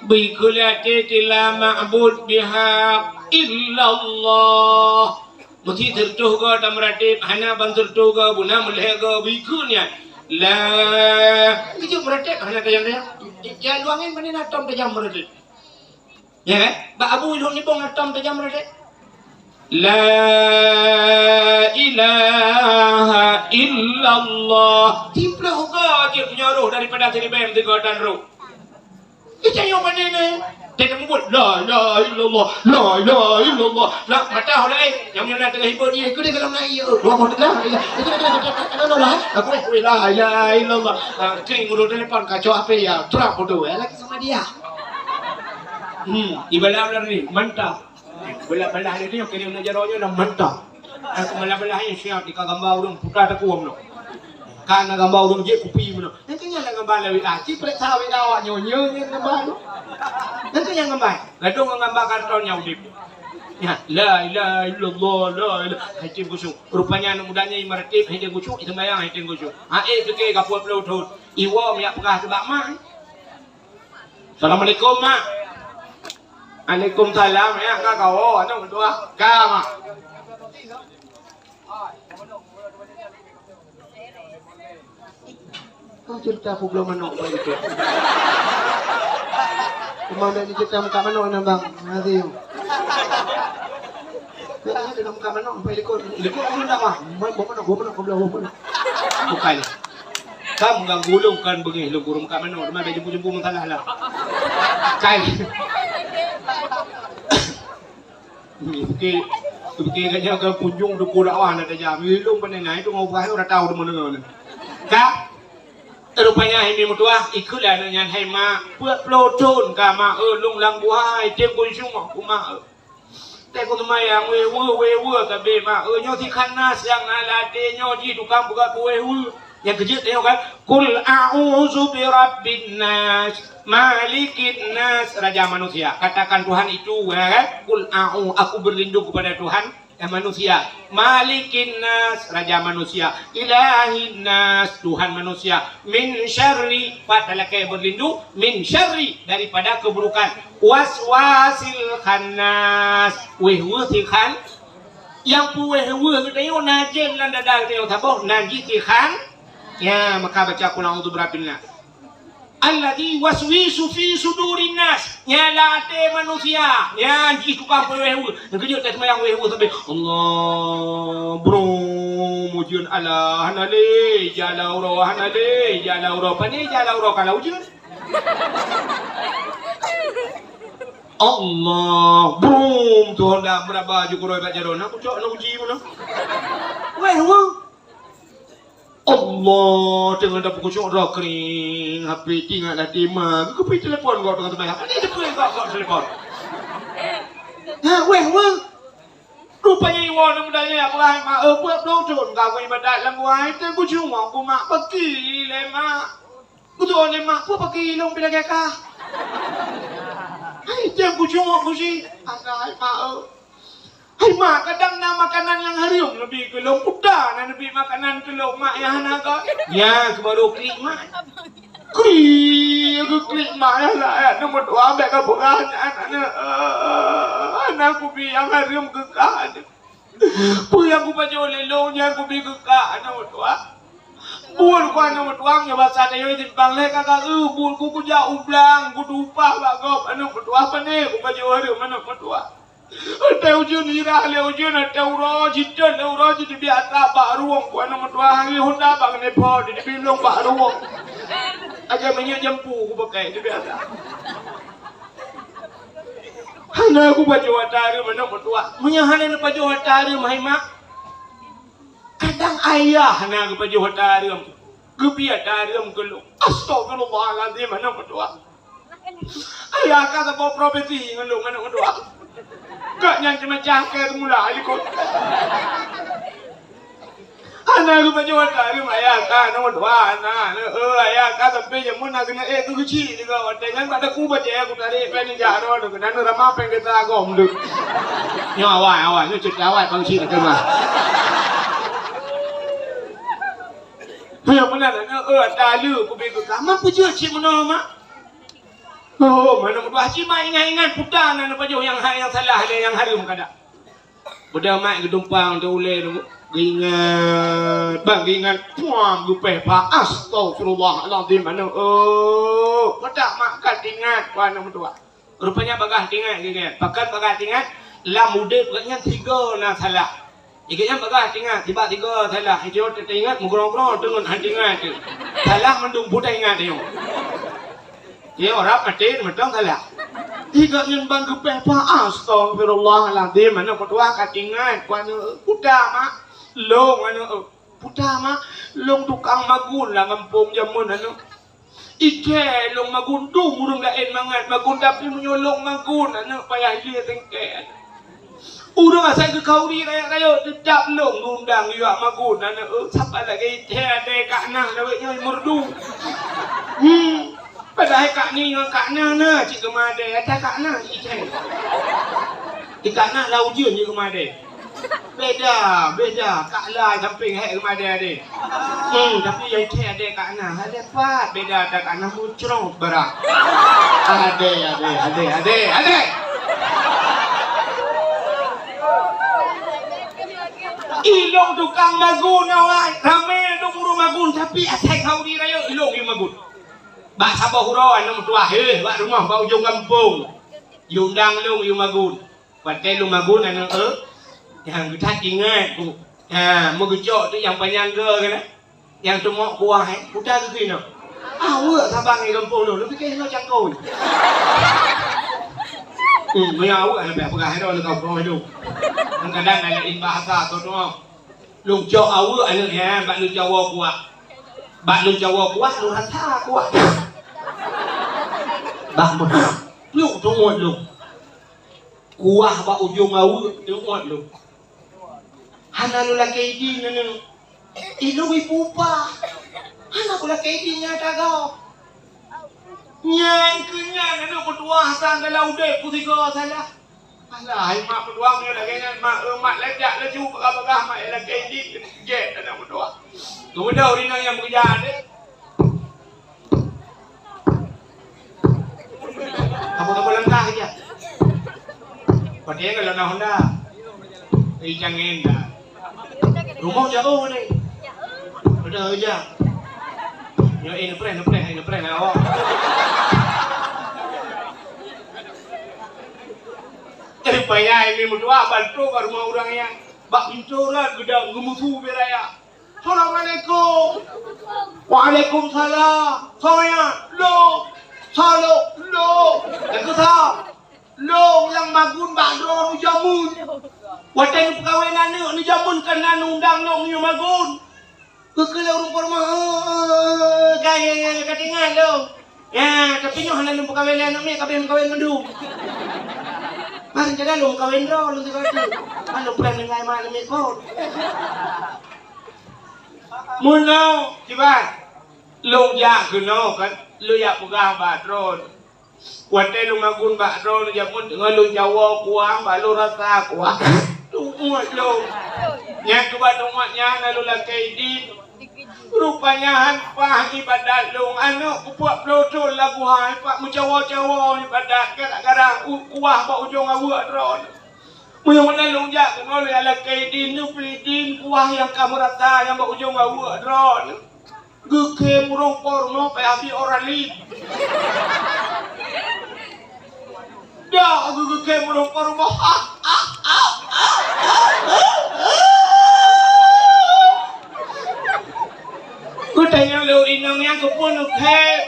Bikeuliaté tila ma'bud bihaq illallah. Meusi seureutoh goe tameuratéb, hana ban seureutoh goe, beuna meulhée goe, bikeu nyan. La, geujok meuratéb, hana tajam-tajam. Di, di, di luwa angén pane na tom tajam meuratéb. Ya kan? Bak abu ilôn nibong atom tajam meuratéb. La ilaha illallah. Timploh uga jeuet meunyoe roh daripada siribèe meusigoe tan roh. Ita nyoe pane nyoe. Dia nak mubuet, la ilaha illallah, la ilaha illallah. Lah, mata orang lain. Nyang nyoe na tengah hibur dia, ikut dia kalau naik, ya. Wah, mau tengah, ya. Itu, itu, itu, itu, itu, itu, lah. Aku, eh, la ilaha illallah. Ah, kering urut telepon, kacau H P, ya. Terang bodoh, ya. Lagi sama dia. Hmm, ibalah ulang ni, mantap. Belah-belah ni, ni, kira nak jaroe nyoe dah mantap. Aku belah-belah ni siap di gambar ureueng puta teukuam tu. Kan na gambar ureueng jép kupi meunoe. Nyan keuh nyan na gambar lé W A. Ci peuriksa W A awak nyoe, nyoe nyan gambar tu. Nyan keuh nyan gambar. Gadong ngon gambar karton nyang udép. Ya, la ilaha illallah, la ilaha. Hai tem kucuk. Rupanya aneuk muda nyan imeuratéb, hai tem kucuk, iseumbayang, hai tem kucuk. Ha, eh, pike ka peuet ploh thon. Iwoe miak peugah teuh bak mak. Assalamualaikum, Mak. Waalaikumsalam, ya, ka kawoe, aneuk meutuah. Ka, Mak. Oh, cerita aku belum manok, Bang, itu. Cuma udah ni cerita muka manok, nah, Bang. Nanti. Tengok, ada muka manok, sampai likot. Likot aku nak, wah. Bukan. Kamu ganggu ulun, kan bengih lôn gurung kat manok, teuma dah jumpa-jumpa masalah lah. Kan. Oke, oke, kan nyoe kan punjung tu dakwah nak tajam. Ilung pandai naik tu ngau bahaya orang tahu teman dengar ni. Ka? Rupanya hai mi meutuah, ikheun lé aneuk nyan, "Hai mak, peuet ploh thon ka mak, eu, lôn lam guha, item keu su mak, ku mak, eu." Teuka seumayang, wéh-weuh, wéh-weuh sabe mak. Nyoe si Khannas nyang na lam até nyoe jih tukang peugah keu wéh-weuh. Nyang keujeuet nyoe kan, "Qul a'udzu birabbin nas, malikin nas," raja manusia. Katakan Tuhan itu, ya kan? "Qul a'u, aku berlindung kepada Tuhan, eh, manusia. Malikin nas, raja manusia. Ilahin nas, Tuhan manusia. Min syarri," pat talakée berlindung, "min syarri," daripada keburukan. Waswasil khannas. Wéh-weuh si khan-, nyang peuwéh-weuh geutanyoe na jén lam dada geutanyoe saboh, na jih si khan-, ya, maka baca qul a'udzu birabbin nas. Alladzi waswisu fi sudurin nas. Nyang lam até manusia. Ya, jih tukang peuwéh-weuh. Nyang keujeuet ka seumayang wéh-weuh sabe. Allah, brum, ujeuen Allah, hana lé, jala uroe, hana lé, jala uroe. Pane jala uroe kalau ujeuen. Allah, brum, tu honda meuraba ju kuroi bak jaroe, na kucok, na uji meunan. Wéh, weuh. Allah, teungoh dapeukucok droe kring, H P tingat dah tema. Kupi telepon kau tengah teumanyah. Ini telepon kau, kau telepon. Ha, wéh, weuh. Rupanya iwoe aneuk muda nyan, "Ibrahim, ma, eu, peuet ploh thon ka ku ibadat lam guha, item kucuk, ku mak peuki lé mak." Beutôi lé mak, peue peuki lôn pih lagée kah. Hai, tem kucok kusi. Angai mak, eu. Hai mak, kadang na makanan nyang hareuem neubi keu lôn, peue na neubi makanan keu lôn, mak, nyang hana ka. Nyan keuh baru klik mak. Klik, klik mak, nyang laén, aneuk meutuah, bèk kapeugah nyan, aneuk. Hana kubi nyang hareuem keu kah, aneuk. Peue nyang kupajoh lé lôn nyan kubi keu kah, aneuk meutuah. Buet ku, aneuk meutuah, nyoe basa tanyoe simpang lhèe ka, ka, eu, buet ku kujak u blang, kuteupah bak gob, aneuk meutuah, pane kupajoh hareuem, aneuk meutuah. Watèe ujeuen, hirah lé ujeuen, watèe uroe, jiteuet lé uroe, jiteubiet atra bak ruwong, ku aneuk meutuah, hari honda bak keuneuk po, jiteubiet lôn bak ruwong. Lagèe minyeuk jampu kupakai, jiteubiet atra. Hana kupajoh atra hareuem, aneuk meutuah. Meunyoe hana neupajoh atra hareuem, hai mak, kadang ayah hana geupajoh atra hareuem. Geubi atra hareuem keu lôn. Astagfirullahalazim, aneuk meutuah. Ayah ka saboh profesi ngon lôn, aneuk meutuah. Gobnyan ceumacam kèe seumula likot. Hana geupajoh atra hareuem ayah ka, aneuk meutuah, hana. Aneuk, eh, ayah ka sampoe jameun na keuneuk ék keu geuchik juga. Watèe nyan bak teungku bajèe kutarek pèng nijak droe, keunan ramah pèng geuta agom deuh. Nyoe awai, awai, nyoe cit awai pang chik keumah. Nyoe meunan, aneuk, eh, atra lé kubi keu kah. Mak peujeuet cit meunoe, mak. Oh, aneuk meutuah, cit mak ingat-ingat peue na neupajoh nyang hai, nyang salah lé, nyang hareuem kada. Beudôh mak geutumpang teu ulèe tu, geuingat, bang geuingat, puang geupèh pah, astagfirullahalazim, aneuk, oh, peue mak ka teuingat, ku aneuk meutuah. Rupanya bagaih teuingat geuh nyan. Pakon bagaih teuingat? Lam udép geuh nyan sigoe na salah. Geuh nyan bagaih teuingat, sibak sigoe salah. Itu teuingat meugroe-groe teungon han teuingat tu. Salah mandum putih ingat nyoe. Nyoe rab maté mantong salah. Geuh nyan bang geupèh pah, astagfirullahalazim, aneuk meutuah ka teuingat, ku aneuk, peue mak, lôn aneuk, peue mak, lôn tukang magun lam gampông jameun aneuk. Ithèe lôn magun, dum ureueng laén mangat magun, tapi meunyoe lôn magun, aneuk, payah ilèe singkèe. Ureueng asai geukhauri rayeuk-rayeuk, teutap lôn geundang yue magun, aneuk, eh, saban lagèe ithèe adèe Kak Nah lawét nyoe meureudu. Hmm. Padahai Kak Ni ngon Kak Nah na cit geumadèe, ata Kak Nah ithèe. Di Kak Nah lam ujeuen jeuet geumadèe. Beda, beda. Kak Lai sampéng hék geumadèe adèe. Hmm, tapi nyang kèe adèe Kak Nah, adèe pat beda, ata Kak Nah mucrot barak. Adèe, adèe, adèe, adèe, adèe. Ilôn tukang magun awai, ramé lôn ureueng magun, tapi asai khauri rayeuk ilôn yue magun. Bak saboh uroe aneuk meutuah, heh, bak rumoh bak ujong gampông. Yue undang lôn yue magun. Watèe lôn magun aneuk, eh, nyang geuthat ingat ku. Ha, meugeucok tu nyang panyang goe keunan. Nyang teumok kuah, eh, kuta geukheun nyoe. Aweuek saban ngon gampông lôn, lôn pike hinoe cangkôi. Hmm, meunyoe aweuek hana payah peugah hinoe lôn gampông lôn. Kadang-kadang na laén bahasa tu tu. Lôn cok aweuek aneuk nyan bak lôn cawoe kuah. Bak lôn cawoe kuah, lôn rasa kuah. Bah meuh. Pluek teungot lôn. Kuah bak ujong aweuek teungot lôn. Hana lôn lakèe idin aneuk. Ilôn ipupa. Hana kulakèe idin nyang tagau. Nyan keuh nyan aneuk meutuah sang dalam udép ku sigoe salah. Alah, hai mak meutuah meunyoe lagèe nyan, mak, eh, mak lajak laju peugah-peugah mak nyang lakèe idin gèt aneuk meutuah. Keumudian ureueng inong nyang meukeujah deh. Kamoe-kamoe langkah saja. Pakai kalau na Honda. Eh, jangan dah. Rumah jauh ni. Udah aja. Yo, eh, nepreh, nepreh, eh, nepreh, awak. Eh, payah ini meutuah bantu ke rumah orang yang bak pintu orang gedang gemusu beraya. Assalamualaikum. Waalaikumsalam. Soe nyan? Lôn. Soe lôn? Lôn. Nyang keu soe? Lôn nyang magun bak droeneuh jameun. Watèe neupeukawen aneuk neujameun, ka na neundang lôn nyoe magun. Keu keu lôn ureueng peurumoh, eh, eh, eh, ka, ya, ya, ya, ka teuingat lôn. Ya, tapi nyoe hana lôn peukawen lé aneuk miet, ka abéh meukawen mandum. Mari jaga lôn kawen droe lôn sigoe teuk. Kan lôn preh ngon mak lôn miet phôn. Meunoe, kiban, lôn jak keunoe kan, lôn jak peugah bak droe. Watèe lôn magun bak droe, lôn jameun teungoh lôn cawoe kuah, bak lôn rasa kuah. Uet lôn. Nyang keubat uet nyan lalu lakée idin. Rupanya han paih ibadat lôn. Aneuk kupeuet ploh thon lagu hai pak meucawa-cawa ibadat gara-gara u-, kuah bak ujong aweuek droe. Meunyoe meunan lôn jak keunoe lé lakée idin, neupeuidin kuah nyang ka meurata nyang bak ujong aweuek droe. Geukhem ureuëng po rumoh payah bi orang lain. Dak geu-, geukhem ureuëng po rumoh. Geutanyong lé inong nyang keupeue neukhem.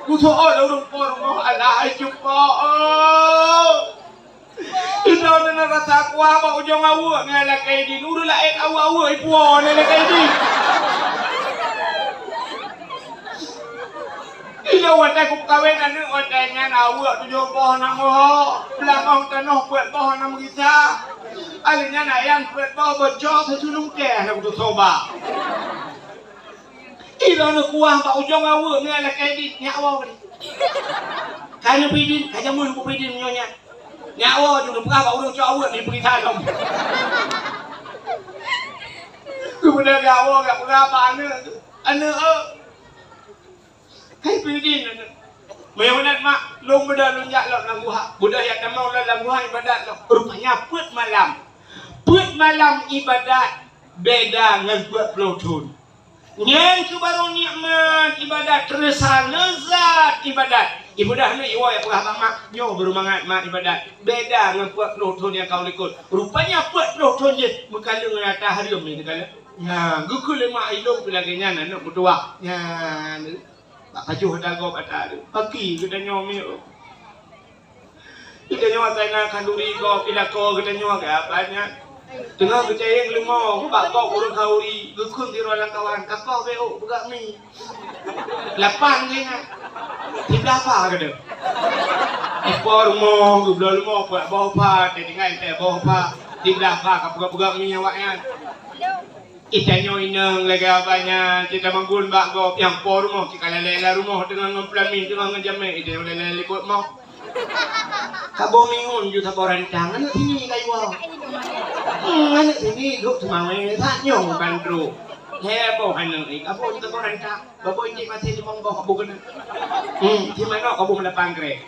Geusoe lé ureuëng po rumoh, alah, cupa. Inoe na rasa kuah bak ujong aweuek ngon lakée idin. Ureuëng laén aweuek-aweuek ipuwoe ngon lakée idin. Inoe watée kupeukawen aneuk watée nyan aweuek tujoh boh na meuho, beulangöng tanoh peuet boh na meugisa. Alèh nyan ayam peuet boh bocor seuculung kèe na kutosoba. Inoe neukuah bak ujong aweuek ngon lakée idin, nyak woe. Ka neupeuidin, ka jameun neupeuidin meunyoe nyan. Nyak woe ju neupeugah bak ureuëng cok aweuek neupeugisa lom. Keumudian gak woe gak peugah bak aneuk, "Aneuk, eu, hai peuidin aneuk." "Meunyoe meunan mak, lôn beudôh lôn jak lom lam guha." Beudôh jak tamong lom lam guha ibadat lom. Rupanya peuet malam. Peuet malam ibadat beda ngon peuet ploh thon. Nyan keuh barô nikmat ibadat, teurasa leuzat ibadat. Ibadat ni iwoe peugah bak mak, nyoe barô mangat mak ibadat. Beda ngon peuet ploh thon nyang ka u likot. Rupanya peuet ploh thon jih meukaleueng ngon ata hareuem ni teukaleueng. Nyan, geukheun lé mak ilôn pih lagèe nyan aneuk meutuwah. Nyan, bak pajoh ata gob ata tu. Paki geutanyoe miet. Geutanyoe asai na khanduri gob, ilako geutanyoe keu apa nyan. Teungoh geucayeng leumo bak gob ureueng khanduri, geukheun sidroe lam kawan, "Kakoh beu ôk peugah mi." Lapan geuh nyan. Siblah pha geutanyoe. Ipo rumoh geubloe leumo peuet boh pha, teutinggai teuboh pha. Siblah pha ka peugah-peugah mi awaknyan. Itanyoe inong lagèe abah nyan, teutamong gun bak gob, nyang po rumoh, cit ka lalè lam rumoh, teungoh ngon peulamin, teungoh ngon jamèe, itanyoe lalè likot moh. Ka boh mi ngon ju saboh rantang, aneuk sini kayu woe. Hmm, aneuk sini, duek seumawé, that nyoe ban trok. Heboh aneuk, eh, ka boh ju saboh rantang. Baboi jih maté limong boh kabu keuneuk. Hmm, di manoe kabu meulapan krek.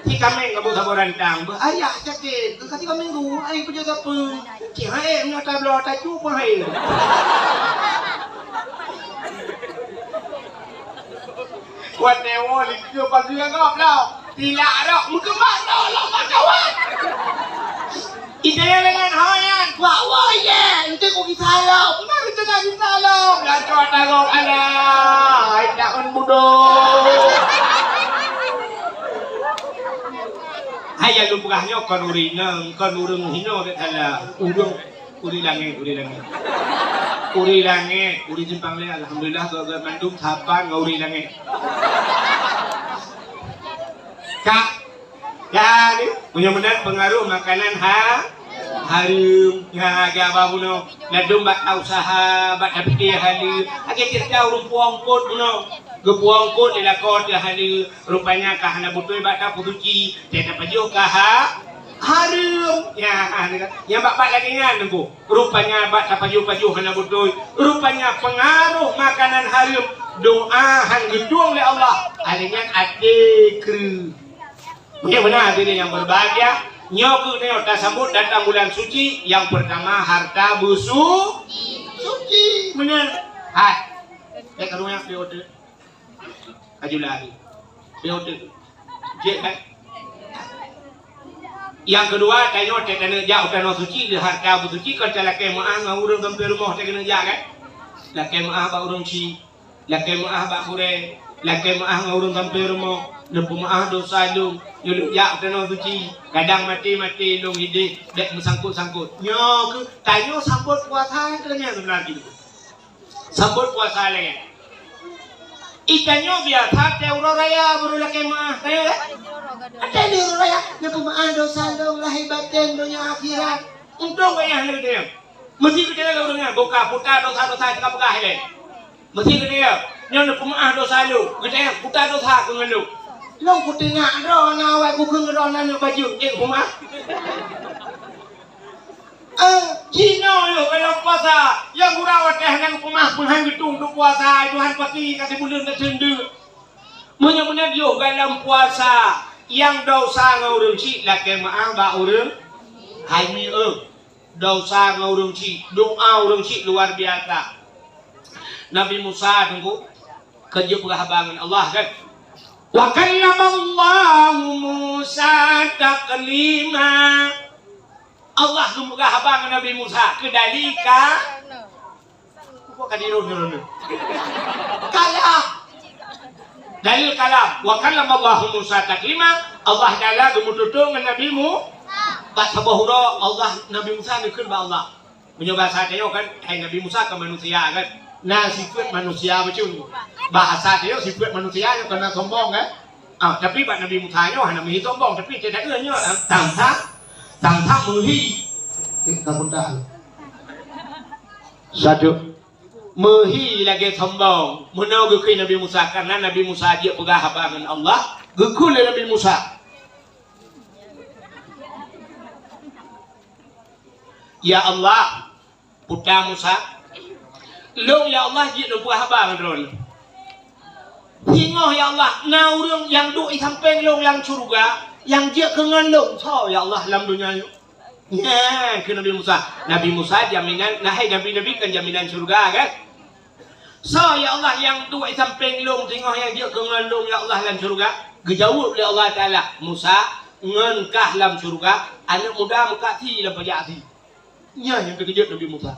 Di kaméng kabu saboh rantang. Beuh ayah sakét. Keu ka tiga minggu, ai peujeuet sapeue. Cih hai, meunyoe tabloe, tacu peuhai. Watèe woe likeu pageue gob lom. Tilak rot, meukeumah lom, lom bak kawan. Ita nyang dengan ho nyan, kuak woe ye, ente ku gisa lom, na ente na gisa lom, na cok tarok alah, hai daun budok. Hai nyang lôn peugah nyoe kon ureueng inong, kon ureueng hinoe bèk salah. Ureueng, ureueng langèt, ureueng langèt. Ureueng langèt, ureueng simpang lé, alhamdulillah, geuh-geuh mandum saban ngon ureueng langèt. Kak, Jadi, meunyoe meunan peungaroh makanan ha-, hareuem. Nyan lagèe abah bunoe, ladôm bak ta useuha, bak tapike haleue. Lagèe ceurita ureueng puwoe eungkôt bunoe. Geupuwoe eungkôt lé lakoe teuh haleue, rupanya ka hana beutôi bak ta peusuci, teuh tapajoh ka ha-, hareuem. Nyan, nyan bak-bak lagèe nyan teungku. Rupanya bak tapajoh-pajoh hana beutôi. Rupanya peungaroh makanan hareuem, doa han geutueng lé Allah. Lagèe nyan até kreueh. Meunyoe meunan hadirin yang berbahagia, nyoe keuh nyoe tasambot datang bulan suci, yang pertama harta besu-, suci. Meunan. Hai. Bèk karu nyan, bèk otot. Aju lari. Bèk otot. Jeuet kan? Yang kedua, tanyoe teuh taneuk jak u tanoh suci, lé harta beusuci, kon talakèe meu'ah ngon ureueng sampoe rumoh teuh keuneuk jak kan? Lakèe meu'ah bak ureueng chik. Lakèe meu'ah bak gurèe, lakèe meu'ah ngon ureueng sampoe rumoh, neupeumeu'ah dosa lôn, nyoe lôn jak u tanoh suci, kadang maté-maté lôn idéh bèk meusangkot-sangkot. Nyoe keuh tanyoe sambot puasa lagèe nyan seubeuna jih. Sambot puasa lagèe nyan. Itanyoe biasa teuh uroe raya baru lakèe meu'ah, tanyoe kan? Até di uroe raya, neupeumeu'ah dosa lôn lahé batén, donya akhirat. Untông gobnyan lagèe nyan. Meusti geutanyoe lé ureueng nyan, boh ka puta dosa-dosa nyang ka peugah ilèe. Meusti geutanyoe, nyoe neupeumeu'ah dosa lôn, geutanyoe puta dosa keu ngon lôn. Lôn kutingak droe na awai kukheun droe na neuk bajeueng, jeuet kupeumeu'ah. Jinoe yoh gohlom puasa, nyang gura watèe hana geupeumah peuhan geutung untuk puasa, Tuhan pasti kasih buleuen teuseundeuk. Meunyoe meunan yoh gohlom puasa, nyang desya ngon ureueng chik lakèe meu'ah bak ureueng hai mi eu. Desya ngon ureueng chik, doa ureueng chik luar biasa. Nabi Musa teungku, ka jeuet peugah haba ngon Allah kan? Wa kallamallahu Musa taklima. Allah geupeugah haba ngon Nabi Musa keu dalil ka, apa ka diroh-roh? Kalam. Dalil kalam. Wa kallamallahu Musa taklima. Allah Taala geumeututoe ngon Nabi Mu-, bak saboh uroe Allah, Nabi Musa neukheun bak Allah. Meunyoe basa tanyoe kan, hai Nabi Musa kan manusia kan. Na sifeuet manusia bacut. Bahasa tanyoe sifeuet manusia nyoe keunan sombong kan. Ah, tapi bak Nabi Musa nyoe hana meuhi sombong, tapi tidak ada nyoe, ah, tang-tang, tang-tang meuhi. Eh, tak kontak. Satu. Meuhi lagèe sombong. Meunoe geukheun Nabi Musa, karena Nabi Musa jeuet peugah haba ngon Allah. Geukheun lé Nabi Musa. Ya Allah, puta Musa, lôn ya Allah jeuet lôn peugah haba ngon droeneuh. Singoh ya Allah, na ureueng nyang duek i sampéng lôn lam syeuruga, nyang jeuet keu ngon lôn, soe ya Allah lam donya nyoe? Nyan keu Nabi Musa. Nabi Musa jaminan, nah hai nabi-nabi kan jaminan syeuruga kan? Soe ya Allah nyang duek i sampéng lôn singoh nyang jeuet keu ngon lôn ya Allah lam syeuruga? Geujaweueb lé Allah Taala, Musa, ngon kah lam syeuruga, aneuk muda meukat sie lam pajak sie. Nyan nyang teukeujot Nabi Musa.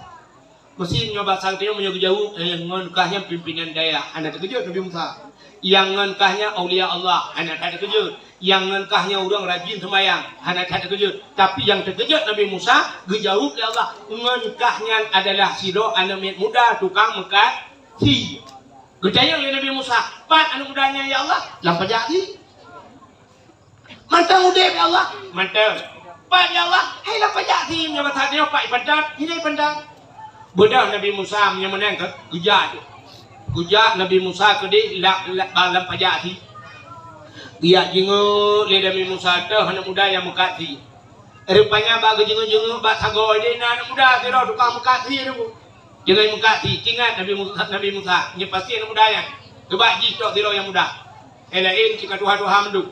Meusé nyoe basa geutanyoe meunyoe geujaweueb, eh, ngon kah nyan pimpinan daerah, hana teukeujot Nabi Musa. Nyang ngon kah nyan aulia Allah, hana that teukeujot. Nyang ngon kah nyan ureueng rajin seumayang, hana that teukeujot. Tapi nyang teukeujot Nabi Musa, geujaweueb lé Allah, ngon kah nyan adalah sidroe aneuk miet muda tukang meukat sie. Geutanyong lé Nabi Musa, "Pat aneuk muda nyan ya Allah?" "Lam pajak sie." "Mantong udeb ya Allah?" "Mantong." "Pat ya Allah?" "Hai lam pajak sie, meunyoe basa tanyoe pat ipantan, hina ipantan." Beudôh Nabi Musa meunyoe meunan ka geujak. Geujak Nabi Musa keudeh la-, la-, ba-, lam pajak sie. Geujak jingeuk lé Nabi Musa teuh aneuk muda nyang meukat sie. Rupanya bak geujeungeuk-jeungeuk bak sagoe deh na aneuk muda sidroe tukang meukat sie teungku. Deungon meukat sie, teuingat Nabi Musa, Nabi Musa, nyoe pasti aneuk muda nyan. Keubah jih cok sidroe nyang muda. Eh laén cit ka tuha-tuha mandum.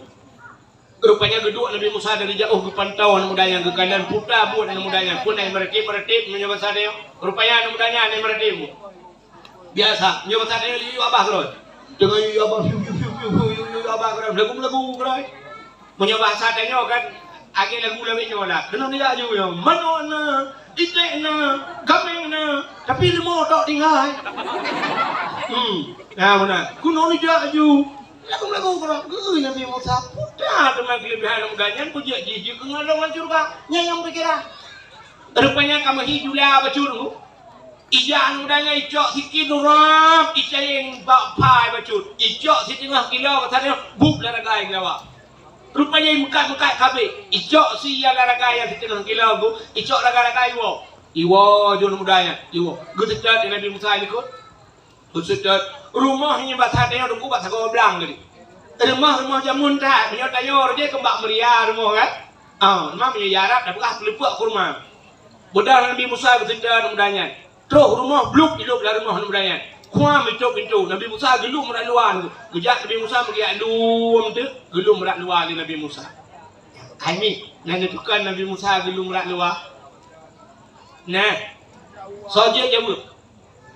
Rupanya geuduek Nabi Musa dari jauh geupantau aneuk muda nyan, geukalon puta buet aneuk muda nyan. Pun ai meuratéb-meuratéb meunyoe basa tanyoe. Rupanya aneuk muda nyan ai meuratéb buet. Biasa, nyoe basa tanyoe yue abah keudroe. Deungon yue abah, fiu, fiu, abah keudroe. Lagu-lagu keudroe. Meunyoe basa tanyoe kan, lagèe lagu lawét nyoe lah. Keunoe neujak aju nyoe. Manok na, iték na, gaméng na, tapi leumo tok tinggai. Hmm. Nah, meunan. Keunoe neujak aju. Lagu-lagu keudroe. Geu Nabi Musa, peue teuma keulebihan aneuk muda nyan, peue jeuet jih jeuet keu ngon lôn lam syeuruga. Nyan nyang pikiran. Rupanya ka meuhi jula bacut. Ija aneuk muda nyan icok sikin rab, icayeng bak pai bacut. Icok siteungoh kilo ka sadoe, bup lam ragai geulawa. Rupanya imeukat-meukat kabeh. Icok si nyang lam ragai nyang siteungoh kilo tu, icok ragai-ragai iwoe. Iwoe ju aneuk muda nyan, iwoe. Geuseutôt lé Nabi Musa i likot. Geuseutôt. Rumoh nyan basa tanyoe teungku bak sagoe blang tadi. Rumoh-rumoh jameun that, meunyoe tanyoe rot jih keu bak meuria rumoh kan? Ah, rumoh meunyoe Arab tapeugah peuleupeuk kurma. Beudôh Nabi Musa geuseutôt aneuk muda nyan. Troh rumoh, blup ilop lam rumoh aneuk muda nyan. Kuam itôp pintoe. Nabi Musa geulom rot luwa. Geujak Nabi Musa meugeujak lom teuk, geulom rot luwa lé Nabi Musa. Hai mi, na neuteukan Nabi Musa geulom rot luwa? Nah. Soe jeuet jaweueb?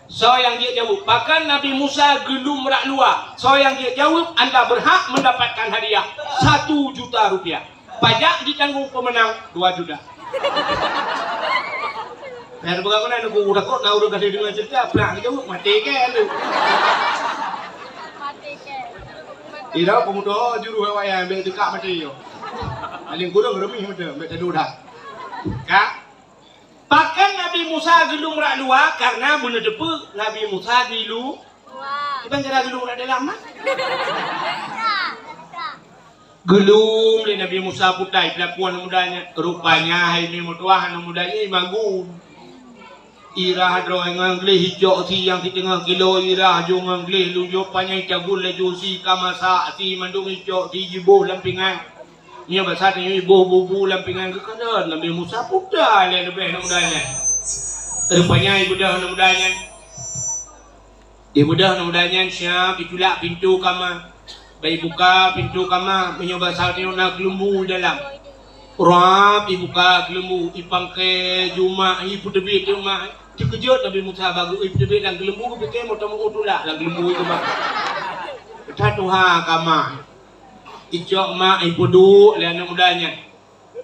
Soe nyang jeuet jaweueb? Pakon Nabi Musa geulom rot luwa? Soe nyang jeuet jaweueb, anda berhak mendapatkan hadiah satu juta rupiah. Pajak ditanggung pemenang dua juta. Nah, bukan kena nunggu udah kok, nah, udah kasih dengar cerita, pernah dijawab, mati kan tu. Tidak, pemuda juru hewaya ambil dekat mati yo. Paling kurang remih mata, ambil tadi udah. Kak, pakon Nabi Musa geulom rot luwa? Karena beuneuteupeu Nabi Musa di lu-, iban cara geulom rot dalam mah. Geulom lé Nabi Musa putai peulakuan aneuk muda nyan. Rupanya hai mi meutuah aneuk muda nyan imagun. Irah droe ngon gleh icok si nyang siteungoh kilo, irah ju ngon gleh lujok panyang cagun laju si ka masak si mandum icok si jiboh lam pingan. Nyoe basa tanyoe iboh bubu lam pingan geukalon Nabi Musa, peue lé leubeh aneuk muda nyan. Rupanya ibeudôh aneuk muda nyan. Ibeudôh aneuk muda nyan siap itulak pintoe kama. Bak ibuka pintoe kama, meunyoe basa tanyoe na keuleumbu dalam. Rab ibuka keuleumbu, ipangkai ju mak, ipeuteubiet ju mak. Teukeujot Nabi Musa bak geu-, ipeuteubiet lam keuleumbu, geupike meuteumé tulak lam keuleumbu itu mak. Ka tuha kama. Icok mak ipeuduek lé aneuk muda nyan.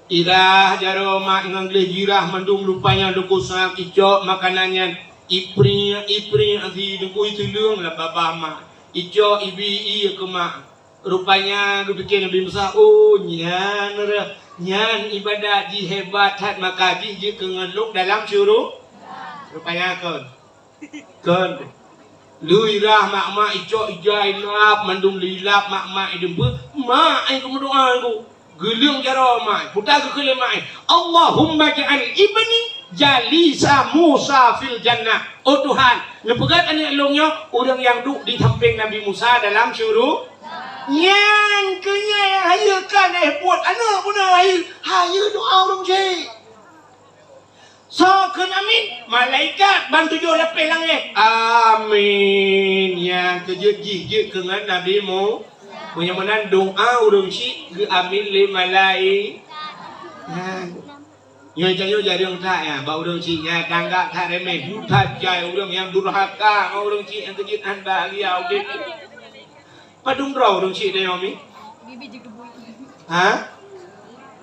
Irah jaroe mak ngon gleh jirah mandum, rupanya Teungku Sam icok makanan nyan, ipriek-ipriek si Teungku, ituleueng lam babah mak. Icok ibi ié keu mak. Rupanya geupike Nabi Musa, "Oh, nyan reuh, nyan ibadat jih hebat that, maka jih jeuet keu ngon lôn dalam syuru-." Rupanya kon. Kon. Lheueh irah mak-mak icok ija ilap, mandum lheueh ilap mak-mak ideumpeuet, mak ai geumeudoa ngon geuh. Geuleueng jaroe mak ai, peue geukheun lé mak ai, "Allahumma ij'al ibni jalisa Musa fil jannah." Oh Tuhan, neupeugét aneuk lôn nyoe ureueng nyang duek di sampéng Nabi Musa dalam syuru-. Nyan keuh nyan hayeue kan eh buet aneuk bunoe hayeue, hayeue doa ureueng syik. Soe kheun amin? Malaikat ban tujoh lapéh langét. Amin. Nyang keujeuet jih jeuet keu ngon Nabi Mu-, meunyoe meunan doa ureueng syik geuamin lé malai-, nah. Nyoe tanyoe jareueng that nyan bak ureueng syik nyan, tanggap that remeh. Buta jai ureueng nyang durhaka ngon ureueng syik nyang keujeuet hana bahagia udép. Padum droe ureueng syik tanyoe mi? Ha?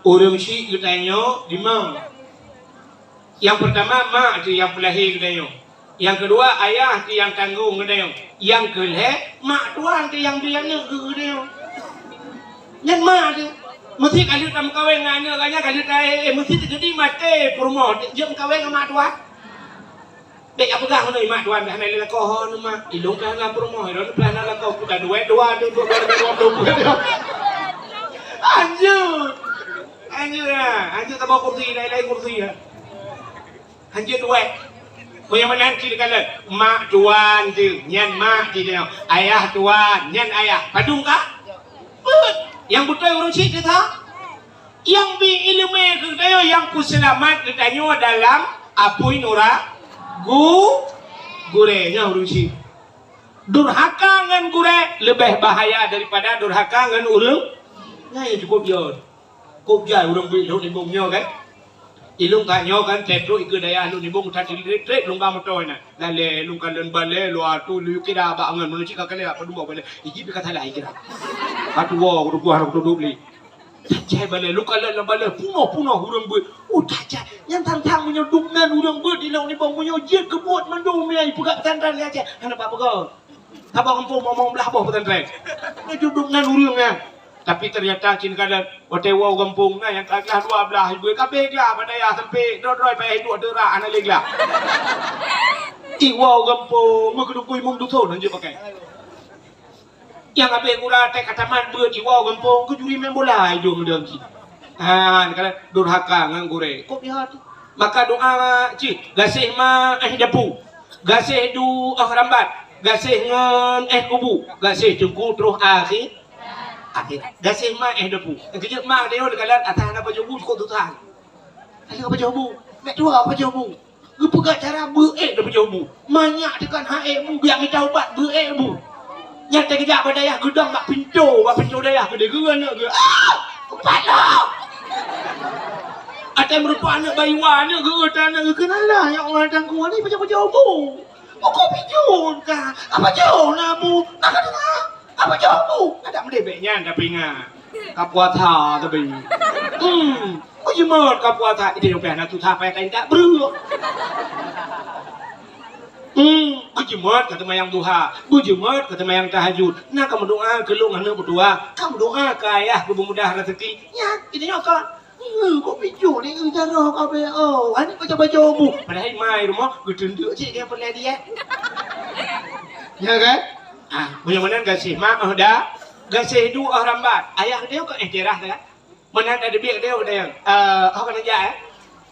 Ureueng syik geutanyoe limong. Nyang peurtama mak teuh nyang peulahé geutanyoe. Nyang keudua ayah teuh nyang tanggong geutanyoe. Nyang keulhée mak tuan teuh nyang bri aneuk keu geutanyoe. Nyan mak teuh. Meusti ka lheueh tameukawen ngon aneuk gata nyan, ka lheueh ta-, eh, meusti teukeudi maté peurumoh jeuet meukawen ngon mak tuan. Bék kapeugah meunoe, "Mak tuan, hana lé lakoe ho neuh, Mak. Ilôn pih hana peurumoh, ilôn pih hana lakoe, bukan duet dua tu, bukan dua tu." Anjeuet. Anjeuet, ha. Anjeuet saboh kursi, laén-laén kursi, ha. Anjeuet duet. Meunyoe meunan cit dikalon, mak tuan teuh, nyan mak teuh. Ayah tuan, nyan ayah. Padum ka? Peuet. Nyang beutôi ureueng syik teuh tha? Nyang bi iéleumé keu geutanyoe, nyang peuseulamat geutanyoe dalam apui nura-, gu-, gurée nyan ureueng syik. Durhaka ngon gurée leubeh bahaya daripada durhaka ngon ureueng. Nyan nyang cukup jeuet. Kok jai ureueng beuet lôn nibong nyoe kan? Ilôn ka nyoe kan, trép trok ikeue dayah lôn nibong, that trép-trép lôn gam moto na. Lalée lôn kalon balée, lôn atoe lôn kira bak angon, meunyoe cit ka kalée bak padum balée. Ijih pih ka salah ikira. Ka tuwoe, ka tuwoe, ka tuwoe lé. Tajai balée, lôn kalon lam balée, punoh-punoh ureueng beuet. Oh, tajai. Nyang tang-tang meunyoe dum nan ureueng beuet di lôn nibong, meunyoe jeuet keu buet mandum nyan ipeugah pesantren lé Aceh. Hana bak peugah. Saboh gampông mong-mong blaih boh pesantren. Nyoe judum nan ureueng nyan. Tapi ternyata cit kadang watée woe u gampông na nyang ka glah dua blaih, ibu ka beh glah bak dayah sampai droe-droe payah hidup deurak hana lé glah. Iwoe u gampông meukeudukui mum duson hanjeuet pakai. Nyang abéh gura teuka tamat beuet iwoe u gampông keujuri main bola idong deungon cit. Ha, kadang durhaka ngon gurée. Kok lihat? Maka doa cit, gaséh ma éh dapu. Gaséh du oh rambat, gaséh ngon éh kubu, gaséh teungku troh akhé-, akhirat. Gaséh ma éh dapu. Keujeuet ma geutanyoe teukalon atawa hana pajoh bu cukôp susah. Hana pajoh bu. Mek tuha pajoh bu. Geupeugah cara beuék dan pajoh bu. Manyak teukan ha ék bu, geujak mita ubat beuék bu. Nyan teukeujak bak dayah geudong bak pintoe, bak pintoe dayah geudeh geu aneuk geu. Ah! Upat lom! Até meurupa aneuk bayiwa aneuk geu, aneuk geu keunalah nyang ureueng tangku ni pajoh-pajoh bu. Ukoe pijun ka, apa jauh na bu, na ka dengar, apa jauh bu. Adak meudeh bék nyan tapi ingat, ka puasa tapi. Hmm, kok jimat ka puasa, itu yang payah na susah payah kain tak breuh. Hmm, beujimat ka teumayang duha, beujimat ka teumayang tahajud. Na ka meudoa keu lôn aneuk meutuah, ka meudoa keu ayah keu beumudah raseuki. Nyan, itu nyoe ka. Kok picu ni, eu jaroe kabeh, oh. Ani baca-baca bu. Padahai mai rumoh geuteundeuk cit dia pernah dia. Ya kan? Ah, meunyoe meunan gaséh mak oh da, gaséh du oh rambat. Ayah dia ka eh jerah kan? Meunan ada biak dia udah yang. Eh, oh kana jak eh?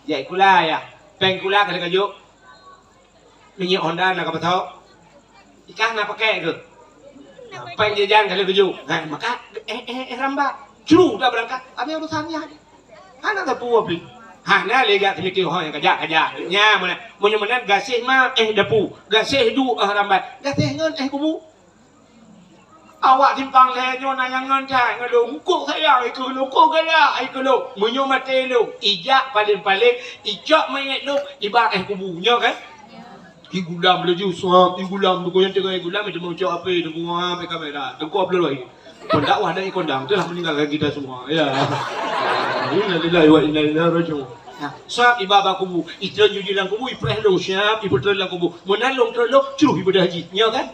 Jak kula ya. Peng kula ka kajuk. Minyeuk Honda na ka beutôi. Ikah na pakai ke? Pai jajan ka lheueh tuju. Ha, maka eh eh eh ramba. Cru dah beurangkat, habéh urusan nyan. Hana teupeu pih. Hana lé jak teumiki ho nyang kajak-kajak. Nya meunan. Meunyoe meunan gaséh ma éh dapu, gaséh du éh rambat, gaséh ngon éh kubu. Awak simpang lhée nyoe na nyang ngon that ngon lôn, eungkôt sayang ikeu lôn, eungkôt galak ikeu lôn. Meunyoe maté lôn, ijak paleng-paleng, icok manyét lôn, iba éh kubu. Nyoe kan? Igulam laju, suap, igulam, buku nyang teuka igulam, itu meucok api, itu buah, api kamera. Tengku Abdul Wahid. Pendakwah dari kondang, telah meninggalkan kita semua. Ya. Innalillahi wa inna ilaihi raji'un. Nah, suap iba bak kubu, itreun juji lam kubu, ipreh lông siap, ipeutrön lam kubu. Meunan lông treun lông, cruh ibadah haji. Nyo kan?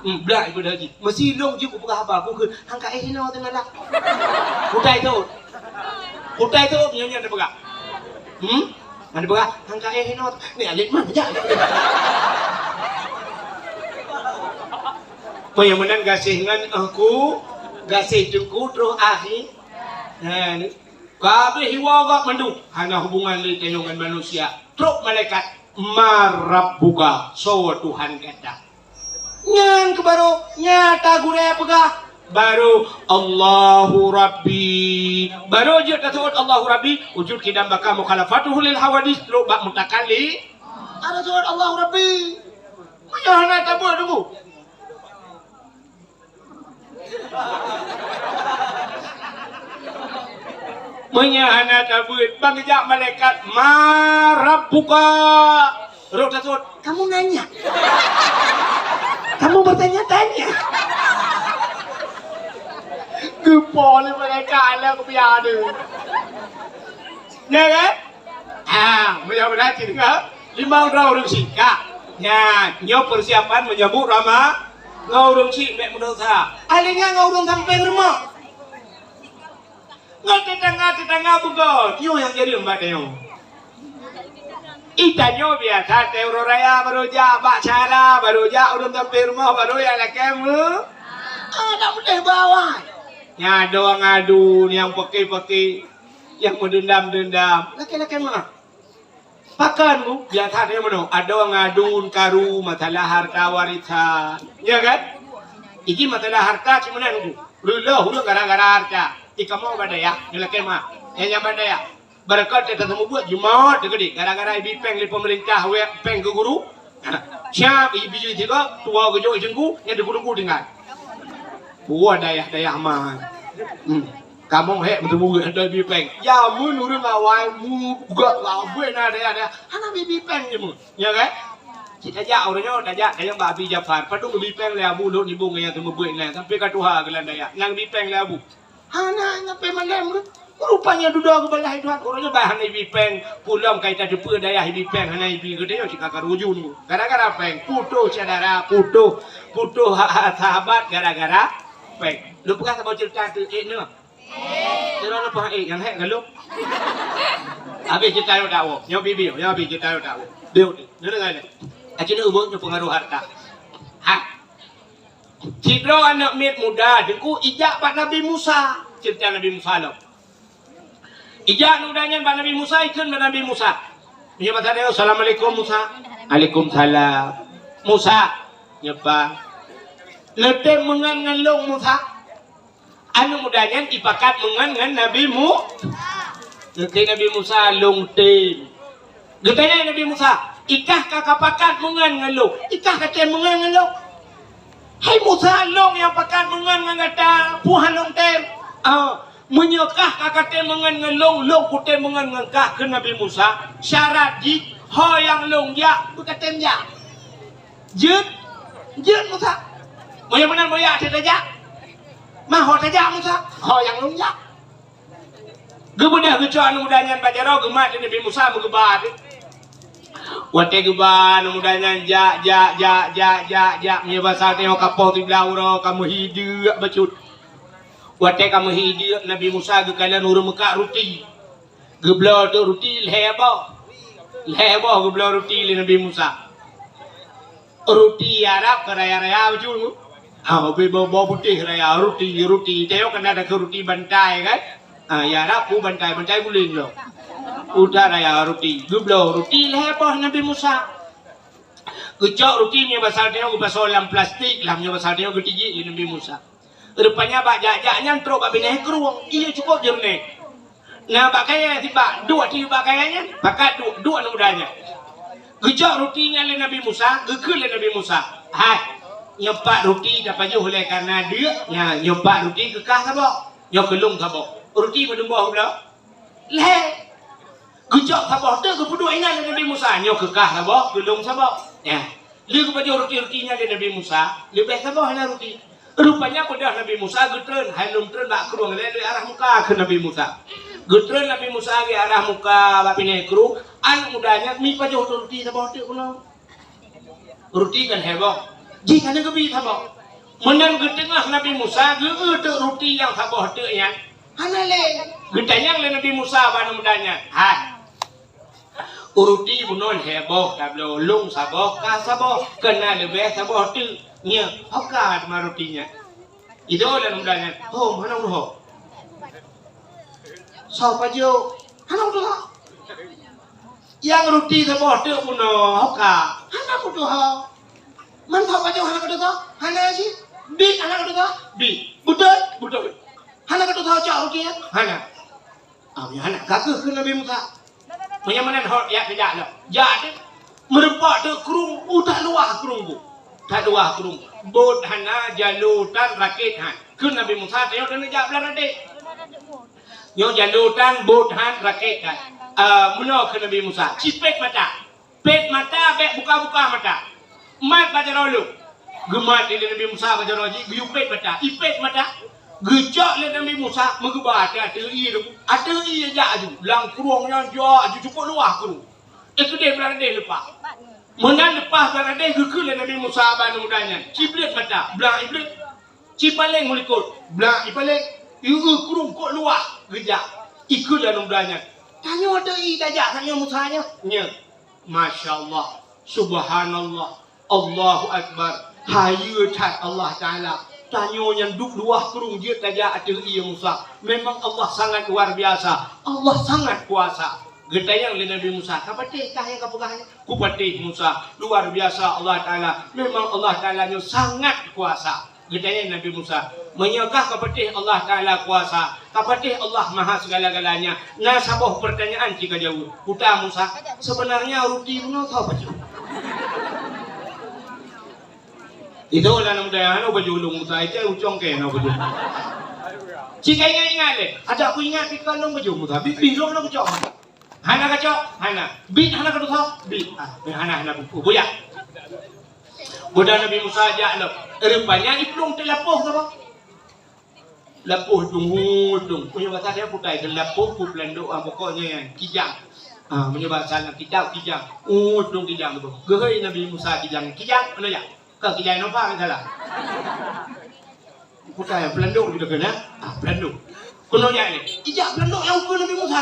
Hmm, blak ibadah haji. Meusi lông jeuet kupeugah haba, kukheun, hangka éh hinoe teungoh lah. Kutai tôt. Kutai tôt, nyo nyan teupeugah. Hmm? Hana peugah, hangka éh hinoe. Ni alit mah jak. Peue nyang meunan gaséh ngon éh ku, gaséh teungku troh akhé. Nah, ni. Ka habéh iwoe gob mandum, hana hubungan lé tanyoe ngon manusia. Trok malaikat, "Man rabbuka?" Soe Tuhan gata? Nyan keuh barô nyata gurée peugah. Barô, "Allahu Rabbi." Barô jeuet taseuôt, "Allahu Rabbi." Wujud qidam baqa mukhalafatuhu lil hawadits, trok bak mutakallim. Ada seuôt, "Allahu Rabbi." Meunyoe hana tabeuet, tunggu. Meunyoe hana tabeuet, ban geujak malaikat, "Man rabbuka?" Roh taseuôt, "Kamu nanya? Kamu bertanya-tanya?" Geupo lé malaikat alam kupiah tu. Ya kan? Ah, meunyoe meunan cit deungoe, limong droe ureueng syiek. Ka. Nyan, nyoe persiapan menyambut Rama-, ngon ureueng syiek bèk meudesya. Akhirnya ngon ureueng sampéng rumoh. Ngon tetangga-tetangga beugöt, nyoe nyang jadi umat nyoe. Ita nyoe biasa teuh uroe raya baru jak bak syara, baru jak ureueng sampéng rumoh, baru jak lakèe meu-, ah, tak boleh bawa. Nyang ado ngadu, nyang peuke-peuke, nyang meudendam-dendam, lakèe-lakèe meu'ah. Pakon ku, biasa teuh meunoe, adoe ngadun karu masalah harta warisan. Ya kan? Iji masalah harta cit meunan ku. Reuloh ureueng gara-gara harta. Ikamoe bak dayah, nyoe lakèe meu'ah. Nyang, nyang bak dayah. Barangkapeue teuh tameubeuet jeumaat teuh keudéh, gara-gara ibi péng lé peumeurintah wék péng keu guru. Siap ibi jih sigoe, tuwoe geujok i teungku, nyang teungku-teungku tinggai. Buah dayah-dayah man. Hmm. Kamoe hék meuteumé geuh doi bi péng. Jameun ureueng awai muga labeh na dayah-dayah hana bi, bi péng jameun. Nya kan? Cit tajak ureueng nyoe, tajak, tajak bak Abi Jafar. Padum bi péng lé Abu lôn nibong nyang teumeubuet nyan sampai ka tuha geulan dayah. Nyang bi péng lé Abu. Hana, hana pé malém geuh. Rupanya dudoe geubalah Tuhan. Ureueng nyoe bah hana bi péng. Pulom kai tateupeue dayah bi péng hana bi geuh. Dayah cit ka karujun. Gara-gara péng. Putoh syedara, putoh, putoh ha-, ha-, sahabat gara-gara péng. Lôn peugah saboh ceurita teuh, eh, nyoe. Kira leupah ék nyang hék galom. Habéh ceurita nyoe dakwah. Nyoe bibi, nyoe habéh ceurita nyoe dakwah. Biu ni. Nyoe deungon ni. Aci ni ubon nyoe pengaruh harta. Ha. Sidroe aneuk miet muda teungku ijak bak Nabi Musa. Ceurita Nabi Musa lom. Ijak aneuk muda nyan bak Nabi Musa, ikheun bak Nabi Musa. Meunyoe basa tanyoe, "Assalamualaikum Musa." "Alaikumsalam." "Musa." "Nyeupang." "Neutem meungon ngon lôn Musa?" Aneuk muda nyan ipakat meungon ngon Nabi Mu-, geukheun Nabi Musa, "Lôn tem." Geutanyong Nabi Musa, "Ikah ka kapakat meungon ngon lôn? Ikah katem meungon ngon lôn?" "Hai Musa, lôn nyang pakat meungon ngon gata, peue han lôn tem?" "Ah, meunyoe kah ka katem meungon ngon lôn, lôn kutem meungon ngon kah," kheun Nabi Musa. "Syarat jih, ho nyang lôn jak, beukatem jak." Jeuet, jeuet Musa. Meunyoe meunan meujak cit tajak. Ma ho tajak Musa, ho nyang lôn jak. Geubeudôh geucok aneuk muda nyan bak jaroe geumat lé Nabi Musa meugeuba teuh. Watèe geuba aneuk muda nyan jak, jak, jak, jak, jak, jak, meunyoe basa tanyoe ka poh siblaih uroe ka meuhi deuk bacut. Watèe ka meuhi deuk Nabi Musa geukalon ureueng meukak ruti. Geubloe teuh ruti lhèe boh. Lhèe boh geubloe ruti lé Nabi Musa. Ruti Arab keu raya-raya beutôi. Ha, ubé boh, boh putéh raya ruti, ruti. Tayok kan ada keu ruti bantai kan? Ha, ya Arab ku bantai, bantai guléng lom. Udah raya ruti, geubloe ruti lhèe boh Nabi Musa. Geucok ruti meunyoe basa tayok geupasoe lam plastik, lah meunyoe basa tayok geutijik lé Nabi Musa. Rupanya bak jak-jak nyan trok bak binéh krueng. Iya, cukup jeureunéh. Na bak kayèe sibak, duek tiyueb bak kayèe nyan, pakat duek, duek aneuk muda nyan. Geucok ruti nyan lé Nabi Musa, geukheun lé Nabi Musa, "Hai, nyoe pat ruti tapajoh lé kareuna deuk, nya, nyoe pat ruti geukah saboh, nyoe keulông saboh." Ruti padum boh geubloe? Lhèe. Geucok saboh teuk geupeuduek inan lé Nabi Musa, nyoe keukah saboh, keulông saboh. Nya. Lheueh geupajoh ruti-ruti nyan lé Nabi Musa, leubeh saboh hana ruti. Rupanya beudôh Nabi Musa geutreun, hai lôn treun bak krueng lé, lé arah muka kheun Nabi Musa. Geutreun Nabi Musa lé arah muka bak binéh krueng, aneuk muda nyan mi pajoh ruti saboh teuk bunoe. Ruti kan heboh. Jih hana geubi saboh. Meunan geuteungoh Nabi Musa geu-eu teuk ruti nyang saboh teuk nyan. Hana lé. Geutanyong lé Nabi Musa bak aneuk muda nyan, "Hai, ruti bunoe heboh tabloe, lông saboh, ka saboh, keuna leubeh saboh teuk. Nyoe, ho ka teuma ruti nyan?" Idol aneuk muda nyan, "Ho, hana meutuho." "Soe pajoh?" "Hana meutuho." "Nyang ruti saboh teuk bunoe, ho ka?" "Hana meutuho." "Man soe pajoh hana ka tuho?" "Hana cit." "Bit hana ka tuho?" "Bit." "Beutôi?" "Beutôi." "Hana ka tuho cok ruti nyan?" "Hana." "Ah, meunyoe hana, ka keuh kheun Nabi Musa." Meunyoe meunan hot, jak teujak lom. Jak teuk, meurumpok teuk krueng, uh, that luwah krueng bu. That luwah krueng. Bot hana, jaloe tan, rakét han. Kheun Nabi Musa, "Tanyoe taneuk jak blang até." Nyoe jaloe tan, bot han, rakét han. Ah, meunoe kheun Nabi Musa, "Ci pét mata. Pét mata, bèk buka-buka mata. Mat bak jaroe lôn." Geumat lé Nabi Musa bak jaroe jih, geuyue pét mata. Ipét mata. Geucok lé Nabi Musa, meugeuba ateueh, ateueh ié lom. Ateueh ié jak aju. Lam krueng nyan jak aju, cukup luwah krueng. Eh, keudeh blang até leupah. Meunan leupah blang até, geukheun lé Nabi Musa bak aneuk muda nyan, "Ci bleuet mata, blang ibleuet. Ci paleng meulikot, blang ipaleng. Ié krueng kok luwah geujak." Ikheun lé aneuk muda nyan, "Tanyoe teuh i tajak, tanyoe Musa nyoe." Nyoe. Masya Allah. Subhanallah. Allahu Akbar. Hayeue that Allah Taala. Tanyoe nyan duek luwah krueng jeuet tajak ateueh ié Musa. Memang Allah sangat luar biasa. Allah sangat kuasa. Geutanyong lé Nabi Musa, "Ka patéh kah nyang ka peugah nyan?" "Kupatéh Musa, luar biasa Allah Taala. Memang Allah Taala nyoe sangat kuasa." Geutanyong Nabi Musa, "Meunyoe kah ka patéh Allah Taala kuasa, ka patéh Allah maha segala-galanya, na saboh peurtanyaan ci ka jaweueb." Kuta Musa, "Seubeunarnya ruti bunoe soe pajoh?" Itu lah nama daya, hana pajoh lôn Musa, itu ucong ke hana pajoh. Ci ka ingat-ingat lé, adak ku ingat di kalon pajoh Musa, bi-, bi lôn na kucok. Hana kacok? Hana. Bit hana ka tusoe? Bit. Ah, hana, hana buku. Buya. Buda Nabi Musa jak lom. Rupanya iplueng teulapoh saboh. Lapoh iplueng, hu, iplueng. Meunyoe basa dia putai, teulapoh, pu peulandok, ah, pokoknya kijang. Ah, meunyoe basa lam kitab, kijang. Hu, iplueng kijang tu. Geuhôi Nabi Musa kijang. Kijang, mana ya? Ka kijang napa misalnya? Bukan peulandok gitu kan, ya? Ah, peulandok. Keunoe jak lé. Ijak peulandok nyang ukeue Nabi Musa.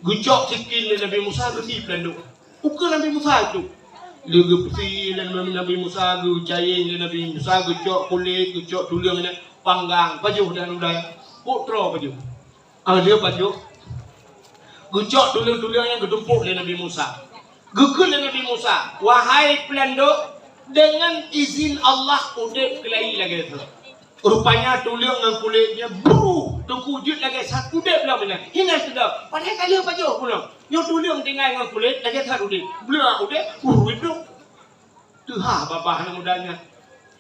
Geucok sikin lé Nabi Musa, geusi peulandok. Ukeue Nabi Musa itu. Lé geupeusi lé Nabi Musa, geucayeng lé Nabi Musa, geucok kulét, geucok tuleueng nyan, panggang, pajoh dan udai. Kok troe pajoh. Ah, dia pajoh. Geucok tuleueng-tuleueng nyan geutumpôk lé Nabi Musa. Geukheun lé Nabi Musa, "Wahai peulandok, deungon izin Allah udép keulayi lagèe that." Rupanya tuleueng ngon kulét nyan breuh, teungku jeuet lagèe that udép lom inan. Hinan seudeh, padahai ka lheueh pajoh bunoe. Nyoe tuleueng tinggai ngon kulét lagèe that udép. Bleuh udép, breuh udép. Teuhah babah aneuk muda nyan.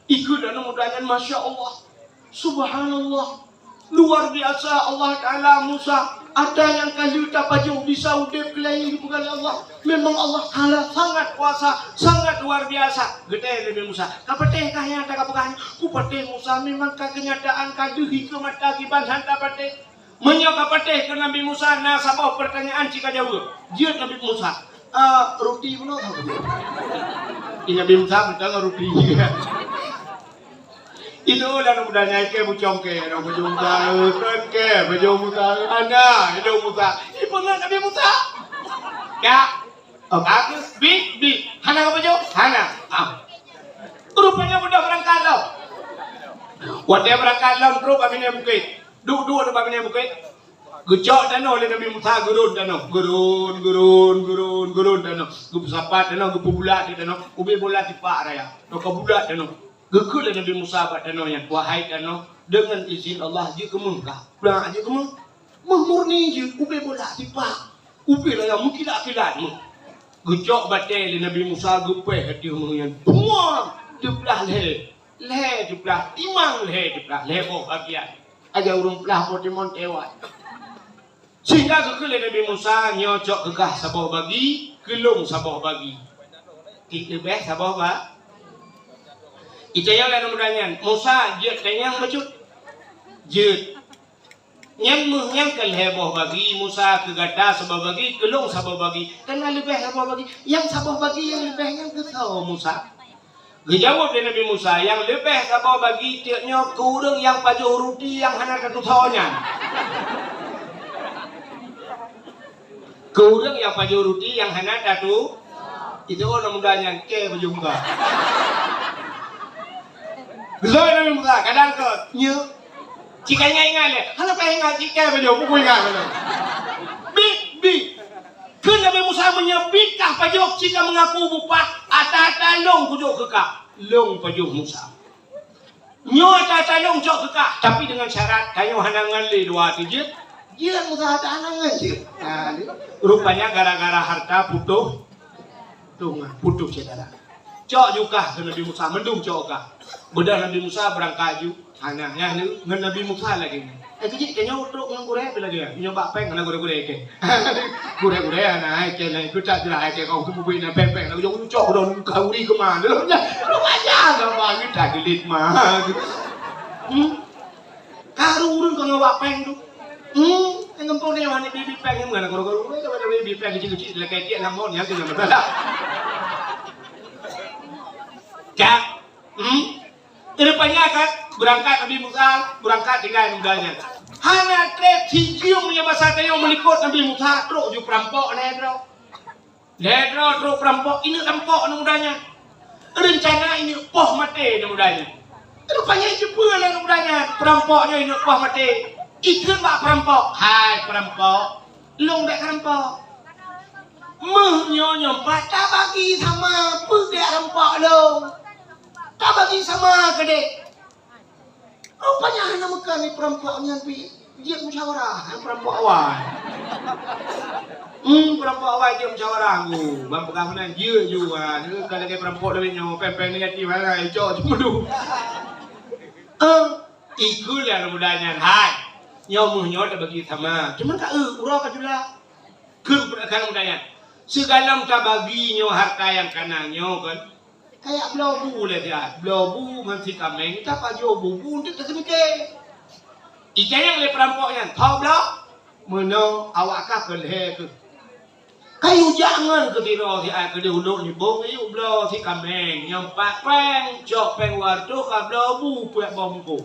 Ikheun aneuk muda nyan, "Masya Allah. Subhanallah. Luar biasa Allah Ta'ala Musa. Ata nyang ka lheueh tapajoh bisa udép keulayi dipeugah lé Allah. Memang Allah Ta'ala sangat kuasa, sangat luar biasa." Geutanyong lé Nabi Musa, "Ka patéh kah nyang ata ka peugah nyan?" "Kupatéh Musa, memang ka keunyataan ka lheueh ikeue mata kiban han tapatéh." "Meunyoe ka patéh," kheun Nabi Musa, "na saboh peurtanyaan ci ka jaweueb." Jeuet Nabi Musa, "Eh, ruti bunoe?" Nabi Musa mantong ruti. Itu lah aneuk muda nyan ke bucong ke, aneuk pajoh Musa, eh, kan ke, pajoh Musa, eh, hana, itu Musa. Ipeungeut Nabi Musa. Ya. Oh, bagus, bi, bi. Hana ka pajoh? Hana. Ah. Rupanya beudôh beurangkat lom. Watèe beurangkat lom, trok bak binéh bukét. Duek-duek bak binéh bukét. Geucok tanoh lé Nabi Musa, geurôn tanoh. Geurôn, geurôn, geurôn, geurôn tanoh. Geupeusapat tanoh, geupeubulak di tanoh. Ubé bola tipak raya. Nyoe ka bulak tanoh. Geukheun lé Nabi Musa bak tanoh nyan, "Wahai tanoh, Deungon izin Allah jeuet keu méuh kah? Blah jeuet keu méuh. Méuh murni jeuet, ubé bola sipak. Ubé layang meukilat-kilat méuh. Geucok batée lé Nabi Musa, geupéh ateueh méuh nyan. Puang! Teuplah lhée. Lhée teuplah, timang lhée teuplah, lhée boh bagian. Aja ureuëng plah boh timon teuwai. Sehingga geukheun lé Nabi Musa, "Nyoe cok keu kah saboh bagi, keu lôn saboh bagi." Ti leubeh saboh ba-, itanyong lé aneuk muda nyan, "Musa, jeuet tanyong bacut?" "Jeuet." "Nyan méuh nyan ka lhée boh bagi, Musa, keu gata saboh bagi, keu lôn saboh bagi. Kana leubeh saboh bagi. Nyang saboh bagi nyang leubeh nyan keu soe, Musa?" Geujaweueb lé Nabi Musa, "Nyang leubeh saboh bagi teuk nyoe keu ureuëng nyang pajoh ruti nyang hana tatusoe nyan." Keu ureuëng nyang pajoh ruti nyang hana tatu-, itu aneuk muda nyan kée pajoh muka. Geusôi Nabi Musa, kadang keu nyoe. Cit ka ingat-ingat lé. Hana payah ingat, cit kée pajoh, buku ingat lé. Bit, bit. Kheun Nabi Musa, "Meunyoe bit kah pajoh, cit ka meungaku bupah, ata-ata lôn kujok keu kah." Lôn pajoh Musa. Nyoe ata-ata lôn cok keu kah, tapi deungon syarat, tanyoe hana ngon lé dua teujeuet. Jeuet Musa ata hana ngon jeuet. Nah, ni. Rupanya gara-gara harta putôh, putôh, putôh syedara. Cok ju kah keu Nabi Musa, mandum cok kah. Beudôh Nabi Musa beurangkat ju. Hana, nyan ngon Nabi Musa lagée nyan. Eh, keujiek tanyoe trok ngon gurée pih lagée nyan. Nyoe bak péng hana gurée-gurée kée. Gurée-gurée hana, hai kée laén keutak jeulaih, hai kée kau teupeubeuet na péng-péng, na ujong ucok dong kauri keumah. Rupanya saban geutak geulit ma. Hmm? Karu ureuëng keu ngon bak péng tu. Hmm? Nyang gampông nyoe hana bi-bi péng, nyang mana karu-karu, bi-bi péng keuciek-keuciek, lakée tiek lam mon, nyan tu nyang masalah. Cak. Hmm? Rupanya kan, beurangkat Nabi Musa, beurangkat tinggai aneuk muda nyan. Hana treb sijeuem nyang basa tanyoe meulikot Nabi Musa, trok ju peurampok lhée droe. Lhée droe trok peurampok, ineuk rampok aneuk muda nyan. Reuncana ineuk poh maté aneuk muda nyan. Rupanya jipeu lé aneuk muda nyan, peurampok nyoe ineuk poh maté. Ikheun bak peurampok, "Hai peurampok, lôn bék rampok. Méuh nyoe nyoe pat tabagi sama peugét rampok lôn." Tabagi sama keudeh. Rupanya hana meukan lé peurampok nyan pih jeuet musyawarah ngon peurampok awai. Hmm, peurampok awai jeuet musyawarah. Oh, ban peugah meunan jeuet ju, ah, ka lagée peurampok lagée nyoe, péng-péng nyan ti mana, icok cemeudu. Eh, ikheun lé aneuk muda nyan, "Hai, nyoe méuh nyoe tabagi sama. Cuman ka, eh, uroe ka jula." Kheun aneuk muda nyan, "Sigohlom tabagi nyoe harta nyang kana nyoe kon." Kayak bloe bu lé siat. Bloe bu ngon si kaméng, tapajoh bu, bu untuk taseumiké. Itanyong lé peurampok nyan, "Tho bloe?" "Meunoe, awak kah keu lhée keuh." Kayue jak ngon keu sidroe siat keudeh u Lhok Nibong, yue bloe si kaméng, nyang pat péng, cok péng dua reutôh ka bloe bu peuet boh bungkôh.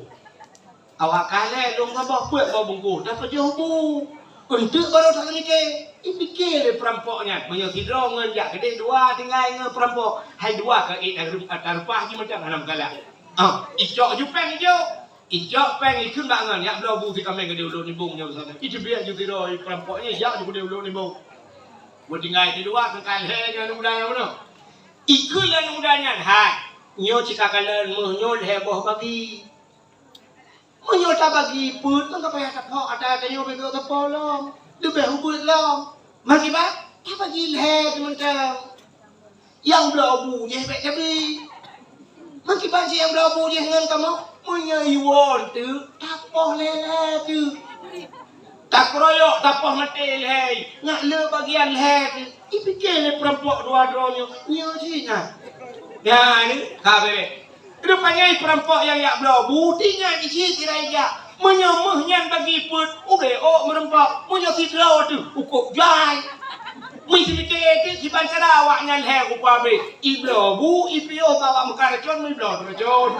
Awak kah lhée lôn saboh peuet boh bungkôh, tapajoh bu. Eunteuk barô that seumiké. Ipiké lé peurampok nyan, meunyoe sidroe ngon jak keudeh dua tinggai ngon peurampok, hai dua ka ék tareupah jih mantong hana meukalak. Ah, icok ju péng ijok. Icok péng ikheun bak ngon, jak bloe bu si kaméng keudeh u Lhok Nibong nyoe meusaboh. Iteubiet ju sidroe peurampok nyan jak ju keudeh u Lhok Nibong. Beutinggai sidua keu ka lhée ngon aneuk muda nyan meunoe. Ikheun lé aneuk muda nyan, "Hai, nyoe cit ka kalon méuh nyoe lhée boh bagi." Meunyoe tabagi peuet, maka payah taphok ata tanyoe beubaih taphok lom. Leubeh ubeuet lom. Makiban, tabagi lhée teuh mantong. Nyang bloe bu jih bék tabi. Makiban cit nyang bloe bu jih ngon kamoe. Meunyoe iwoe teuk, tapoh lhée-lhée teuk. Takeroyok, tapoh maté lhée. Ngat le bagian lhée teuk. Ipiké lé peurampok dua droe nyoe, nyoe jih nyan. Nyan, ka beuréh. Rupanya peurampok nyang jak bloe bu, tinggai di cit sira ijak. Meunyoe méuh nyan bagi peuet, ubé ôk meurumpok. Meunyoe sidroe teuh, ukôb jai. Meuseumiké teuk kiban cara awaknyan lhée rupa abéh. Ibloe bu, ipiôh bak awak meukat racôn, meubloe racôn.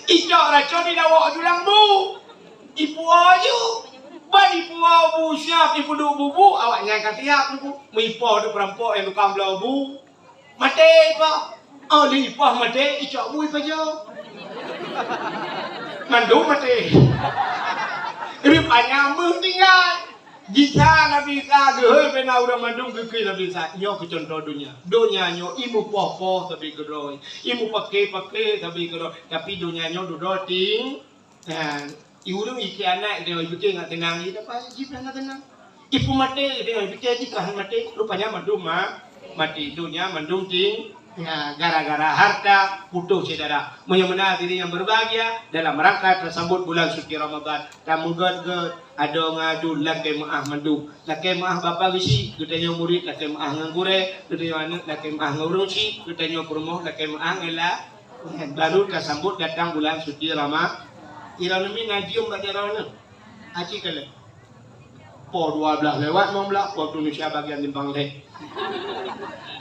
Icok racôn idawok julang bu. Ipuwoe ju. Ban ipuwoe bu siab, ipeuduek bu-bu, awaknyan ka siab teuk. Meuipoh teuk peurampok nyang tukang bloe bu. Maté ipoh. Oh, lheueh ipoh maté, icok bu ipajoh. Mandum maté. Rupanya méuh tinggai. Jika Nabi Isa geuhôi bina ureuëng mandum geukheun Nabi Isa, nyoe keu contoh donya. Donya nyoe imu poh-poh sabe keudroe, imu pake-pake sabe keudroe, tapi donya nyoe dudoe ting. Nah, i ureuëng ikhianat dia pikir nggak tenang, dia dapat jib hana tenang. Ipu maté dia pikir jib hana maté, rupanya mandum ma, mati donya mandum ting. Ya, gara-gara harta putus syedara. Meunyoe meunan diri yang berbahagia dalam rangka tersambut bulan suci Ramadan, tamugot-got, adoe ngadun lakée meuáh mandum. Lakée meuáh bapa geuchik, geutanyoe murit lakée meuáh ngon gurée, geutanyoe aneuëk lakée meuáh ngon ureuëng chik, geutanyoe peurumoh lakée meuáh ngon la. Baru tasambut datang bulan suci Rama. Ironomi najiem bak jaroe nyoe. Aci kalon. Poh dua belas lewat lima belas, waktu Indonesia bagian timbang leh.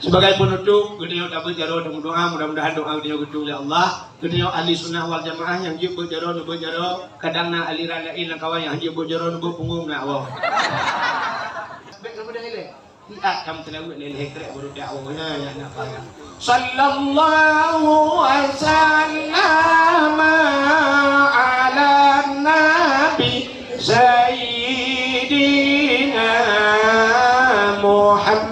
Sebagai penutup, geutanyoe tabeuet jaroe dan berdoa, mudah-mudahan doa geutanyoe geutanyoe lé Allah. Geutanyoe ahli sunnah wal jamaah nyang jeuet beuet jaroe, neubeuet jaroe. Kadang na aliran lain lam kawan nyang jeuet beuet jaroe, neubeuet punggong na awak. Baik, nama dah ilai. Siat kamu telah buat leleh krek baru dakwah. Ya, ya, nak faham. Sallallahu wasallam ala nabi sayyidina Muhammad.